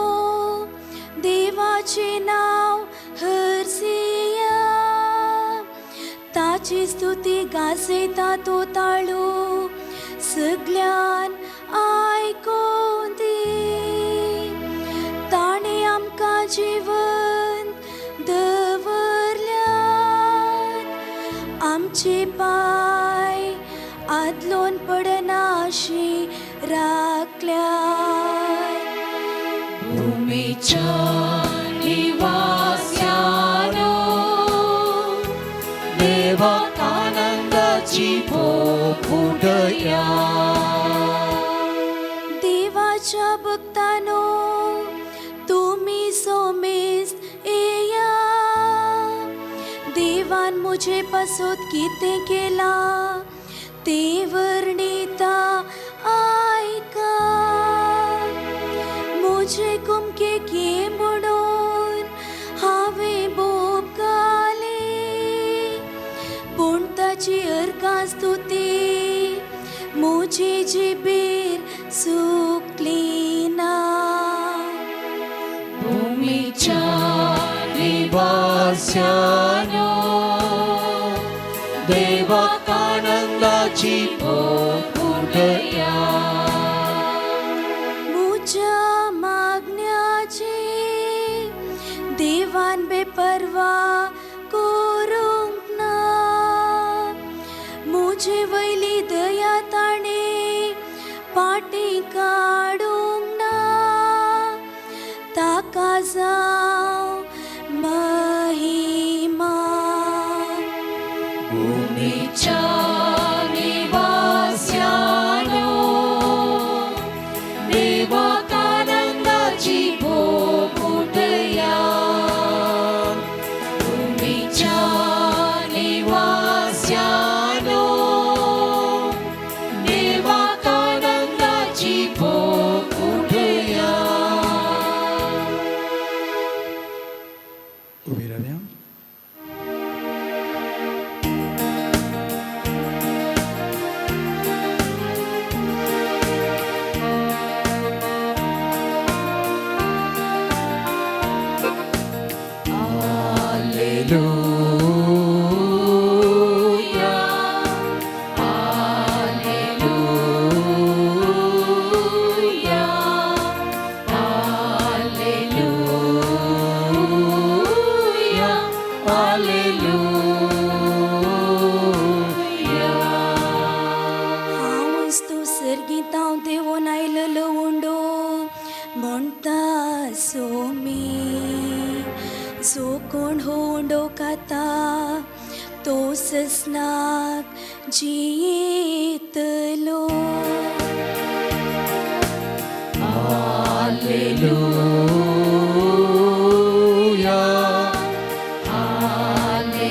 ताची स्तुती गाजयता तो ताळो सगल्यान आयकों दी. ताणें आमकां जिवन दवरल्यात, आमचे पांय आदलोन पडनाशी राखल्यात. भूमिच्या निवास्यानो देवाक आनंदाची फुटया. देवाच्या भक्तानो तुमी सोमेस्त येया, देवान म्हजे पासत कितें केलां तें वर्णिता आयका. म्हजे कुमके घे म्हणून हांवें बोब घाली, पूण ताची अर्गां स्तुती म्हजी जिबेर सुकली ना. भूमिच्या निवास्यानो देवाक आनंदाची फुटया. म्हज्या मागण्याची देवान बेपर्वा करूंक ना, म्हजे वयली दया ताणें फाटीं काडूंक ना. ताका जावं महिमा. भूमिच्या निवास्यानो देवाक आनंदाची फुटया. भूमिच्या निवास्यानो देवाक आनंदाची फुटया. उबी रावया. Alleluia, Alleluia, Alleluia, Alleluia. हांवच तूं सर्गींत देवून आयलेलो उंडो म्हणटा सोमी, जो कोण हो उंडो खाता तो ससनाक जियेतलो. Alleluia, Alleluia,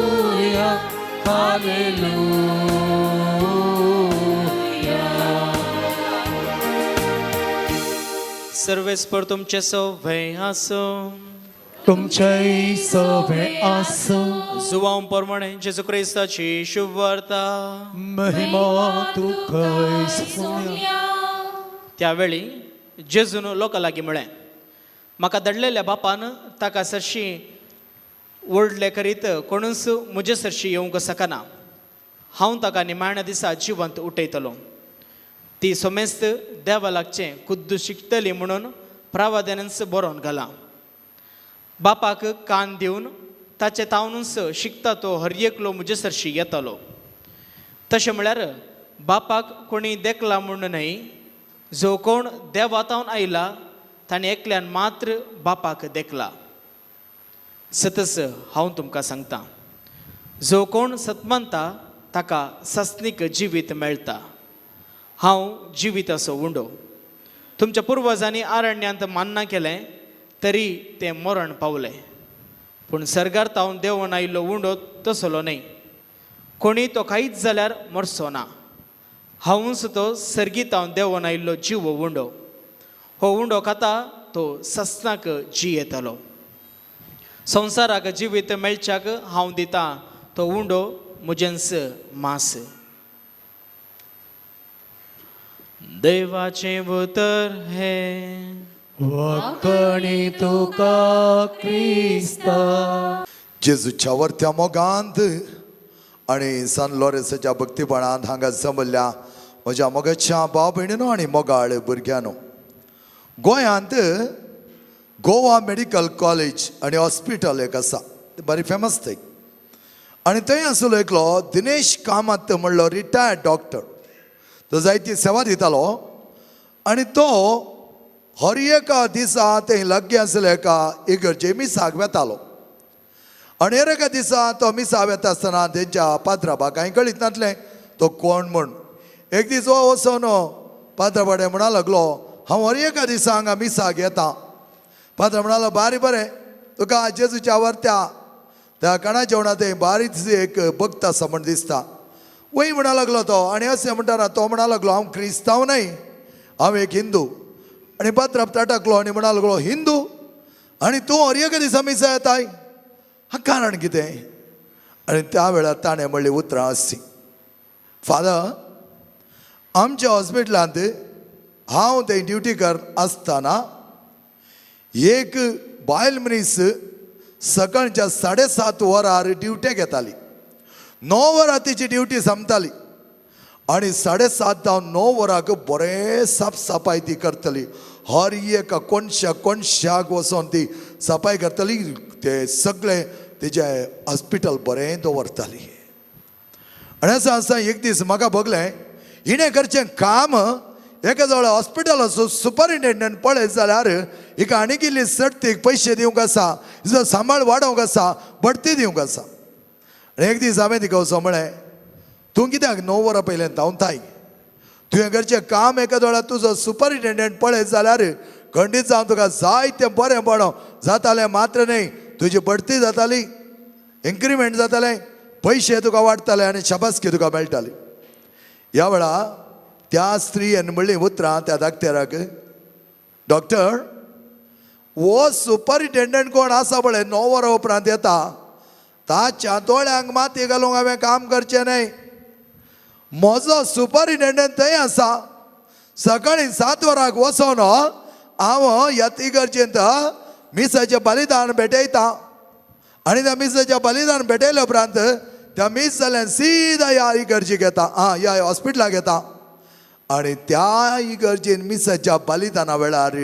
Alleluia, Alleluia. सर्वेस्पर तुमचे सवे आसो. तुमचेय सवे आसो. जुवांव प्रमाणे जेजू क्रिस्ताची शुभवार्ता. महिमा तुका सोम्या. त्यावेळी जेजून लोकां लागीं म्हळें, म्हाका धाडलेल्या बापान ताका सरशी व्हडले करीत कोणूच म्हजे सरशी येवंक शकना. हांव ताका निमाण्या दिसा जिवंत उठयतलो. ती सोमेस्त देवा लागचें खुद्द शिकतली म्हणून प्रावाद्यानच बरोवन घालां. बापाक कान दिवन ताचे तावनूच शिकता तो हर एकलो म्हजे सरशी येतालो. तशें म्हळ्यार बापाक कोणी देखला म्हूण न्हय, जो कोण देवा तावन आयला ताणें एकल्यान मात्र बापाक देखला. सतस हांव तुमकां सांगता, जो कोण सतमनता ताका सस्नीक जिवीत मेळटा. हांव जिविताचो उंडो. तुमच्या पुर्वजांनी आरण्यांत मान्ना केलें तरी तें मरण पावलें, पूण सर्गार तावन देंवन आयिल्लो उंडो तसलो न्हय. कोणी तो खायत जाल्यार मरचो ना. हांवूच तो सर्गीतावन देंवन आयिल्लो जीव उंडो. हो उंडो खाता तो सस्नाक जियेतलो. संवसाराक जिवीत मेळच्याक हांव दितां तो उंडो म्हजेंच मांस. देवाचें उतर हें. वाकणी तुका क्रिस्ता. जेजूच्या वर्त्या मोगांत आनी सन लॉरेन्साच्या भक्तीपणांत हांगा जमल्ल्या म्हज्या मोगाच्या भाव भयणीनो आनी मोगाळ भुरग्यांनो, गोंयांत गोवा मेडिकल कॉलेज आनी हॉस्पिटल एक आसा, तें बरी फेमस थंय. आनी थंय आसलो एकलो दिनेश कामत म्हणलो रिटायर्ड डॉक्टर. तो जायती सेवा दितालो आनी तो हर एका दिसा थंय लागीं आसले एका इगर्जे मिसाक वेतालो. आनी हर एका दिसा तो मिसा वेता आसतना तेंच्या पात्राबाक कांय कळीत नासलें तो कोण म्हूण. एक दीस हो वचोन पात्रा बाडे म्हणा लागलो, हांव हर एका दिसा हांगा मिसाक येता. पात्रा म्हणालो, बारी बरें, तुका जेजूच्या वर्त्या त्या काणा जेवणा थंय बारीच एक भक्त आसा म्हण दिसता. वय म्हणा लागलो तो. आनी अशें म्हणटना तो म्हणा लागलो, हांव क्रिस्तांव न्हय, हांव एक हिंदू. आनी पात्राब ताटकलो आनी म्हणा लागलो, हिंदू आनी तूं हर एका दिसा मिसा येताय, हा कारण कितें? आनी त्या वेळार ताणें म्हणली उतरां आसची, फादर, आमच्या हॉस्पिटलांत हांव थंय ड्युटी कर आसतना एक बायल मनीस सकाळच्या 7:30 वरार ड्युटेक येताली. 9 वरां तिची ड्युटी सोंपताली आनी 7:30 जावन 9 वरांक बरें साफ सफाय ती करतली. हर एका कोनशा कोनशाक वचोन ती सफाय करतली, ते सगळें तिजें हॉस्पिटल बरें दवरताली. आनी आसा आसा एक दीस म्हाका भोगलें हिणें करचें काम एका जवळ हॉस्पिटलाचो सुपरिटेंडंट पळयत जाल्यार हिका आनीक इल्ली सडतीक पयशे दिवंक आसा, हिचो सांबाळ वाडोवंक आसा, बडती दिवंक आसा. आनी एक दीस हांवें तिका वचोन म्हळें, तूं कित्याक 9 वरां पयलें धांवताय? तुवें करचें काम एका दोळ्यार तुजो सुपरिटेंडंट पळयत जाल्यार खंडीत जावन तुका जायतें बरें बरो जातालें, मात्र न्हय तुजी बडती जाताली, इन्क्रिमेंट जातालें, पयशे तुका वाडटाले आनी शाबासकी तुका मेळटाली. ह्या वेळा त्या स्त्रियेन म्हणलीं उतरां त्या डाक्टराक, डॉक्टर, हो सुपरिटेंडंट कोण आसा पळय 9 वरां उपरांत येता, ताच्या दोळ्यांक माती घालूंक हांवें काम करचें न्हय. म्हजो सुपरिटेंडंट थंय आसा, सकाळीं 7 वरांक वचोन हांव ह्या इगर्जेंत मिसाचें बलिदान भेटयता आनी त्या मिसाचें बलिदान भेटयल्या उपरांत त्या मीस जाल्यान सीधा ह्या इगर्जेक येता, आं ह्या हॉस्पिटलाक येता. आनी त्या इगर्जेन मिसाच्या बलिदाना वेळार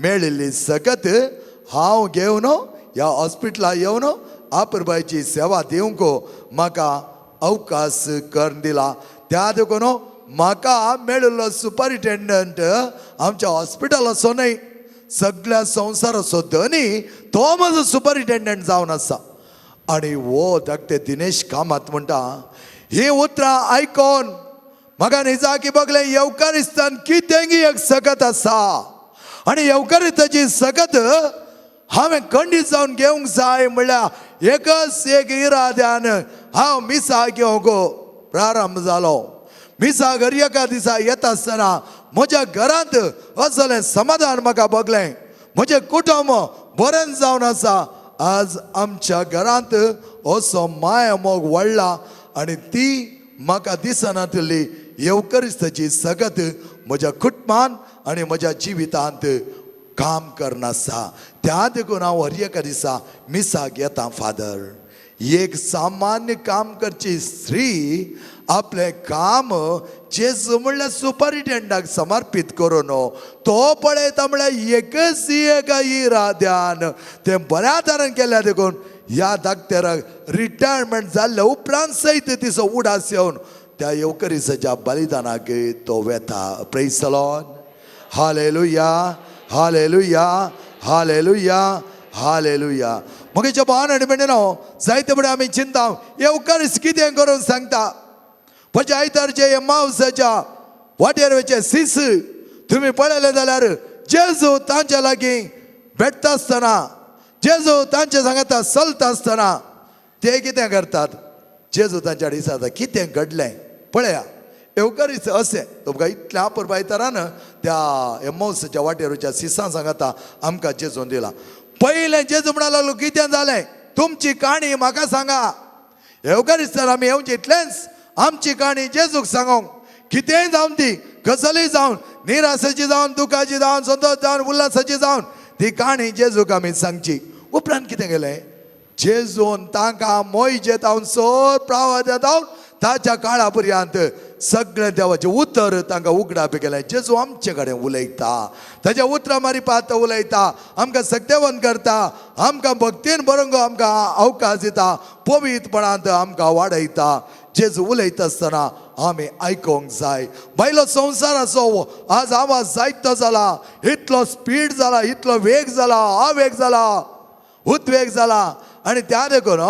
मेळिल्ली सकत हांव घेवन ह्या हॉस्पिटलाक येवन आपरबायची सेवा दिवंक म्हाका अवकाश करून दिला. त्या देखून म्हाका मेळिल्लो सुपरिटेंडंट आमच्या हॉस्पिटलाचो न्हय, सगळ्या संवसाराचो धनी तो म्हजो सुपरिटेंडंट जावन आसा. आनी हो धाकटे दिनेश कामत म्हणटा, ही उतरां आयकोन म्हाका निजाकी बगलें येवकारिस्तान कितेंगी एक सकत आसा आनी येवकारिस्ताची सकत हांवें खंडीत जावन घेवंक जाय म्हणल्यार एकच एक इराद्यान हांव मिसा घेवंक प्रारंभ जालो. मिसा घर एका दिसा येता आसतना म्हज्या घरांत असलें समाधान म्हाका भोगलें, म्हजें कुटुंब बरें जावन आसा. आज आमच्या घरांत असो माया मोग वाडला आनी ती म्हाका दिसनातली येवकरिस्ताची सगत म्हज्या कुटुंबान आनी म्हज्या जिवितांत काम करनासा. त्या देखून हांव हर एका दिसा मिसाक येता. फादर, एक सामान्य काम करची स्त्री आपलें काम जेजू म्हणल्यार सुपरिटेंडाक समर्पीत करून तो पळयता म्हणल्यार एकच एका इराद्यान तें बऱ्या तरेन केल्या देखून ह्या धाकट्याक रिटायरमेंट जाल्ल्या उपरांत सयत तिचो उडास येवन त्या येवकरिसाच्या बलिदानाक तो वेता. Praise the Lord. Hallelujah, hallelujah, hallelujah, hallelujah. मगेच्या भावान आनी भयणीनो, जायते फुडें आमी चिंता येवकारीस कितें करून सांगता. म्हज्या आयतारचे हे मावसाच्या वाटेर वयचे सीस तुमी पळयले जाल्यार जेजू तांच्या लागीं भेटता आसतना, जेजू तांचे सांगता चलता आसतना ते कितें करतात, जेजू तांच्या दिसाता कितें घडलें पळया. येवकारीस अशें तुमकां इतल्या आपुरबायतरान त्या एमौसाच्या वाटेरच्या सिसां सांगता आमकां जेजून दिला. पयलें जेजू म्हणा लागलो, कितें जालें तुमची काणी म्हाका सांगा. येवकारिस्तान आमी येवचें इतलेंच आमची काणी जेजूक सांगोंक, कितेंय जावन ती कसलीय जावन निराशेची जावन, दुखाची जावन, संतोश जावन, उल्हासाची जावन, ती काणी जेजूक आमी सांगची. उपरांत कितें केलें, जेजून तांकां मोयजे जावन सर प्रावाद्या जावन ताच्या काळा पर्यंत सगळें देवाचें उतर तांकां उगडाप केलें. जेजू आमचे कडेन उलयता, ताच्या उतरां मारिपात उलयता, आमकां सक्तेवन करता, आमकां भक्तीन बरोवंक आमकां अवकाश दिता, पवित्रपणांत आमकां वाडयता. जेजू उलयता आसतना आमी आयकोंक जाय. बायलो संवसाराचो आज आवाज जायतो जाला, इतलो स्पीड जाला, इतलो वेग जाला, आवेग जाला, उद्वेग जाला, आनी त्या देखून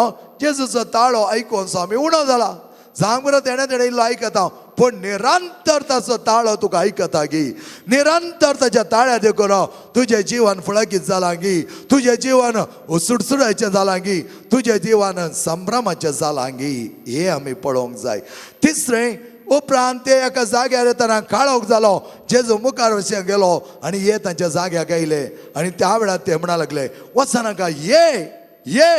जेजूचो ताळो आयकून सो आमी उणो जाला. जावंक बरो तेणें तेणें इल्लो आयकता, पूण निरंतर ताचो ताळो तुका आयकता गी, निरंतर ताच्या ताळ्या देखून तुजें जिवन फळगीत जालां गी, तुजें जिवन सुडसुडायचें जालां गी, तुजें जिवन संभ्रमाचें जालां गी, हें आमी पळोवंक जाय. तिसरें, उपरांत ते एका जाग्यार येतना काळोख जालो, जेजू मुखार वचून गेलो आनी हे तांच्या जाग्याक आयले आनी त्या वेळार ते म्हणा लागले, वचनाका, ये ये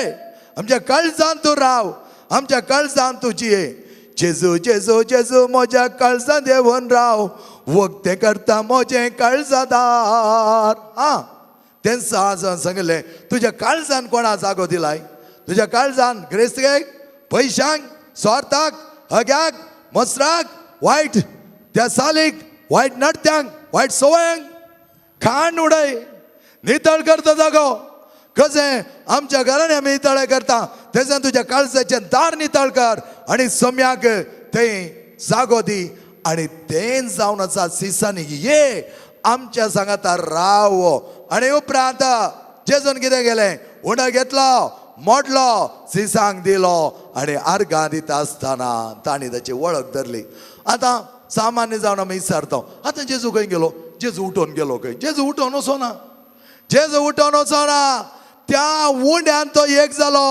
आमच्या काळजान तूं राव, आमच्या काळजान तुजी ये. जेजू जेजू जेजू म्हज्या काळजान देवून राव, वखदें करता म्हजें काळजादार. आं, तेंच आज सांगिल्लें, तुज्या काळजान कोणा जागो दिलाय? तुज्या काळजान ग्रेस्तीक, पयशांक, स्वार्थाक, हग्याक, मसराक, वायट त्या सालीक, वायट नडत्यांक, वायट सवयांक खाण उडय, नितळ करता जागो. कशें आमच्या घरांनी आमी नितळ करता, तेजें तुज्या काळजाचें दार नितळ कर आनी सम्याक थंय जागो दी. आनी तें जावन आसा सिसांनी ये आमच्या सांगाता राव. आनी उपरांत जेजून कितें केलें, उंडो घेतलो, मोडलो, सिसांक दिलो आनी आर्गां दिता आसतना तांणी ताची वळख धरली. आतां सामान्य जावन आमी विचारता, आतां जेजू खंय गेलो? जेजू उठोवन गेलो खंय? जेजू उठोवन वचोना, जेजू उठोवन वचोना, त्या उंड्यान तो एक जालो,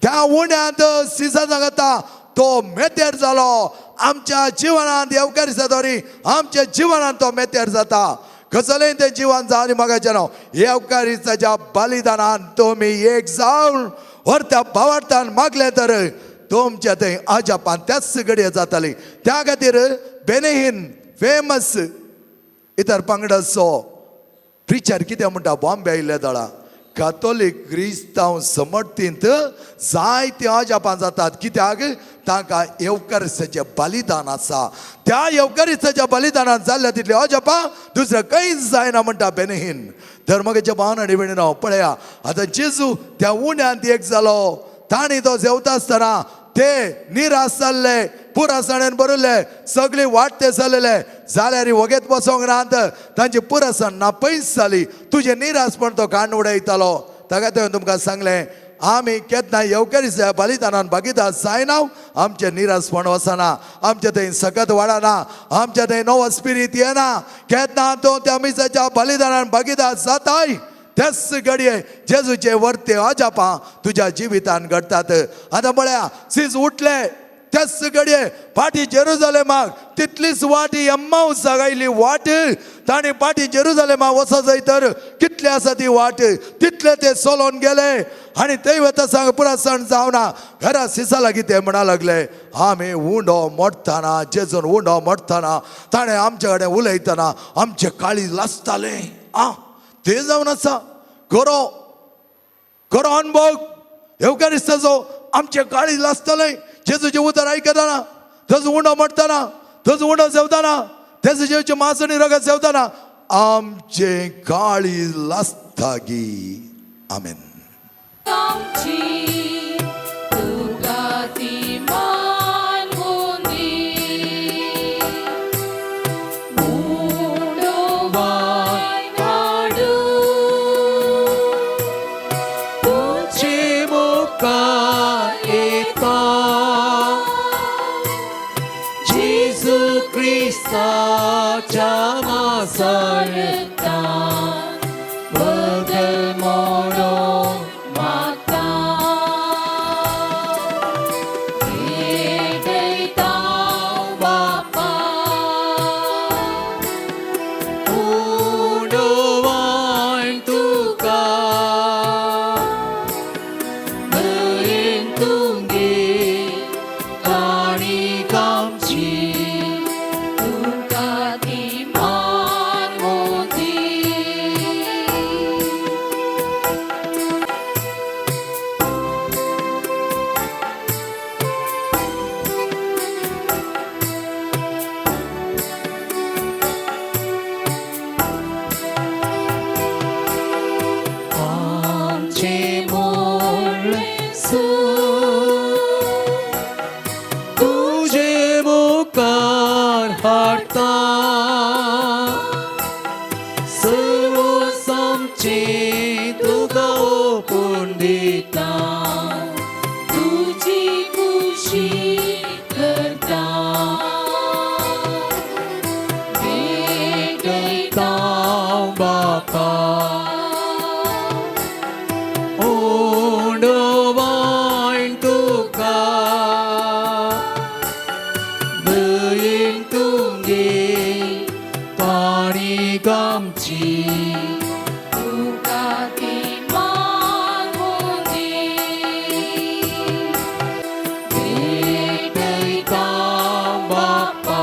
त्या उंड्यांत सिसा सांगता तो मेतेर जालो. आमच्या जिवनांत येवकारिसा दोरी आमच्या जिवनांत तो मेतेर जाता. कसलें तें जिवन जावन म्हाका नांव येवकारिसाच्या बलिदानान तुमी एक जावन व्हरत्या भावार्थान मागलें तर तुमच्या थंय अजापान त्याच घडये जाताली. त्या खातीर बेनेहीन फेमस इतर पंगडाचो प्रिचर कितें म्हणटा, बॉम्बे आयिल्ले दळा कातोलीक क्रिस्तांव समर्थींत जायते अजापां जातात. कित्याक तांकां येवकारिसाचें बलिदान आसा. त्या येवकारिसाच्या बलिदानान जाल्ल्या तितली अजापां दुसरें कांयच जायना म्हणटा बेनेहीन. तर मगेच्या भावन आनी भयणीनो पळया, आतां जेजू त्या उण्यांत एक जालो. तांणी तो जेवता आसतना ते निराश जाल्ले, पुरासणेन भरिल्ले, सगळी वाट ते चलले जाल्यार वगेत बसोंक नात, तांची पुरासण ना पयस जाली. तुजें निराशपण तो काण उडयतालो. ताका तें तुमकां सांगलें, आमी केन्ना येवकारिसाच्या बलिदानान भागीदार जायना, आमचें निराशपण वचना, आमचें थंय सकत वाडना, आमचें थंय नवो स्पिरीत येना. केन्ना तो त्या मिसाच्या बलिदानान भागीदार जाताय त्याच घडये जेजूचे वर्ते अजापां तुज्या जिवितान घडटात. आतां पळया, सीज उठले त्याच घडये फाटी जेरुजलेमाक तितलीच वाट एम्माउसाक आयली वाट. ताणी फाटी जेरुजलेमाक वचो जाय तर कितले आसा ती वाट, तितले ते चलोन गेले. आनी थंय वता सांग पुरासण जावना घरा सिसा लागीं ते म्हणा लागले, आमी उंडो मोडटना, जेजून उंडो मोडटना ताणें आमचे कडेन उलयतना आमचें काळीज लासतालें. आं, ते जावन आसा खरो खरो अनुभव येवकारिस्ताचो. आमचें काळीज लासतालें जेजूचें उतर आयकतना, थंयच उंडो मोडटना, थंयच उंडो जेवतना, तेजो जेवचें मांस आनी रगत जेवतना आमचें काळीज लासता गी. आमेन. आमची तुका ती मानवून दी, उंडो वायन हाडून तुझे मुखार येता जेजू क्रिस्ताच्या मासारतान बदल मोडो मागता. आमची तुका ओपून दिता. तुजी खुशी करता भेटयता बापा उंडो वायन तुका दयेन तुमगे काणी आमची. तुका ती मागूंदी भेटयता बापा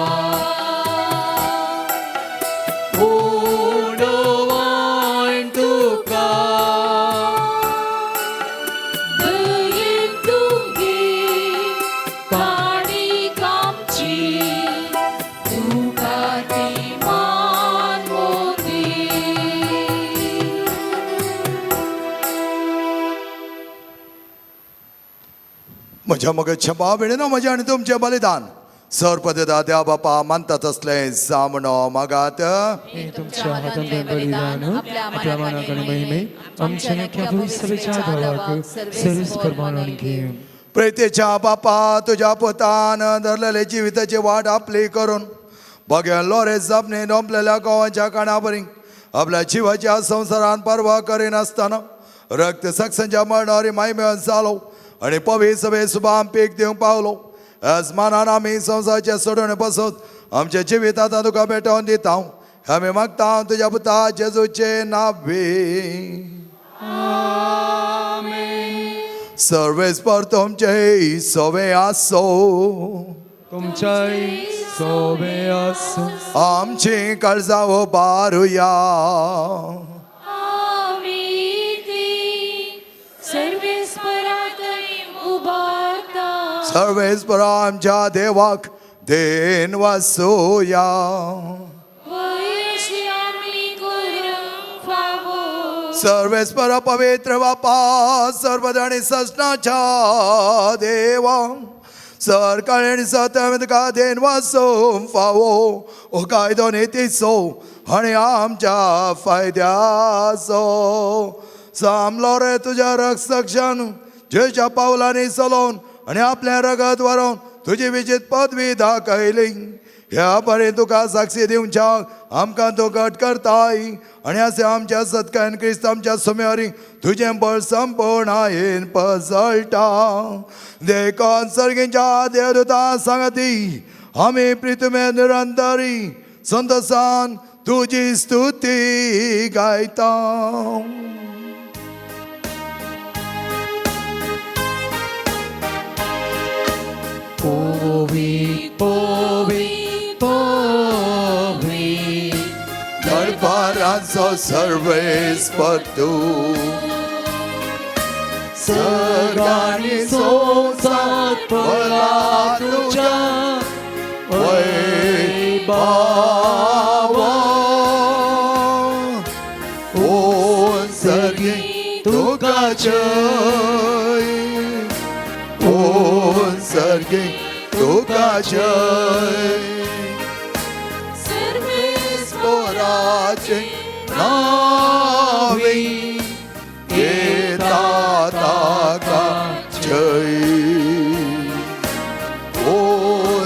उंडो वायन तुका दयेन तुगे काणी आमची तुका ती मागूंदी. म्हज्या मगज भाव म्हजें आनी तुमचें बलिदान सरपदता देवा बापा मानतात तसलें जामणो मागात. हे तुमच्या हातांतलें बलिदान आपल्या मानाक आनी महिमे आमच्या नक्या भविष्याच्या देवाक सर्वीस परमाणून घेवन. प्रेतेच्या बापा तुज्या पुतान धरलेले जिविताची वाट आपली करून बघेलो रे जपने दोंपलेल्या गोवाच्या काणाबरी आपल्या जिवाच्या संवसारान पर्वा करिनासतना रक्त सक्सांच्या मरणारी माय मेळून जालो आनी पवी सभे सुबाम पीक दिवंक पावलो. येजमानान आमी संवसाराचे सोडून बसत आमच्या जिवितात तुका भेटोवन दिता. आमी मागता तुज्या पुता जेजूचे नावे. सर्वेस्पर तुमचे सवे आसो. तुमच्याय सोबे आसो. आमची काळजां उबारुया. आमी ती सर्वेस्परातय उबारता. सर्वेस्पर आमच्या देवाक then वसोया. वयशी आमी करूंक फावो. सर्वेस्पर पवित्र बापा सर्वदाणी सजनाच्या देवा सरकाळी आनी सत्य तुका then वसूंक फावो. ओ कायदो नितीचो आनी आमच्या फायद्याचो सामलो रे तुज्या रक्षक्षान जेच्या पावलांनी चलोवन आनी आपलें रगत व्हरोवन तुजी विजीत पदवी दाखयली. ह्या बरें तुका साक्षी दिवच्याक आमकां तूं घट करताय आनी अशें आमच्या सत्कायन क्रिस्त आमच्या सुम्यारी तुजें बळ संपूर्णायेन पसळटा. देखून सर्गींच्या देवदूता सांगती आमी प्रितुमे निरंतरी संतोसान तुजी स्तुती गायता. पोवी पोवी पोवी दरबाराचो सर्वेस्पर तूं सर्गांनी संवसार पडला तुज्या वैभावा. ओ सर्गी तुका जय. ओ सर्गी तुका जय. सर्वेस्पराचे पोराचे नावे येता ताका जय. ओ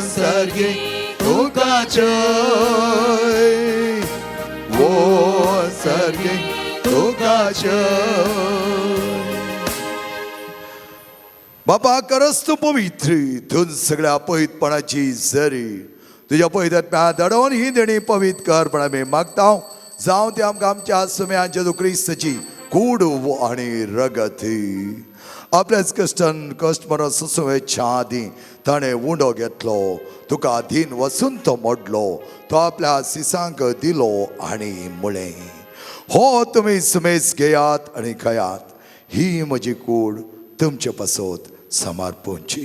सर्गी तुका जय. ओ सर्गी तुका जय. बाबा करस तूं पवित्र धून सगळ्या पवित्रपणाची जरी तुज्या पवित्रात्म्या दडोवन ही देणी पवित्र कर पण आमी मागता. जावं ते आमकां आमच्या सुम्या जेजू क्रिस्ताची कूड आनी रगत. आपल्याच कश्टान कश्ट मरण सोंसूच्या आदीं ताणें उंडो घेतलो तुका दीन वचून तो मोडलो तो आपल्या सिसांक दिलो आनी म्हळें हो तुमी सुमेज घेयात आनी खायात. ही म्हजी कूड तुमचे पासत समर्पूंची.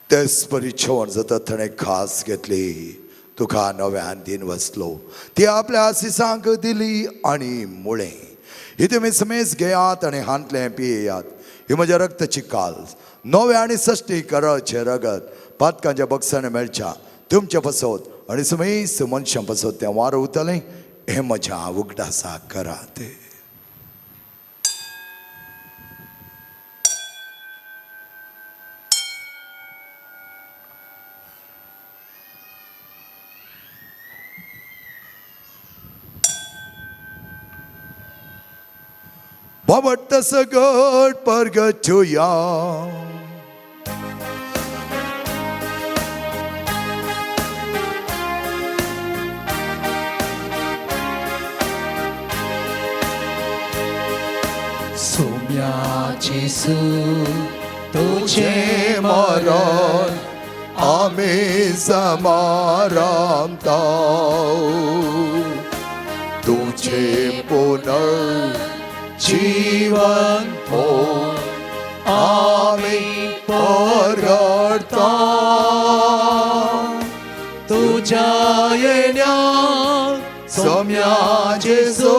तेच परी जेवण जाता ताणें खास घेतली तुका नव्यान दिन वसलो ती आपल्या आसिसांक दिली आनी मुळें ही तुमी समेज घेयात आनी हांतलें पियेयात. ही म्हज्या रक्ताची काल नवें आनी सश्टी करचे रगत पातकांच्या बक्षाने मेळच्या तुमचे पसत आनी समेज मनशां पसत तें वारो उरतलें. हें म्हज्या उगडासा करात. बाबट सगट परगटुया. सोम्या जेसू तुझे मरण आमी समारामता तुझे पुनर्जीवन हो आमी परगटता. तुझ्या येण्या सोम्या जेसू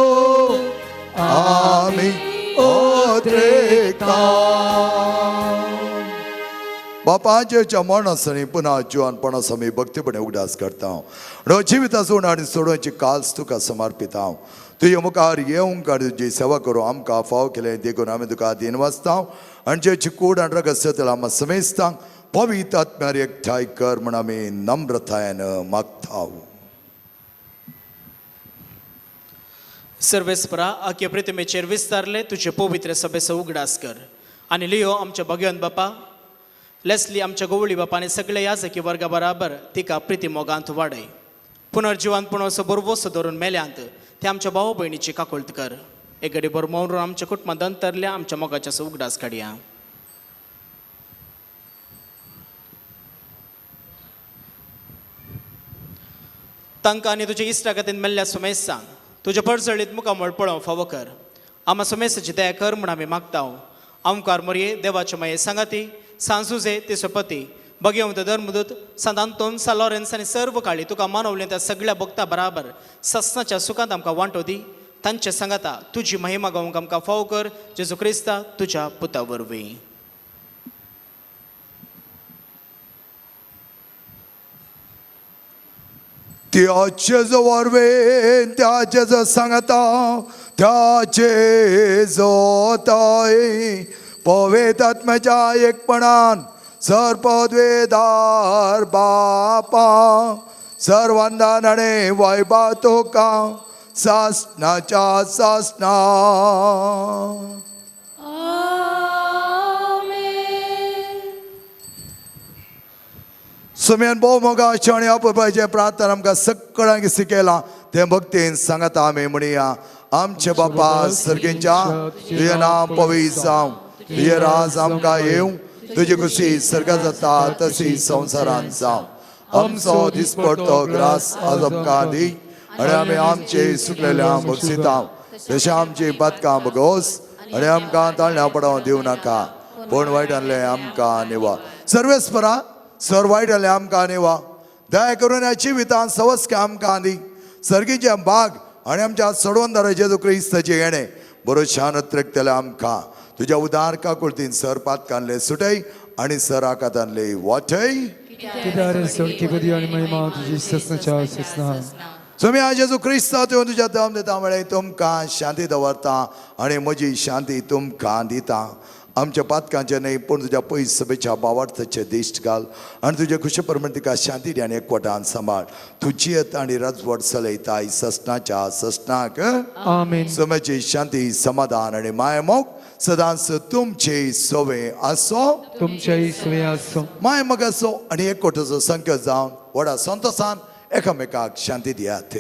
आमी ओत्रेकता. बापाच्या मरणासनी पुन्हा जिवनपणास आमी भक्तीपणे उगडास करता. जिविता सोड आनी सोडोवची काल्स तुका समर्पिता. तुजे मुखार येवंक आनी तुजी सेवा करूं आमकां फाव केलें देखून आमी तुका दीन वाचता. आनी जेची कूड आनी रगत सतल आमकां समेस्तांक पवित्र आत्म्यार एकठांय कर म्हूण आमी नम्रतायेन मागता. सर्वेस्परा आख्या प्रतिमेचेर विस्तारले तुजे पवित्र सभेचो उगडास कर आनी लियो आमच्या भगवंत बापा लेस्ली आमच्या गोवळी बापा आनी सगळे याजकी वर्गा बराबर तिका प्रिती मोगांत वाडय. पुनर्जिवान पूण असो बरवसो धरून मेल्यांत ते आमच्या भाव भयणीची काकुळट कर. एक घडी बरो मौन आमच्या कुटुंबांत अंतरल्या आमच्या मोगाच्या उगडास काडया. तांकां आनी तुज्या इश्टा खातीर मेल्ल्या सुमेस्तांक तुज्या परजळीत मुखामळ पळोवंक फावो कर. आमा सुमेस्ताची दया कर म्हूण आमी मागता. आमकार मोरये देवाचे माये सांगाती सांजुजे तिसपती भगवंत धर्मदूत सांत आंतोन सा लॉरेन्स आनी सर्व काळी तुका मानवलें त्या सगळ्या भक्ता बराबर सस्नाच्या सुखांत आमकां वांटो दी. तांचे सांगाता तुजी महिमा गावंक आमकां फावो कर. जेजू क्रिस्ता तुज्या पुता वरवीं. त्याचे जो वरवेन त्याचे जो सांगता त्याचे जोताय पवेत आत्म्याच्या एकपणान सर्पद्वेदार बापा सर्वांदान आनी वैभव तुका सासनाच्या सासना. सुम्यान भोव मोगाचे आनी अपुरबायेचें प्रार्थना आमकां सगळ्यांक शिकयलां तें भक्तीन सांगता आमी म्हणया. आमचे बापा सर्गेंच्या तुजें नांव पवित्र जावं, तुजें राज आमकां येवं, तुजी खुशी सर्गात जाता तशी संवसारांत जावं. आमचो दिसपडतो ग्रास आज आमकां दी आनी आमी आमचे सुकलेल्या बक्षिता तशें आमची पातकां बगोस आनी आमकां ताळण्या पडोवं दिवं नाका पूण वायटांतलें आमकां निवा. सर्वेस्परा सर वायट जालें आमकां निवा. दया करून ह्या जिवितांत सवस्क आमकां दी. सर्गीचे बाग आनी आमच्या सोडवंदार जेजू क्रिस्ताचें येणें बरो शान अत्रेकतलें आमकां. तुज्या उदार काकुळतीन सर पातकांतले सुटय आनी सर आकातांतले वाटय. कित्याक सोडकी बुद्धी आनी महिमा तुजी ससनाच्या ससना. सुमी जेजू क्रिस्ता तुवें तुज्या दम दिता म्हळें तुमकां शांती दवरता आनी म्हजी शांती तुमकां दिता. आमच्या पातकांचे न्हय पूण तुज्या पयस सभेच्या बावार्थाचे दिश्ट घाल आनी तुजे खुशे प्रमाण तिका शांती दी आनी एकवटान सांबाळ. तूं जियेत आनी राजवट चलयताय ससनाच्या ससनाक. आमेन. समेची शांती समाधान आनी मायमोग सदांच तुमचे सवे आसो. तुमच्याही सवे आसो. मायमोग आसो आनी एकवटाचो संकेत जावन व्हडा संतोसान एकामेकाक शांती दियात.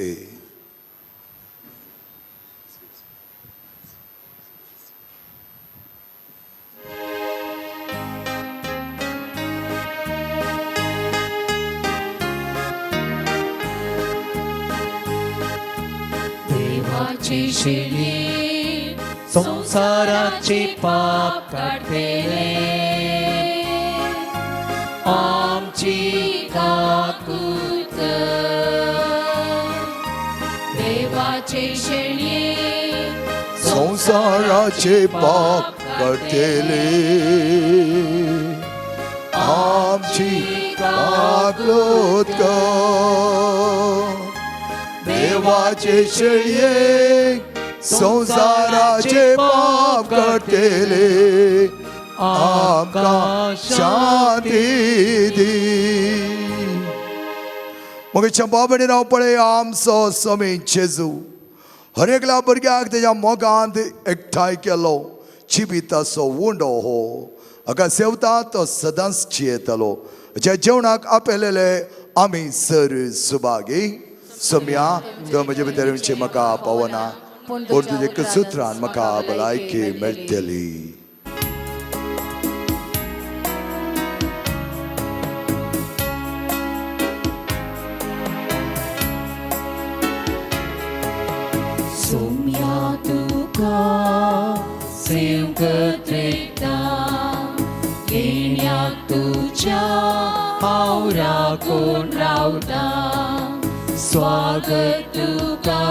देवाची शिणी संसाराची पाप काडटले आमची काकूत. देवाची शिणी संवसाराचे पाप काडटले आमची काकूत कर देवाचे शेळये संवसाराचे पाप काडटले आमकां शांती दी. मग बाबणी हांव पळय आमचो स्वामी जेजू हर एकल्या भुरग्याक तेज्या मोगांत एकठांय केलो. जिविताचो उंडो हो हाका सेवता तो सदांच जियेतलो. ज्या जेवणाक आपयलेले आमी सर सुभागी. सोम्या तो म्हजे भितर येवचें म्हाका पावना, पूण तुजे सुत्रान म्हाका भलायकी मेळटली. सोम्या तुका सेवकत रेखता येण्याक तुज्या हांव राखून रावता. स्वागत तुका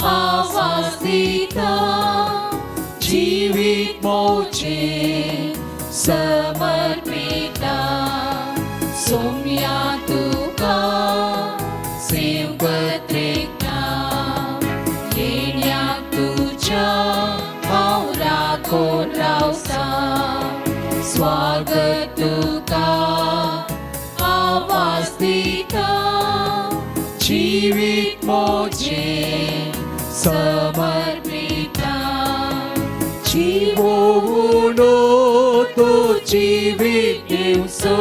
आवाज दिता जिवीत मोचे समर्पिता. सोम्या तुका सेवकत रेखता येण्याक तुज्या हांव राखून रावता. स्वागत तुका आवाज दिता जिवीत मोचे समर्पिता. जिवो तो जिवीत दिवसो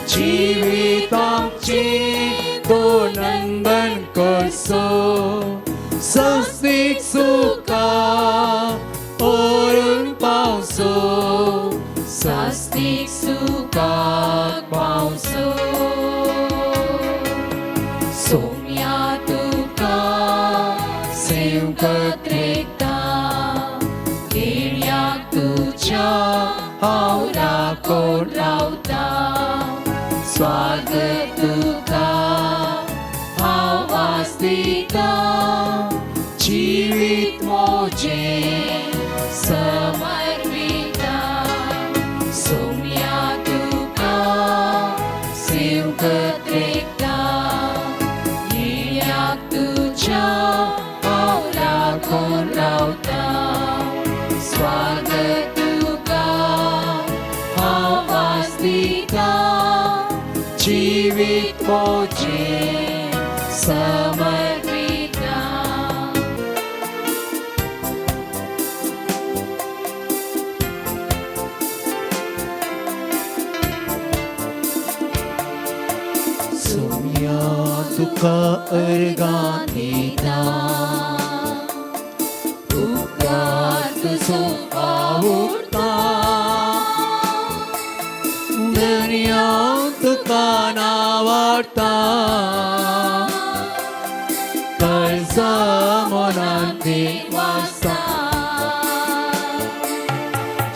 जिविताची तो नंदन करसो. सस्तीक सुखा ओरून पावसो सस्तीक सुखाक पावसो. सोम्या तुका सेवकत रेखता येण्याक तुज्या हांव राखून रावता. स्वागत तुका आवाज दिता जिवीत मोजे समर्पिता. सोम्या तुका सेवकत रेखता येण्याक तुज्या हांव राखून रावता. स्वागत तुका आवाज दिता जिवीत मोजे समर्पिता. सोम्या तुका अर्गां दिता उपकार तुजो आवडटा दर्या तुका नावाडटा. कर्जा मनांत वासता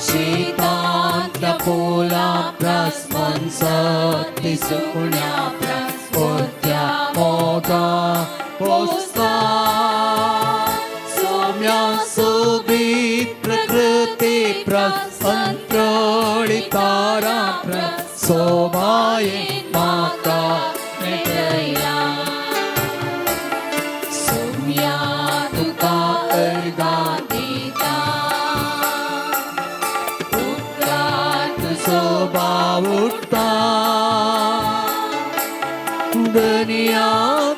शितांतल्या फुलां प्रास मनसती सुकण्या प्रास पोत्या मोगा पोसता. सोम्या सोबीत प्रकृती प्रास अंतरोळी तारा प्रास सोबाये माता मेटया. सोम्या तुका अर्गां दिता उपकार तुजो बावुडटा दर्या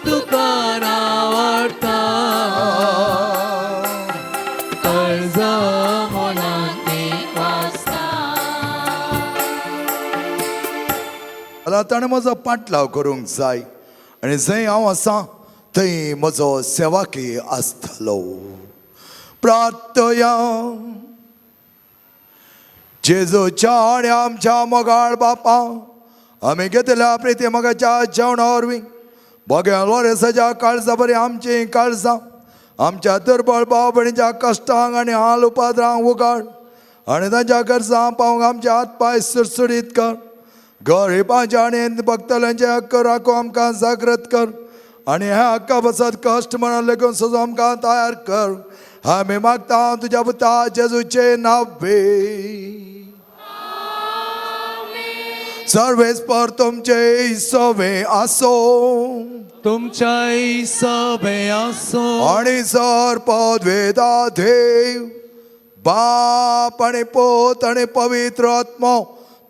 तुका नावाडटा. कर्जा मनांत वासता. जाल्यार ताणें म्हजो पाटलाव करूंक जाय आनी जंय हांव आसा थंय म्हजो सेवाकी आसतलो. प्रार्थया. जेजूच्या आनी आमच्या मोगाळ बापा आमी घेतल्या प्रिती मोगाच्या जेवणा वरवीं बघ्या लोरेसाच्या काळजा बरी आमची काळजां आमच्या दुर्बळ भाव भयणीच्या कश्टांक आनी हाल उपाद्रांक उगाड आनी तांच्या गरजां पावंक आमचे हात पांय सुडसुडीत कर. गरिबांच्या आनी भक्तल्यांचे हक्क राखू आमकां जागृत कर आनी ह्या हक्का बसत कश्ट म्हणून लेगून सजो आमकां तयार कर. आमी मागता तुज्या पुता जेजूचे नावे. सर्वेस्पर तुमचे सवे आसो. तुमच्याय सभे आसो. आणि सर पदवेदा देव बाप आणि पोत आणि पवित्र आत्मो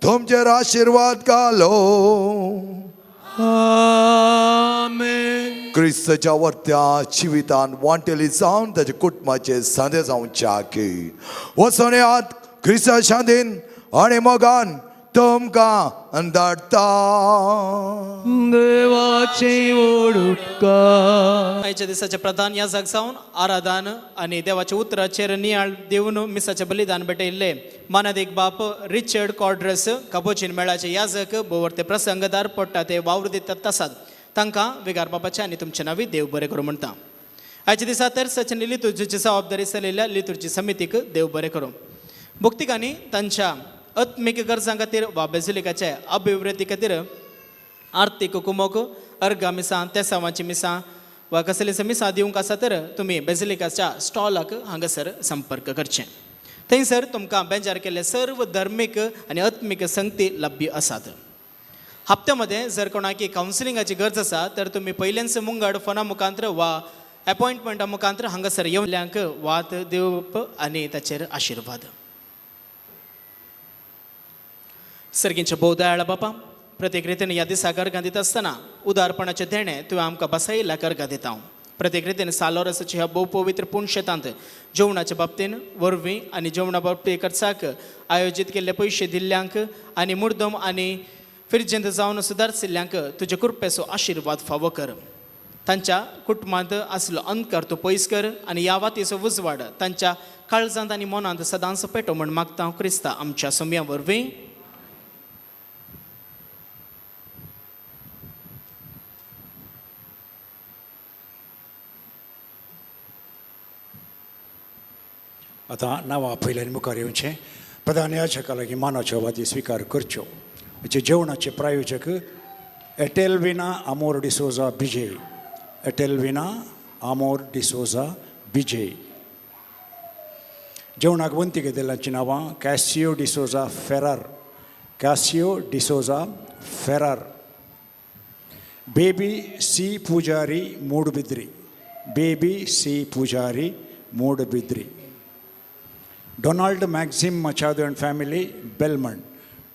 तुमचेर आशिर्वाद घालो. आमेन. क्रिस्तच्या वर्त्या जिवितान वांटेली जावन ताच्या कुटुंबाचे सांदे जावच्या की वचोन येयात क्रिस्ता शांतीन आनी मोगान तुमकां धाडटा. देवाचे ओडुटका. आयच्या दिसाचे प्रधान याजक जावन आराधन आनी देवाच्या उतराचेर नियाळ दिवन मिसाचें बलिदान भेटयल्ले मानादीक बाप रिचर्ड कॉड्रस कबोचीन मेळाचे याजक बोवर्ते प्रसंगदार पडटा ते वावर दितात आसात. तांकां विगार बापाचे आनी तुमचे नांवी देव बरें करूं म्हणटा. आयच्या दिसा तर सचिन लितुर्जीची जबाबदारी चलयल्ल्या लितुर्जी समितीक देव बरें करूं. भक्तिकांनी तांच्या आत्मीक गरजां खातीर वा बेजिलिकाचे अभिवृद्धी खातीर आर्थीक कुमोक अर्गा मिसां तेसावांची मिसां वा कसलीच मिसां दिवंक आसा तर तुमी बेजिलिकाच्या स्टॉलाक हांगासर संपर्क करचें. थंयसर तुमकां बेजार केल्ले सर्व धर्मीक आनी आत्मीक संगती लभ्य आसात. हप्त्यामध्ये जर कोणाकी कावन्सिलिंगाची गरज आसा तर तुमी पयल्याच मुंगड फोना मुखांत्र वा एपॉयंटमेंटा मुखांत्र हांगासर येवल्यांक वात दिवप आनी ताचेर आशिर्वाद. सर्गींचे भोव दयाळ बापा, प्रत्येक रितीन ह्या दिसा गर्गां दिता आसतना उदारपणाचें देणें तुवें आमकां बसयल्ल्या गर्गां दिता. हांव प्रत्येक रितीन सालोरसाच्या ह्या भोव पवित्र पुणशेतांत जेवणाच्या बाबतीन वरवीं आनी जेवणा बाबती खर्चाक आयोजीत केल्ले पयशे दिल्ल्यांक आनी मुर्दम आनी फिरजेंत जावन सुदारशिल्ल्यांक तुजे कृपेचो आशिर्वाद फावो कर. तांच्या कुटुंबांत आसलो अंधकार तूं पयस कर आनी ह्या वातीचो उजवाड तांच्या काळजांत आनी मनांत सदांच पेटो म्हण मागता हांव क्रिस्ता आमच्या सोम्या वरवीं. आतां नांवां पयल्यान मुखार येवचें. प्रधान याजका लागीं मानाच्यो वाती स्विकार करच्यो. हाचे जेवणाचे प्रायोजक एटेलविना आमोर डिसोजा बिजय, एटेलविना आमोर डिसोजा बिजय. जेवणाक वंती घेतिल्ल्यांची नांवां Cassio D'Souza फेरार, Cassio D'Souza फेरार, baby C Pujari Moodbidri, baby C Pujari Moodbidri, Donald Maxim Machado and family Belmont,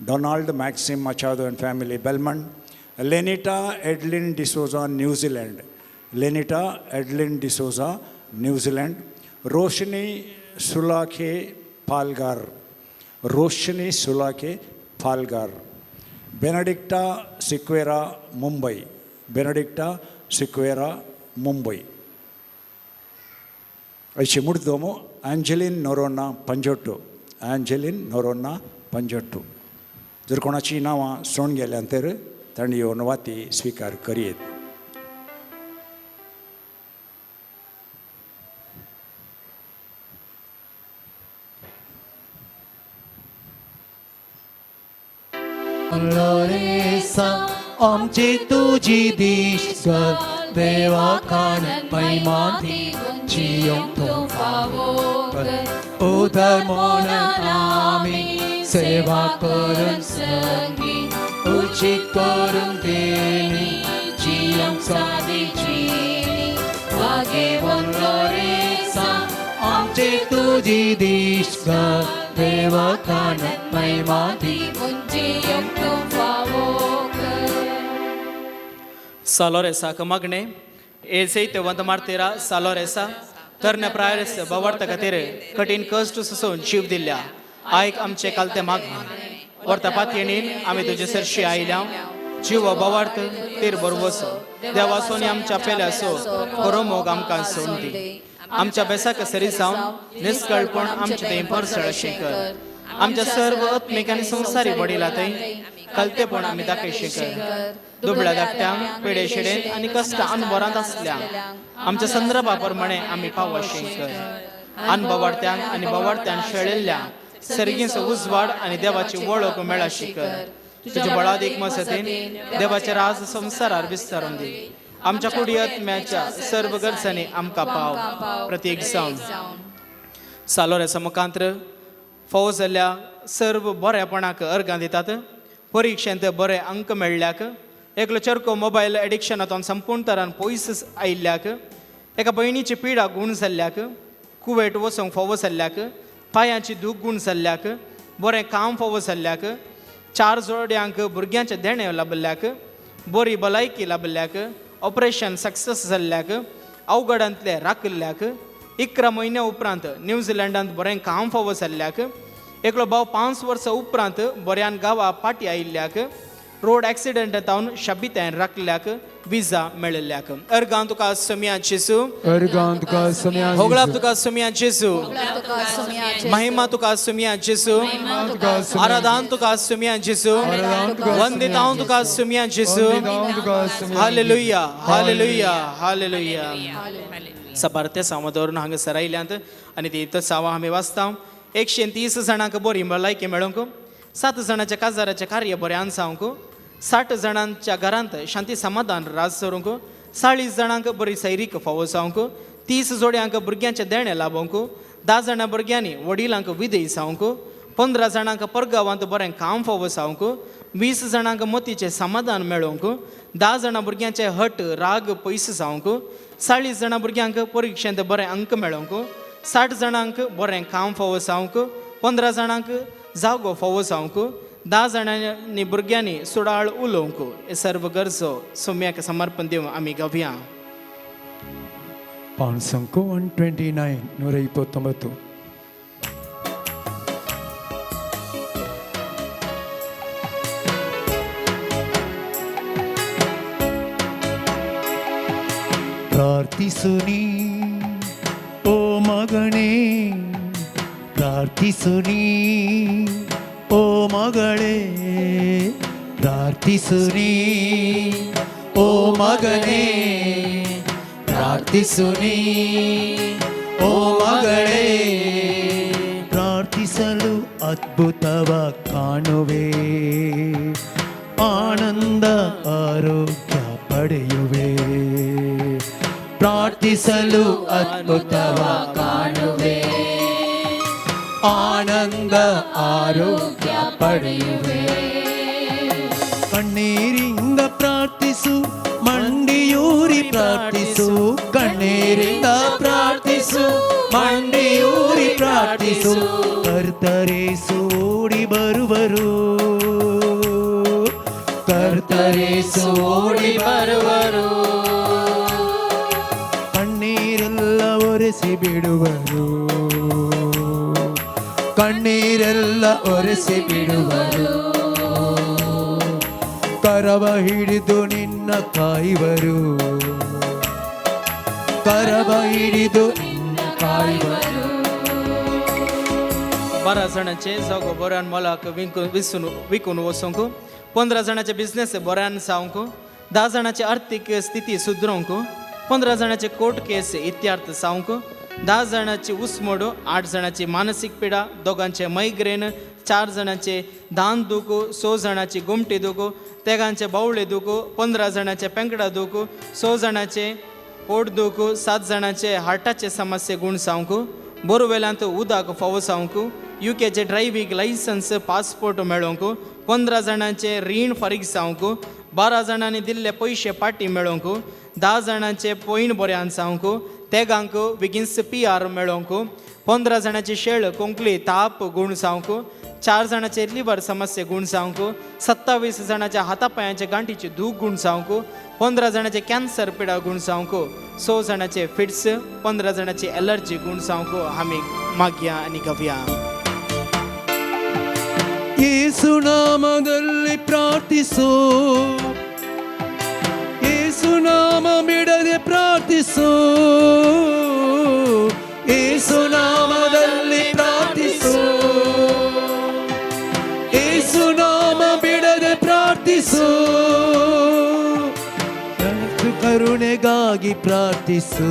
Donald Maxim Machado and family Belmont, Lenita Edlin D'Souza New Zealand, Lenita Edlin D'Souza New Zealand, Roshni Sulakhe Palghar, Roshni Sulakhe Palghar, Benedicta Sequeira Mumbai, Benedicta Sequeira Mumbai. अशी मुर्दोमो Angeline Noronha Panjottu, Angeline Noronha Panjottu. जर कोणाची नांवां सोण गेल्यान तर तांणी येवन वाती स्विकार करयेत. लोरेसा आमची तुजी दिश कर देवा खान महिमा जियोंक तूं फावो कर. उदर म्हणून आमी सेवा करून संगी उचित करून दिली जियोंक सादी जिणी भाग्यवंत लोरेसा आमची तुजी दिश कर देवा खान महिमा जियोंक तूं फावो कर. सालोरेसाक मागणें एजैतवंत मार्तेरा सालोरेसा तरण्या प्रायस बवार्थ खातीर कठीण कश्ट सोसून जीव दिल्ल्या आयक आमचे कालते मागणें. वर्ता पातयेणीन आमी तुजे सरशी आयल्या जीव बवार्थ तीर बरवसो देवासोनी आमच्या पेल्यासो खरो मोग आमकां सोडून दी. आमच्या बेसाक सरी जावन निस्कळपण आमचे थंय परसळ अशें कर. आमच्या सर्व आत्मीक आनी संवसारी वडिला थंय कलतेपण आमी दाखयशें कर. दुबळ्या धाकट्यांक पेडे शेडेन आनी कश्ट अनवरांत आसल्या आमच्या संदर्भा प्रमाणे आमी पावशें कर. अनबवाडत्यांक आनी बवाडत्यान शेळिल्ल्या सर्गीचो उजवाड आनी देवाची वळख मेळाशी कर. तुज्या बळादीक मसतीन देवाचे राज संवसारार विस्तारून दी. आमच्या कुडी आत्म्याच्या सर्व गरजांनी आमकां पाव. प्रत्येक जावन सालोऱ्याच्या मुखांत्र फावो जाल्ल्या सर्व बऱ्यापणाक अर्गां दितात. परिक्षेंत बरे अंक मेळ्ळ्याक, एकलो चरको मोबायल एडिक्शनांतून संपूर्ण तरान पयस आयिल्ल्याक, एका भयणीची पिडा गूण जाल्ल्याक, कुवेट वचूंक फावो जाल्ल्याक, पांयांची दूख गूण जाल्ल्याक, बरें काम फावो जाल्ल्याक, चार जोड्यांक भुरग्यांचें देणें लाबिल्ल्याक, बरी भलायकी लाबिल्ल्याक, ऑपरेशन सक्सेस जाल्ल्याक, अवघडांतलें राखिल्ल्याक, 11 म्हयन्या उपरांत न्यूझिलंडांत बरें काम फावो जाल्ल्याक, एकलो भाव 5 वर्सां उपरांत बऱ्यान गांवा पाटी आयिल्ल्याक, रोड एक्सिडंट जावन शबितायन राखिल्ल्याक, विजा मेळिल्ल्याक. अर्गां तुका सोम्या जेजू. अर्गां तुका सोम्या. होगळाप तुका सोम्या जेजू. महिमा तुका सोम्या जेजू. आराधान तुका सोम्या जेजू. वंदितांव तुका सोम्या जेजू. Hallelujah, hallelujah, hallelujah. सबार ते सावा दवरून हांगा सरायल्यांत आनी ती सावा आमी वाचता. 130 जाणांक बरी भलायकी मेळोंक, 7 जाणांच्या काजाराचें कार्य बऱ्यान जावंक, 60 जाणांच्या घरांत शांती समाधान राज करूंक, 40 जाणांक बरी सैरीक फावो जावंक, 30 जोड्यांक भुरग्यांचें देणें लाबोवंक, 10 जाणां भुरग्यांनी वडिलांक विदय जावंक, 15 जाणांक परगांवांत बरें काम फावो जावंक, 20 जाणांक मतीचें समाधान मेळोवंक, 10 जाणां भुरग्यांचे हट राग पयस जावंक, 40 जाणां भुरग्यांक परिक्षेंत बरें अंक मेळोवंक, 60 जाणांक बरें काम फावो जावंक, 15 जाणांक जागो फावो जावंक, 10 जाणांनी भुरग्यांनी सुडाळ उलोवंक. हे सर्व गरजो सोम्याक समर्पण दिवन आमी गावया. 5 129 129. ಪ್ರಾರ್ಥಿಸು ನೀ ಓ ಮಗನೇ, ಪ್ರಾರ್ಥಿಸು ನೀ ಓ ಮಗಳೇ, ಪ್ರಾರ್ಥಿಸು ನೀ ಓ ಮಗನೇ, ಪ್ರಾರ್ಥಿಸು ನೀ ಓ ಮಗಳೇ. ಪ್ರಾರ್ಥಿಸಲು ಅದ್ಭುತವ ಕಾಣುವೆ, ಆನಂದ ಆರೋಗ್ಯ ಪಡೆಯುವೆ. ಪ್ರಾರ್ಥಿಸಲು ಅದ್ಭುತವ ಕಾಣುವೆ, ಆನಂದ ಆರೋಗ್ಯ ಪಡೆಯುವೆ. ಕಣ್ಣೀರಿಂದ ಪ್ರಾರ್ಥಿಸು, ಮಂಡಿಯೂರಿ ಪ್ರಾರ್ಥಿಸು. ಕಣ್ಣೀರಿಂದ ಪ್ರಾರ್ಥಿಸು, ಮಂಡಿಯೂರಿ ಪ್ರಾರ್ಥಿಸು. ಕರ್ತರೇಸು ಓಡಿ ಬರುವರು, ಕರ್ತರೇಸು ಓಡಿ ಬರುವರು. ಕಣ್ಣೀರೆಲ್ಲ ಒರೆಸಿ ಬಿಡುವರು, ಕಣ್ಣೀರೆಲ್ಲ ಒರೆಸಿ ಬಿಡುವರು. ಕರವ ಹಿಡಿದು ನಿನ್ನ ಕಾಯುವರು, ಕರವ ಹಿಡಿದು ನಿನ್ನ ಕಾಯುವರು. 12 जाणांचे जागो बऱ्यान मोलाक विसून विकून वचूंक, 15 जाणांचे बिजनेस बऱ्यान जावंक, 10 जाणांची आर्थीक स्थिती सुदरूंक, 15 जाणांचे कोर्ट केस इत्यार्थ जावंक, 10 जाणांची उस्मोड, 8 जाणांची मानसीक पिडा, दोगांचे मायग्रेन, 4 जाणांचे दान दुखो, 6 जाणांची गोमटी दुखो, तेगांचे बावळे दुखो, 15 जाणांचे पेंकडा दुखो, 6 जाणांचे पोट दुखो, 7 जाणांचे हार्टाचे समस्ये गूण जावंक, बोरवेलांत उदक फावो जावंक, युकेचे ड्रायव्हींग लायसन्स पासपोर्ट मेळोवंक, 15 जाणांचे रीण फारीक जावंक, 12 जाणांनी दिल्ले पयशे पाटी मेळोवंक, 10 जाणांचे पॉयंट बऱ्यान जावंक, तेगांक बेगीनच PR मेळोवंक, 15 जाणांची शेळ कोंकली ताप गूण जावंक, 4 जाणांचे लिवर समस्ये गूण जावंक, 27 जाणांच्या हाता पांयांच्या गांठीची दूख गूण जावंक, 15 जाणांचे कॅन्सर पिडा गूण जावंक, 6 जाणांचे फिट्स, 15 जाणांची एलर्जी गूण जावंक आमी मागया आनी गावया. ಯೇಸು ನಾಮದಲ್ಲಿ ಪ್ರಾರ್ಥಿಸು, ಯೇಸು ನಾಮ ಬಿಡದೆ ಪ್ರಾರ್ಥಿಸು, ಯೇಸು ನಾಮದಲ್ಲಿ ಪ್ರಾರ್ಥಿಸು, ಯೇಸು ನಾಮ ಬಿಡದೆ ಪ್ರಾರ್ಥಿಸು. ಕರುಣೆಗಾಗಿ ಪ್ರಾರ್ಥಿಸು,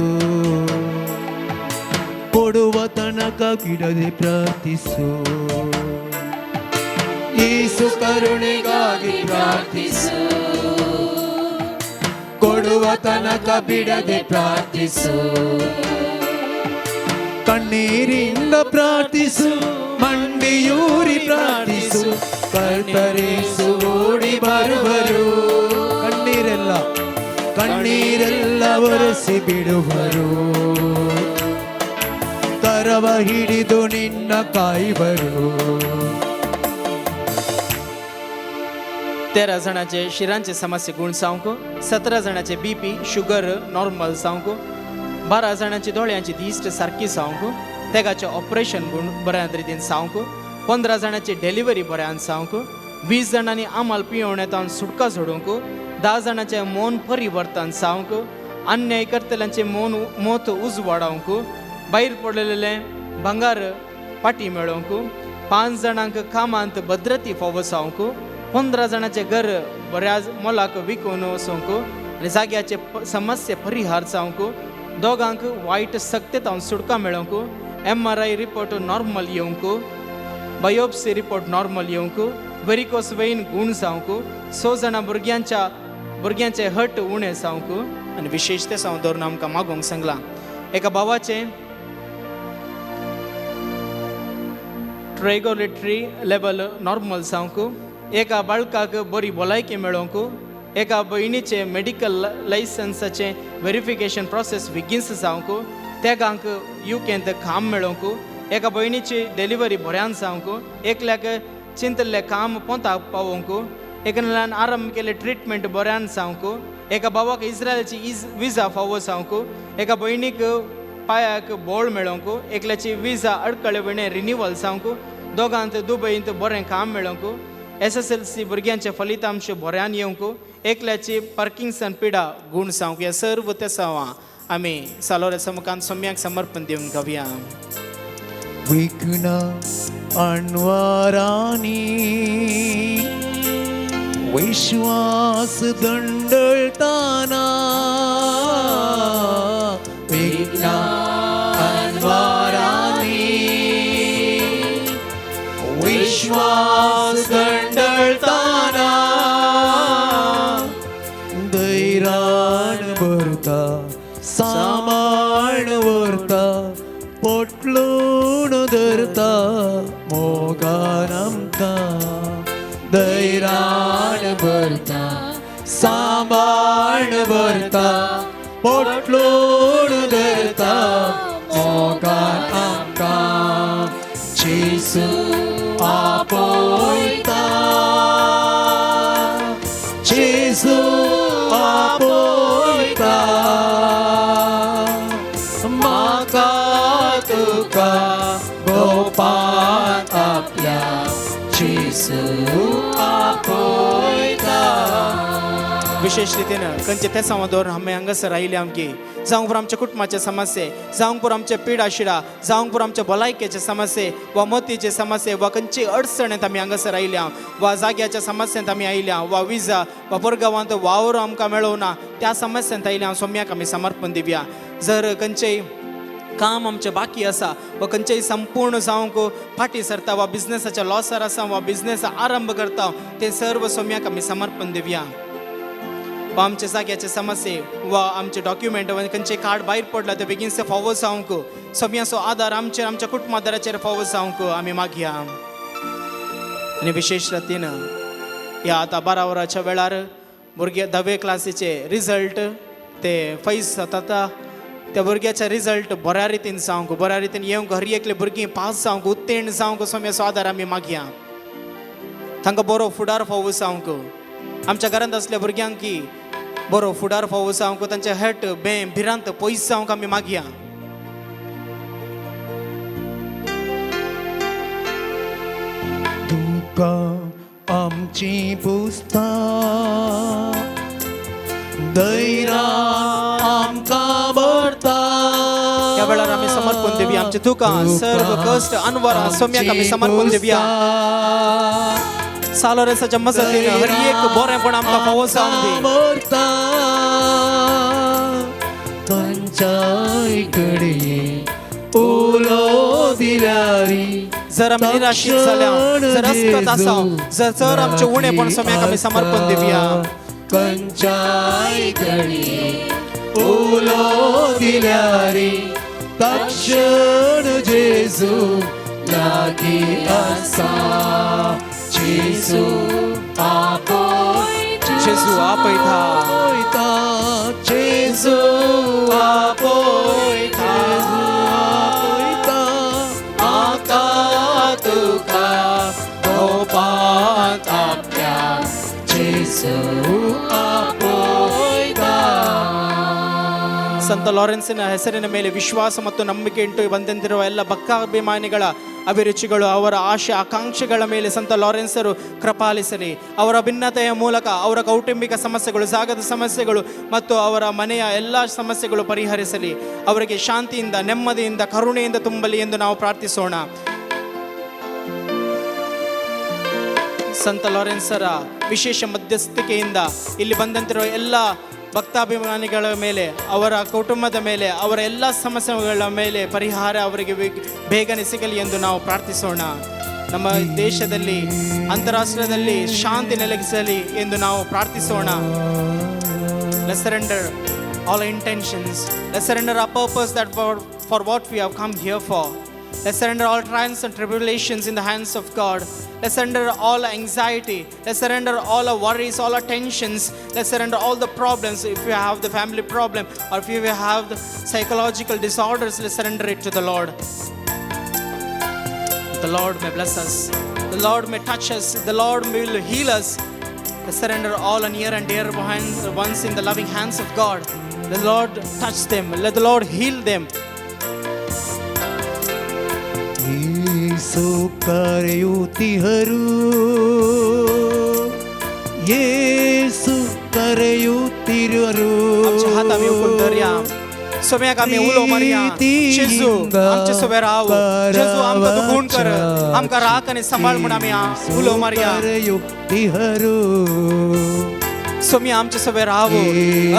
ಕೊಡುವ ತನಕ ಬಿಡದೆ ಪ್ರಾರ್ಥಿಸು. ಯೇಸು ಕರುಣೆಗಾಗಿ ಪ್ರಾರ್ಥಿಸು, ಕೊಡುವ ತನಕ ಬಿಡದೆ ಪ್ರಾರ್ಥಿಸು. ಕಣ್ಣೀರಿಂದ ಪ್ರಾರ್ಥಿಸು, ಮಂಡಿಯೂರಿ ಪ್ರಾರ್ಥಿಸು, ಕರ್ತರೇಸು ಓಡಿ ಬರುವರು. ಕಣ್ಣೀರೆಲ್ಲ ಕಣ್ಣೀರೆಲ್ಲ ಒರೆಸಿ ಬಿಡುವರು, ಕರವ ಹಿಡಿದು ನಿನ್ನ ಕಾಯುವರು. 13 जाणाचे शिरांचे समस्या गुण जावंक, 17 जाणाचे बीपी शुगर नॉर्मल जावंक, 12 जाणांची दोळ्यांची दिश्ट सारकी जावंक, तेगाचें ऑपरेशन गुण बऱ्या रितीन जावंक, 15 जाणांची डिलिव्हरी बऱ्यान जावंक, 20 जाणांनी आमाल पियोवण्यातावन सुटका सोडूंक, 10 जाणांचें मौन परिवर्तन जावंक, अन्याय करतल्यांचें मौन मोत उजवाडावंक, भायर पडलेलें भांगार पाटी मेळोवंक, 5 जाणांक कामांत भद्रती फावो जावंक, 15 जाणांचें घर बऱ्या मोलाक विकून वचूंक आनी जाग्याचे समस्या परिहार जावंक, दोगांक वायट सक्तेतावन सुटका मेळोवंक, MRI report normal येवंक, बायोप्सी रिपोर्ट नॉर्मल येवंक, वेरिकोस वेन गूण जावंक, 6 जाणां भुरग्यांचे हट उणें जावंक. आनी विशेश तें हांव दवरून आमकां मागूंक सांगलां, एका भावाचें ट्रेगोलेटरी लेवल नॉर्मल जावंक, एका बाळकाक बरी भलायकी मेळोवंक, एका भयणीचें मेडिकल लायसन्साचें वेरिफिकेशन प्रोसेस बेगीन जावंक, तेगांक युकेंत काम मेळोवंक, एका भयणीची डिलिव्हरी बऱ्यान जावंक, एकल्याक चिंतल्लें काम पोंताक पावोवंक, एकल्यान आरंभ केल्लें ट्रिटमेंट बऱ्यान जावंक, एका भावाक इस्रायलची विजा फावो जावंक, एका भयणीक पांयाक बोळ मेळोवंक, एकल्याची विजा अडकळे विणें रिनिवल जावंक, दोगांत दुबयंत बरें काम मेळोवंक, SSLC भुरग्यांचे फलितांश बऱ्यान येवंक, एकल्याची पार्किंगसन पिडा गूण जावंक. ह्या सर्व तेसांवां आमी सालोऱ्या मुखान सोम्याक समर्पण दिवन गावया. विघ्न अणवारांनी विश्वास दंडळताना, विघ्न अणवारांनी विश्वास दंडळताना, धैर्यान भरता सामाण व्हरता, पोटलून धरता मोगान आमकां. धैर्यान भरता सामाण व्हरता, पोटलून धरता मोगान आमकां. जेजू आपयता, जेजू आपयता, म्हाका तुका गोपान आपल्या, जेजू आपयता. विशेष रितीन खंयचे तेसांव दवरून आमी हांगासर आयिल्ले आमकी, जावंक पुरो आमच्या कुटुंबाचे समस्ये, जावंक पुरो आमचे पिडा शिडा, जावंक पुरो आमच्या भलायकेचे समस्ये वा मतीचे समस्ये वा खंयची अडचणेंत आमी हांगासर आयल्या, वा जाग्याच्या समस्येंत आमी आयल्या, वा विजा वा परगांवांत वावर आमकां मेळोवना त्या समस्येंत आयल्या, सोम्याक आमी समर्पण दिवया. जर खंयचेय काम आमचें बाकी आसा वा खंयचेय संपूर्ण जावंक फाटीं सरता वा बिजनेसाच्या लॉसार आसा वा बिजनेस आरंभ करता, ते सर्व सोम्याक आमी समर्पण दिवया. वा आमचे जाग्याचे समस्ये वा आमचे डॉक्युमेंट वा खंयचे कार्ड भायर पडला ते बेगीनसे फावो जावंक, सोम्याचो आदार आमचेर आमच्या कुटुंबादाराचेर फावो जावंक आमी मागया. आनी विशेश रितीन ह्या आतां 12 वरांच्या वेळार भुरगे 10वे क्लासीचे रिजल्ट ते फैज जाता, त्या भुरग्याचे रिजल्ट बऱ्या रितीन जावंक, बऱ्या रितीन येवंक, हर एकले भुरगीं पास जावंक, उत्तीर्ण जावंक सोम्याचो आदार आमी मागया. तांकां बरो फुडार फावो जावंक, आमच्या घरांत आसल्या भुरग्यांक बरो फुडार फावो जावंक, तांचे हट बें भिरांत पयस जावंक आमी मागया. दुकां आमची पुसता, धैर्यान आमकां भरता. ह्या वेळार आमी समर्पण दिवया आमचे दुकां सर्व कश्ट अनवरां सोम्याक आमी समर्पण दिवया. सालोरेसाच्या मजतीन हर एक बरेंपण आमकां फावो जावंक दी. खंयच्याय कडेन उलो दिल्यारी, जर आमी निराशीत जाल्या, जर अस्कत आसा, जर चड आमचें उणेपण सोम्याक आमी समर्पण दिवया. खंयच्याय कडेन उलो दिल्यारी, तक्षण जेजू लागीं आसा जेजू आपयता जेजू आपयता जेजू आपयता आपयता आका तुका गोपांत आपल्या जेजू आपयता. ಸಂತ ಲಾರೆನ್ಸಿನ ಹೆಸರಿನ ಮೇಲೆ ವಿಶ್ವಾಸ ಮತ್ತು ನಂಬಿಕೆ ಇಟ್ಟು ಬಂದಂತಿರುವ ಎಲ್ಲ ಭಕ್ತಾಭಿಮಾನಿಗಳ ಅಭಿರುಚಿಗಳು, ಅವರ ಆಶೆ ಆಕಾಂಕ್ಷೆಗಳ ಮೇಲೆ ಸಂತ ಲಾರೆನ್ಸರು ಕೃಪಾಲಿಸಲಿ. ಅವರ ಭಿನ್ನತೆಯ ಮೂಲಕ ಅವರ ಕೌಟುಂಬಿಕ ಸಮಸ್ಯೆಗಳು, ಸಾಗದ ಸಮಸ್ಯೆಗಳು ಮತ್ತು ಅವರ ಮನೆಯ ಎಲ್ಲ ಸಮಸ್ಯೆಗಳು ಪರಿಹರಿಸಲಿ. ಅವರಿಗೆ ಶಾಂತಿಯಿಂದ, ನೆಮ್ಮದಿಯಿಂದ, ಕರುಣೆಯಿಂದ ತುಂಬಲಿ ಎಂದು ನಾವು ಪ್ರಾರ್ಥಿಸೋಣ. ಸಂತ ಲಾರೆನ್ಸರ ವಿಶೇಷ ಮಧ್ಯಸ್ಥಿಕೆಯಿಂದ ಇಲ್ಲಿ ಬಂದಂತಿರುವ ಎಲ್ಲ ಭಕ್ತಾಭಿಮಾನಿಗಳ ಮೇಲೆ, ಅವರ ಕುಟುಂಬದ ಮೇಲೆ, ಅವರ ಎಲ್ಲ ಸಮಸ್ಯೆಗಳ ಮೇಲೆ ಪರಿಹಾರ ಅವರಿಗೆ ಬೇಗನೆ ಸಿಗಲಿ ಎಂದು ನಾವು ಪ್ರಾರ್ಥಿಸೋಣ. ನಮ್ಮ ದೇಶದಲ್ಲಿ, ಅಂತಾರಾಷ್ಟ್ರದಲ್ಲಿ ಶಾಂತಿ ನೆಲೆಸಲಿ ಎಂದು ನಾವು ಪ್ರಾರ್ಥಿಸೋಣ. Let's surrender all our intentions. Let's surrender our purpose that for what we have come here for. Let's surrender all trials and tribulations in the hands of God. Let's surrender all anxiety. Let's surrender all our worries, all our tensions. Let's surrender all the problems. If you have the family problem or if you have the psychological disorders, let's surrender it to the Lord. The Lord may bless us. The Lord may touch us. The Lord will heal us. Let's surrender all our near and dear ones in the loving hands of God. The Lord touch them. Let the Lord heal them. ಯೇಸು ಕರೆಯುತ್ತಿಹರು, ಯೇಸು ಕರೆಯುತ್ತಿರುವರು. आमचे हात आमी उखलून धरया. सोम्याक आमी उलो मारया. जेजू आमचे सोबे राव. जेजू आमकां तूं गुण कर, आमकां राख आनी सांबाळ म्हूण आमी उलो मारया. ಕರೆಯುತ್ತಿಹರು. सोम्या आमचे सोबे राव.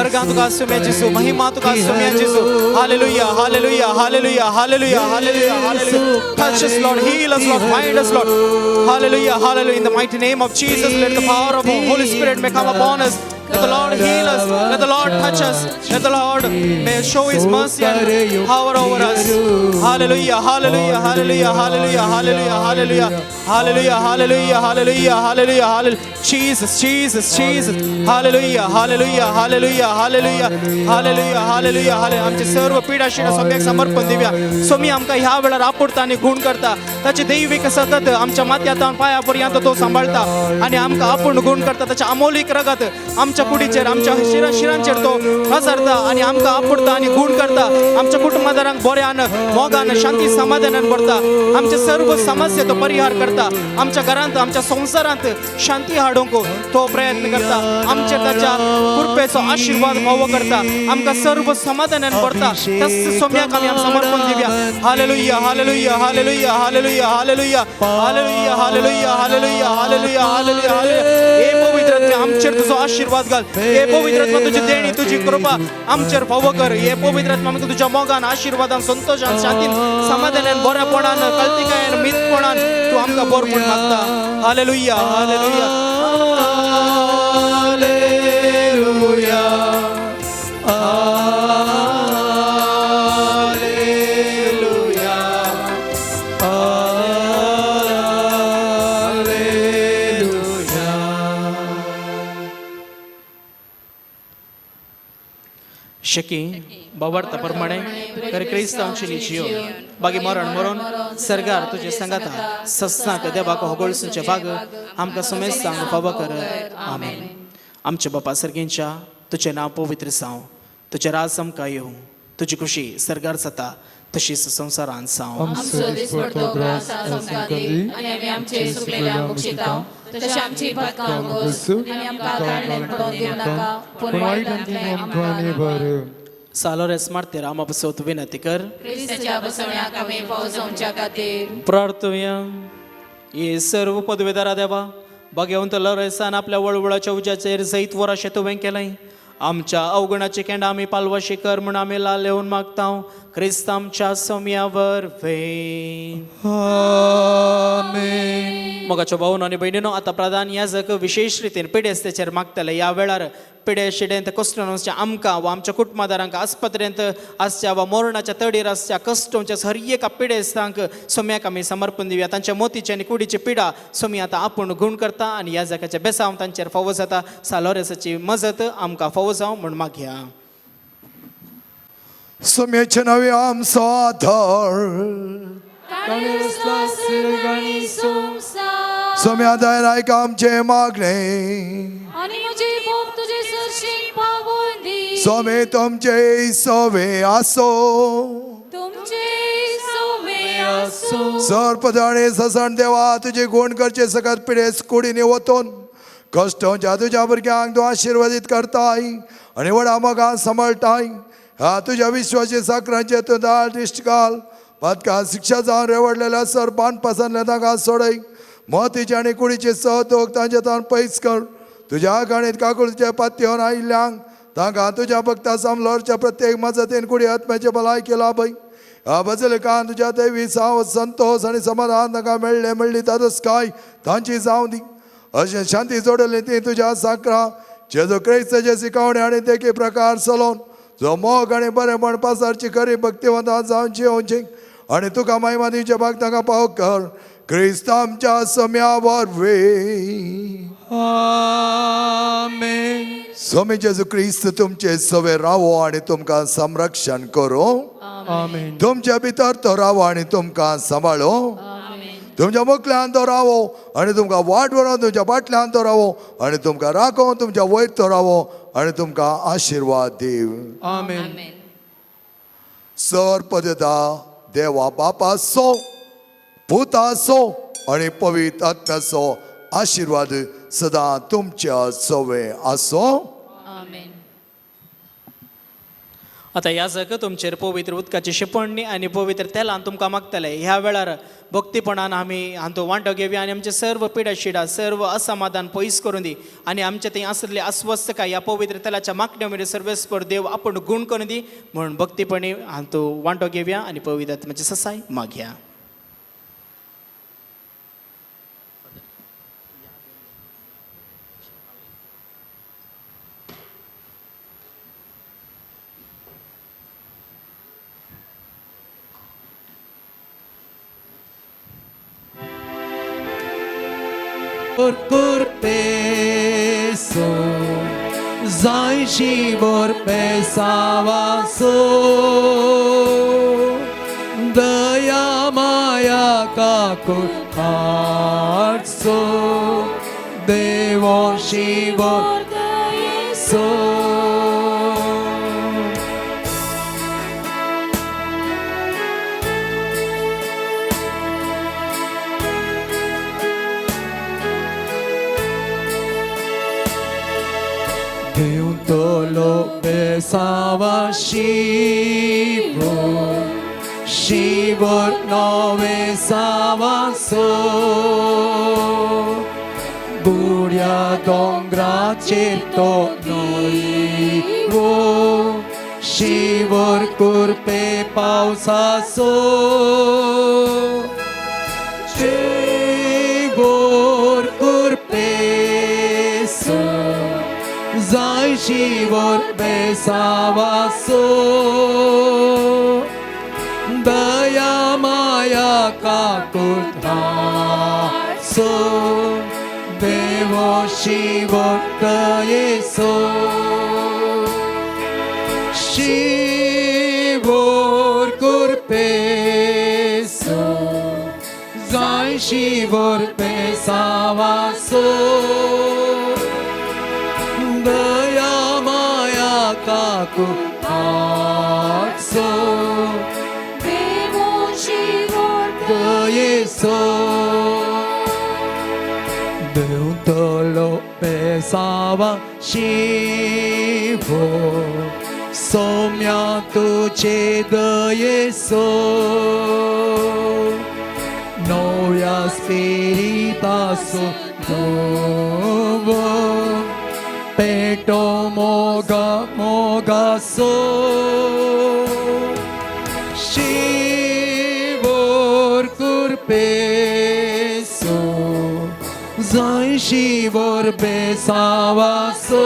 अर्गां तुका सोम्या जेजू, महिमा तुका सोम्या जेजू. Hallelujah, hallelujah, hallelujah, hallelujah, hallelujah, hallelujah. Touch us, Lord. Heal us, Lord. Find us, Lord. Hallelujah, hallelujah. In the mighty name of Jesus, let the power of the Holy Spirit may come upon us. Let the Lord heal us. Let the Lord touch us. Let the Lord may show His mercy and power over us. Hallelujah, hallelujah, hallelujah, hallelujah, hallelujah, hallelujah, hallelujah, hallelujah, hallelujah, hallelujah, hallelujah. Jesus, Jesus, Jesus. Hallelujah, hallelujah, hallelujah, hallelujah, hallelujah, hallelujah, hallelujah. आमचे सर्व पिडा Shida सोम्याक समर्पण दिव्या. सोमी आमकां ह्या वेळार आपुडता आनी गुण करता. ताचे दैवीक सतत आमच्या माथ्यातावन पांया पर्यंत तो सांबाळता आनी आमकां आपूण गुण करता. ताच्या अमोलीक रगत आमच्या कुडीचेर, आमच्या शिरांचेर तो पसरता आनी आमकां आपुडता आनी गुण करता. आमच्या कुटुंबादारांक बऱ्यान, मोगान, शांती समाधानान भरता. आमचे सर्व समस्या तो परिहार करता. आमच्या घरांत, आमच्या संवसारांत शांती हाडूंक तो प्रयत्न करता. आमच्या ताच्या कृपेचो आशीर्वाद फावो करता. आमकां सर्व समाधानान भरता. त्याच सोम्याक आमी समर्पण Divya. Hallelujah, hallelujah, hallelujah, hallelujah, hallelujah, hallelujah, hallelujah, hallelujah, hallelujah, hallelujah, hallelujah. हे पवित्र आत्म्या आमचेर तुजो आशीर्वाद घाल. हे पवित्र आत्मा तुजी देणी, तुजी कृपा आमचेर फावो कर. हे पवित्र आत्मा आमकां तुज्या मोगान, आशीर्वादान, संतोशान, शांतीन, समाधानान, बऱ्यापणान, कळतिकायेन, मीतपणान तूं आमकां बरो म्हूण मागता. हालेलुया, हालेलुया. Hallelujah, hallelujah, hallelujah. शकी बाबार्थ प्रमाणे कर क्रिस्तांवची जियो बागी मरण मरून सरकार तुझे संगाता सस्नाक देवाक होगळसूचे बाग आमकां समेस्तांक फावो कर. आमेन. आमच्या बापा सर्गींच्या, तुजें नांव पवित्र जावं, तुजें राज आमकां येवं, तुजी खुशी सरकार जाता तशीच संवसारांत जावं. आमचो दिसपडतो ग्रास आज आमकां दी आनी आमी आमचे चुकलेल्यांक बक्षितांव तशें आमची पातकां बस आनी आमकां काडल्यान पडोवन दिवं नाका, पूण वायटांतल्यान आमकां बर. सालोरेस मार्तेर आमा पसत विनंती कर. क्रिस्ताच्या बसवण्याक आमी फावो जावच्या खातीर. प्रार्थुया. हे सर्व पदवेदारा देवा, भगवंत लरेसान आपल्या वळवळाच्या उज्याचेर जैत वराशें तुवें केलें. आमच्या अवगुणाची केंडां आमी पालवाशी कर म्हूण आमी लालेवन मागता. क्रिस्त आमच्या सोम्यावर वे. आमेन. मोगाचो भावन आनी भयणीनो, आतां प्रधान याजक विशेश रितीन पिडेस्तेचेर मागतले. ह्या वेळार पिडे शिडेंत कश्ट आसच्या आमकां वा आमच्या कुटुंबादारांक, आस्पत्रेंत आसच्या वा मरणाच्या तडीर आसच्या कश्टोंच्या हर एका पिडेस्तांक सोम्याक आमी समर्पण दिवया. तांच्या मोतीची आनी कुडीची पिडा सोमी आतां आपूण गुण करता आनी याजकाच्या बेसांव तांचेर फावो जाता. सालोरेसाची मजत आमकां फावो जावं म्हूण मागया. सोम्याचे नवे आमचो आधार. सोम्या दायर आयक आमचे मागणे. आनी म्हजी बोब तुजे सरशीं पावोवन दी. सोमे तुमचे सोवे आसो. तुमचे सोवे आसूं. सर्पदाणे ससण देवा, तुजे गुण करचे सकत पिडेस कुडीने वतून कश्टांच्या तुज्या भुरग्यांक तूं आशिर्वादीत करताय आनी व्हडा मोगान सांबाळटाय. ह्या तुज्या विश्वाचे साकरांचे तूं दाळ दिश्ट घाल. पातकां शिक्षा जावन रेवडलेल्या सरपान पसनल्या तांकां सोडय. मोतीचे आनी कुडीचे सहदोख तांचे तान पयस कर. तुज्या गाणीत काकुळचे पातयेवन आयिल्ल्यांक तांकां तुज्या भक्ता सामलोरच्या प्रत्येक मजतीन कुडी आत्म्याचे भलायकी लाभय. ह्या बजलकान तुज्या दैवी साव संतोष आनी समाधान तांकां मेळ्ळें मेळ्ळी तादस्काय तांची जावं दी. अशें शांती जोडली ती तुज्या साकरा जेजू क्रिस्ताचे शिकवणे आनी देखी प्रकार चलोवन जो मोग आनी बरेपण पासारची खरी भक्तिवंतां जावन जियोवची आनी तुका महिमा दिवचे भाग तांकां पाव कर. क्रिस्त आमच्या सम्या वरवीं. आमेन. स्वामी जेजू क्रिस्त तुमचे सवे रावो आनी तुमकां संरक्षण करूं. आमेन. तुमच्या भितर तो रावो आनी तुमकां सांबाळो. तुमच्या मुखल्यान तो रावो आनी तुमकां वाट व्हरोन तुमच्या फाटल्यान तो रावो आनी तुमकां राखोवन तुमच्या वयर तो रावो आनी तुमकां आशिर्वाद दिव. आमेन. सर पदता देवा बापाचो, पुताचो आनी पवित्र आत्म्याचो आशिर्वाद सदां तुमच्या सवे आसो. आमेन. आतां याजक तुमचेर पवित्र उदकाची शिंपडणी आनी पवित्र तेलान तुमकां मागतले. ह्या वेळार भक्तीपणान आमी हांतू वांटो घेवया आनी आमचे सर्व पिडा शिडा, सर्व असमाधान पयस करून दी आनी आमचे थंय आसलेली अस्वस्थकाय ह्या पवित्र तेलाच्या मागण्या मेरेन सर्वेस्पर देव आपूण गूण करून दी म्हूण भक्तीपणी हांतू वांटो घेवया आनी पवित्र आत्म्याची ससाय मागया. Curpeso, zai shibor pesavaso, daya maya kakut harso, devo shibor so. Tolo besava Shivo, Shivo no besava so. Buria dongra cheto noivo, Shivor kurpe pausa so. Shivor kurpe so. Zai shivor besavaso, daya maya kakuthaso, devo shivor dayeso. Shivor kurpeso, zai shivor besavaso. Daya maya kakuthaso, devo shivor dayeso. Deutolo pesava Shivo, somya tuche dayeso. Novya spiritaso dovo, peto moga moga so. Shivor kurpeso, जायशी वर बेसावासो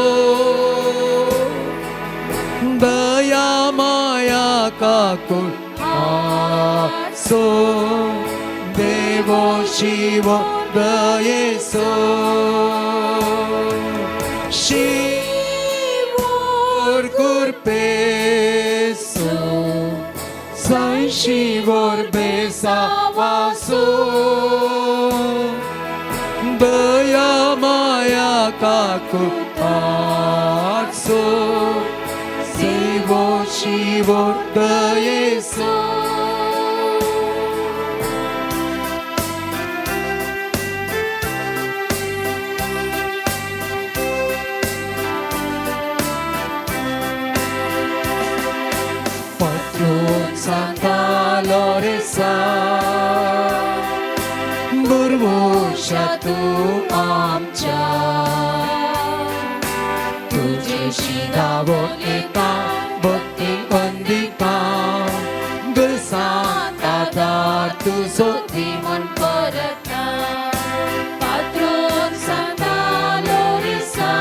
दया माया काकुळ आसो देवो शिव दयेसो शिवोर कुरपेसो जाय शिवोर बेसावासो दया माया काकुळ आसो देवो शिवो दयेसो. Patron Santa Loresa बुरवोशा तूं आमच्या तुजेशी धांवून येता भक्ती वंदिता गुरसांत आदार तुजो दी म्हूण परता पात्रोन सांता लोरिसा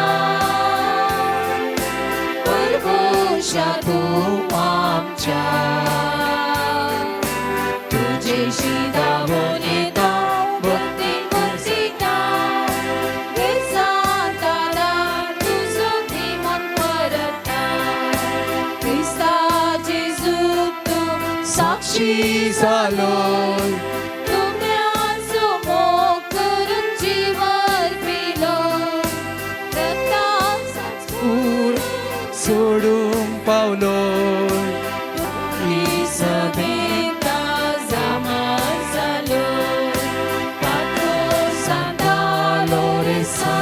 पुरवोशा तूं आमच्या तुजेशी धांवून येता भक्ती वंदिता गुरसांत आदार तुजो दी म्हूण परता क्रिस्ता जेजू तूं साक्षी जालो तुम्याचो मोग करून जीवर पिलो रक्ताचो पूर सोडूंक पावलो सभेता जामा जालो पात्रो सांता लोरेसा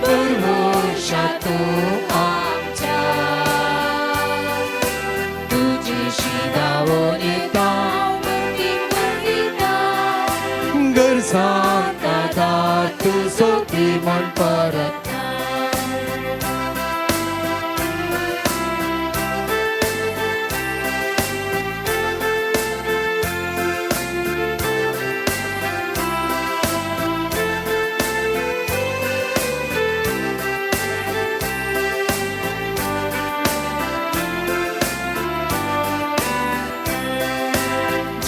पुरवोशा तूं आमच्या तुजेशी धांवून येता भक्ती वंदिता गरजांत आदार तुजो दी म्हण परत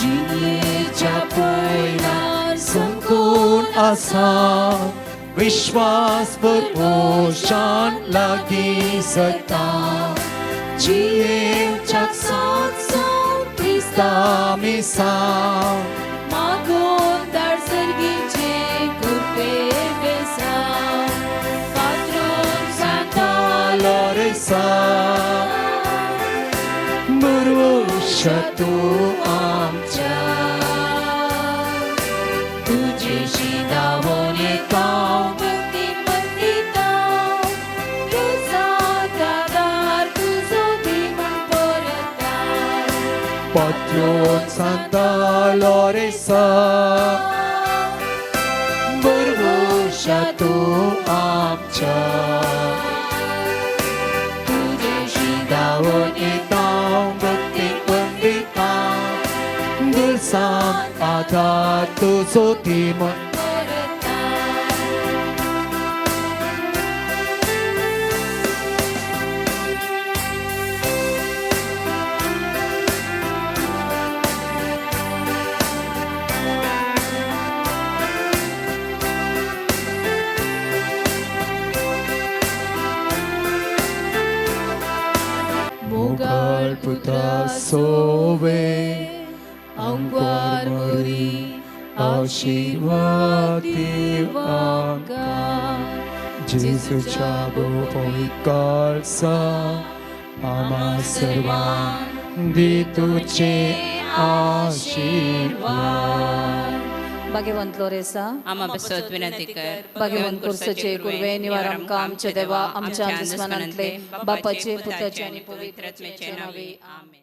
जिणेच्या पयल्यार संकून आसा विश्वास पुरवोशान लागीं सरता जियेवच्याक सात क्रिस्ता मिसा मागून दार सर्गीचे कृपे बेसा पात्रोन सांता लोरेसा बुरवोशा तूं आमच्या तुजेशी धांवून येता भक्ती वंदिता क्रिस्तांत आदार तुजो दी म्हूण परता Patron Santa Loresa बुरवोशा तूं आमच्या तुजेशी धांवून येता भक्ती वंदिता गुरसांत आदार तुजो दी म्हण परता. मोगाळ पुता सोवे अंगवार मोरी आशीर्वाद दीव आमकां जेजूच्या भोव आम्हा सर्वांक दी तुझे आशीर्वाद. भाग्यवंत लोरेसा आमा बसत विनंती कर. भाग्यवंत कुर्सचे कुर्वे निवार आमकां आमच्या देवा आमच्या दुस्मानांतले बापाचे पुताचे आनी पवित्र आत्म्याचे नावे. आमेन.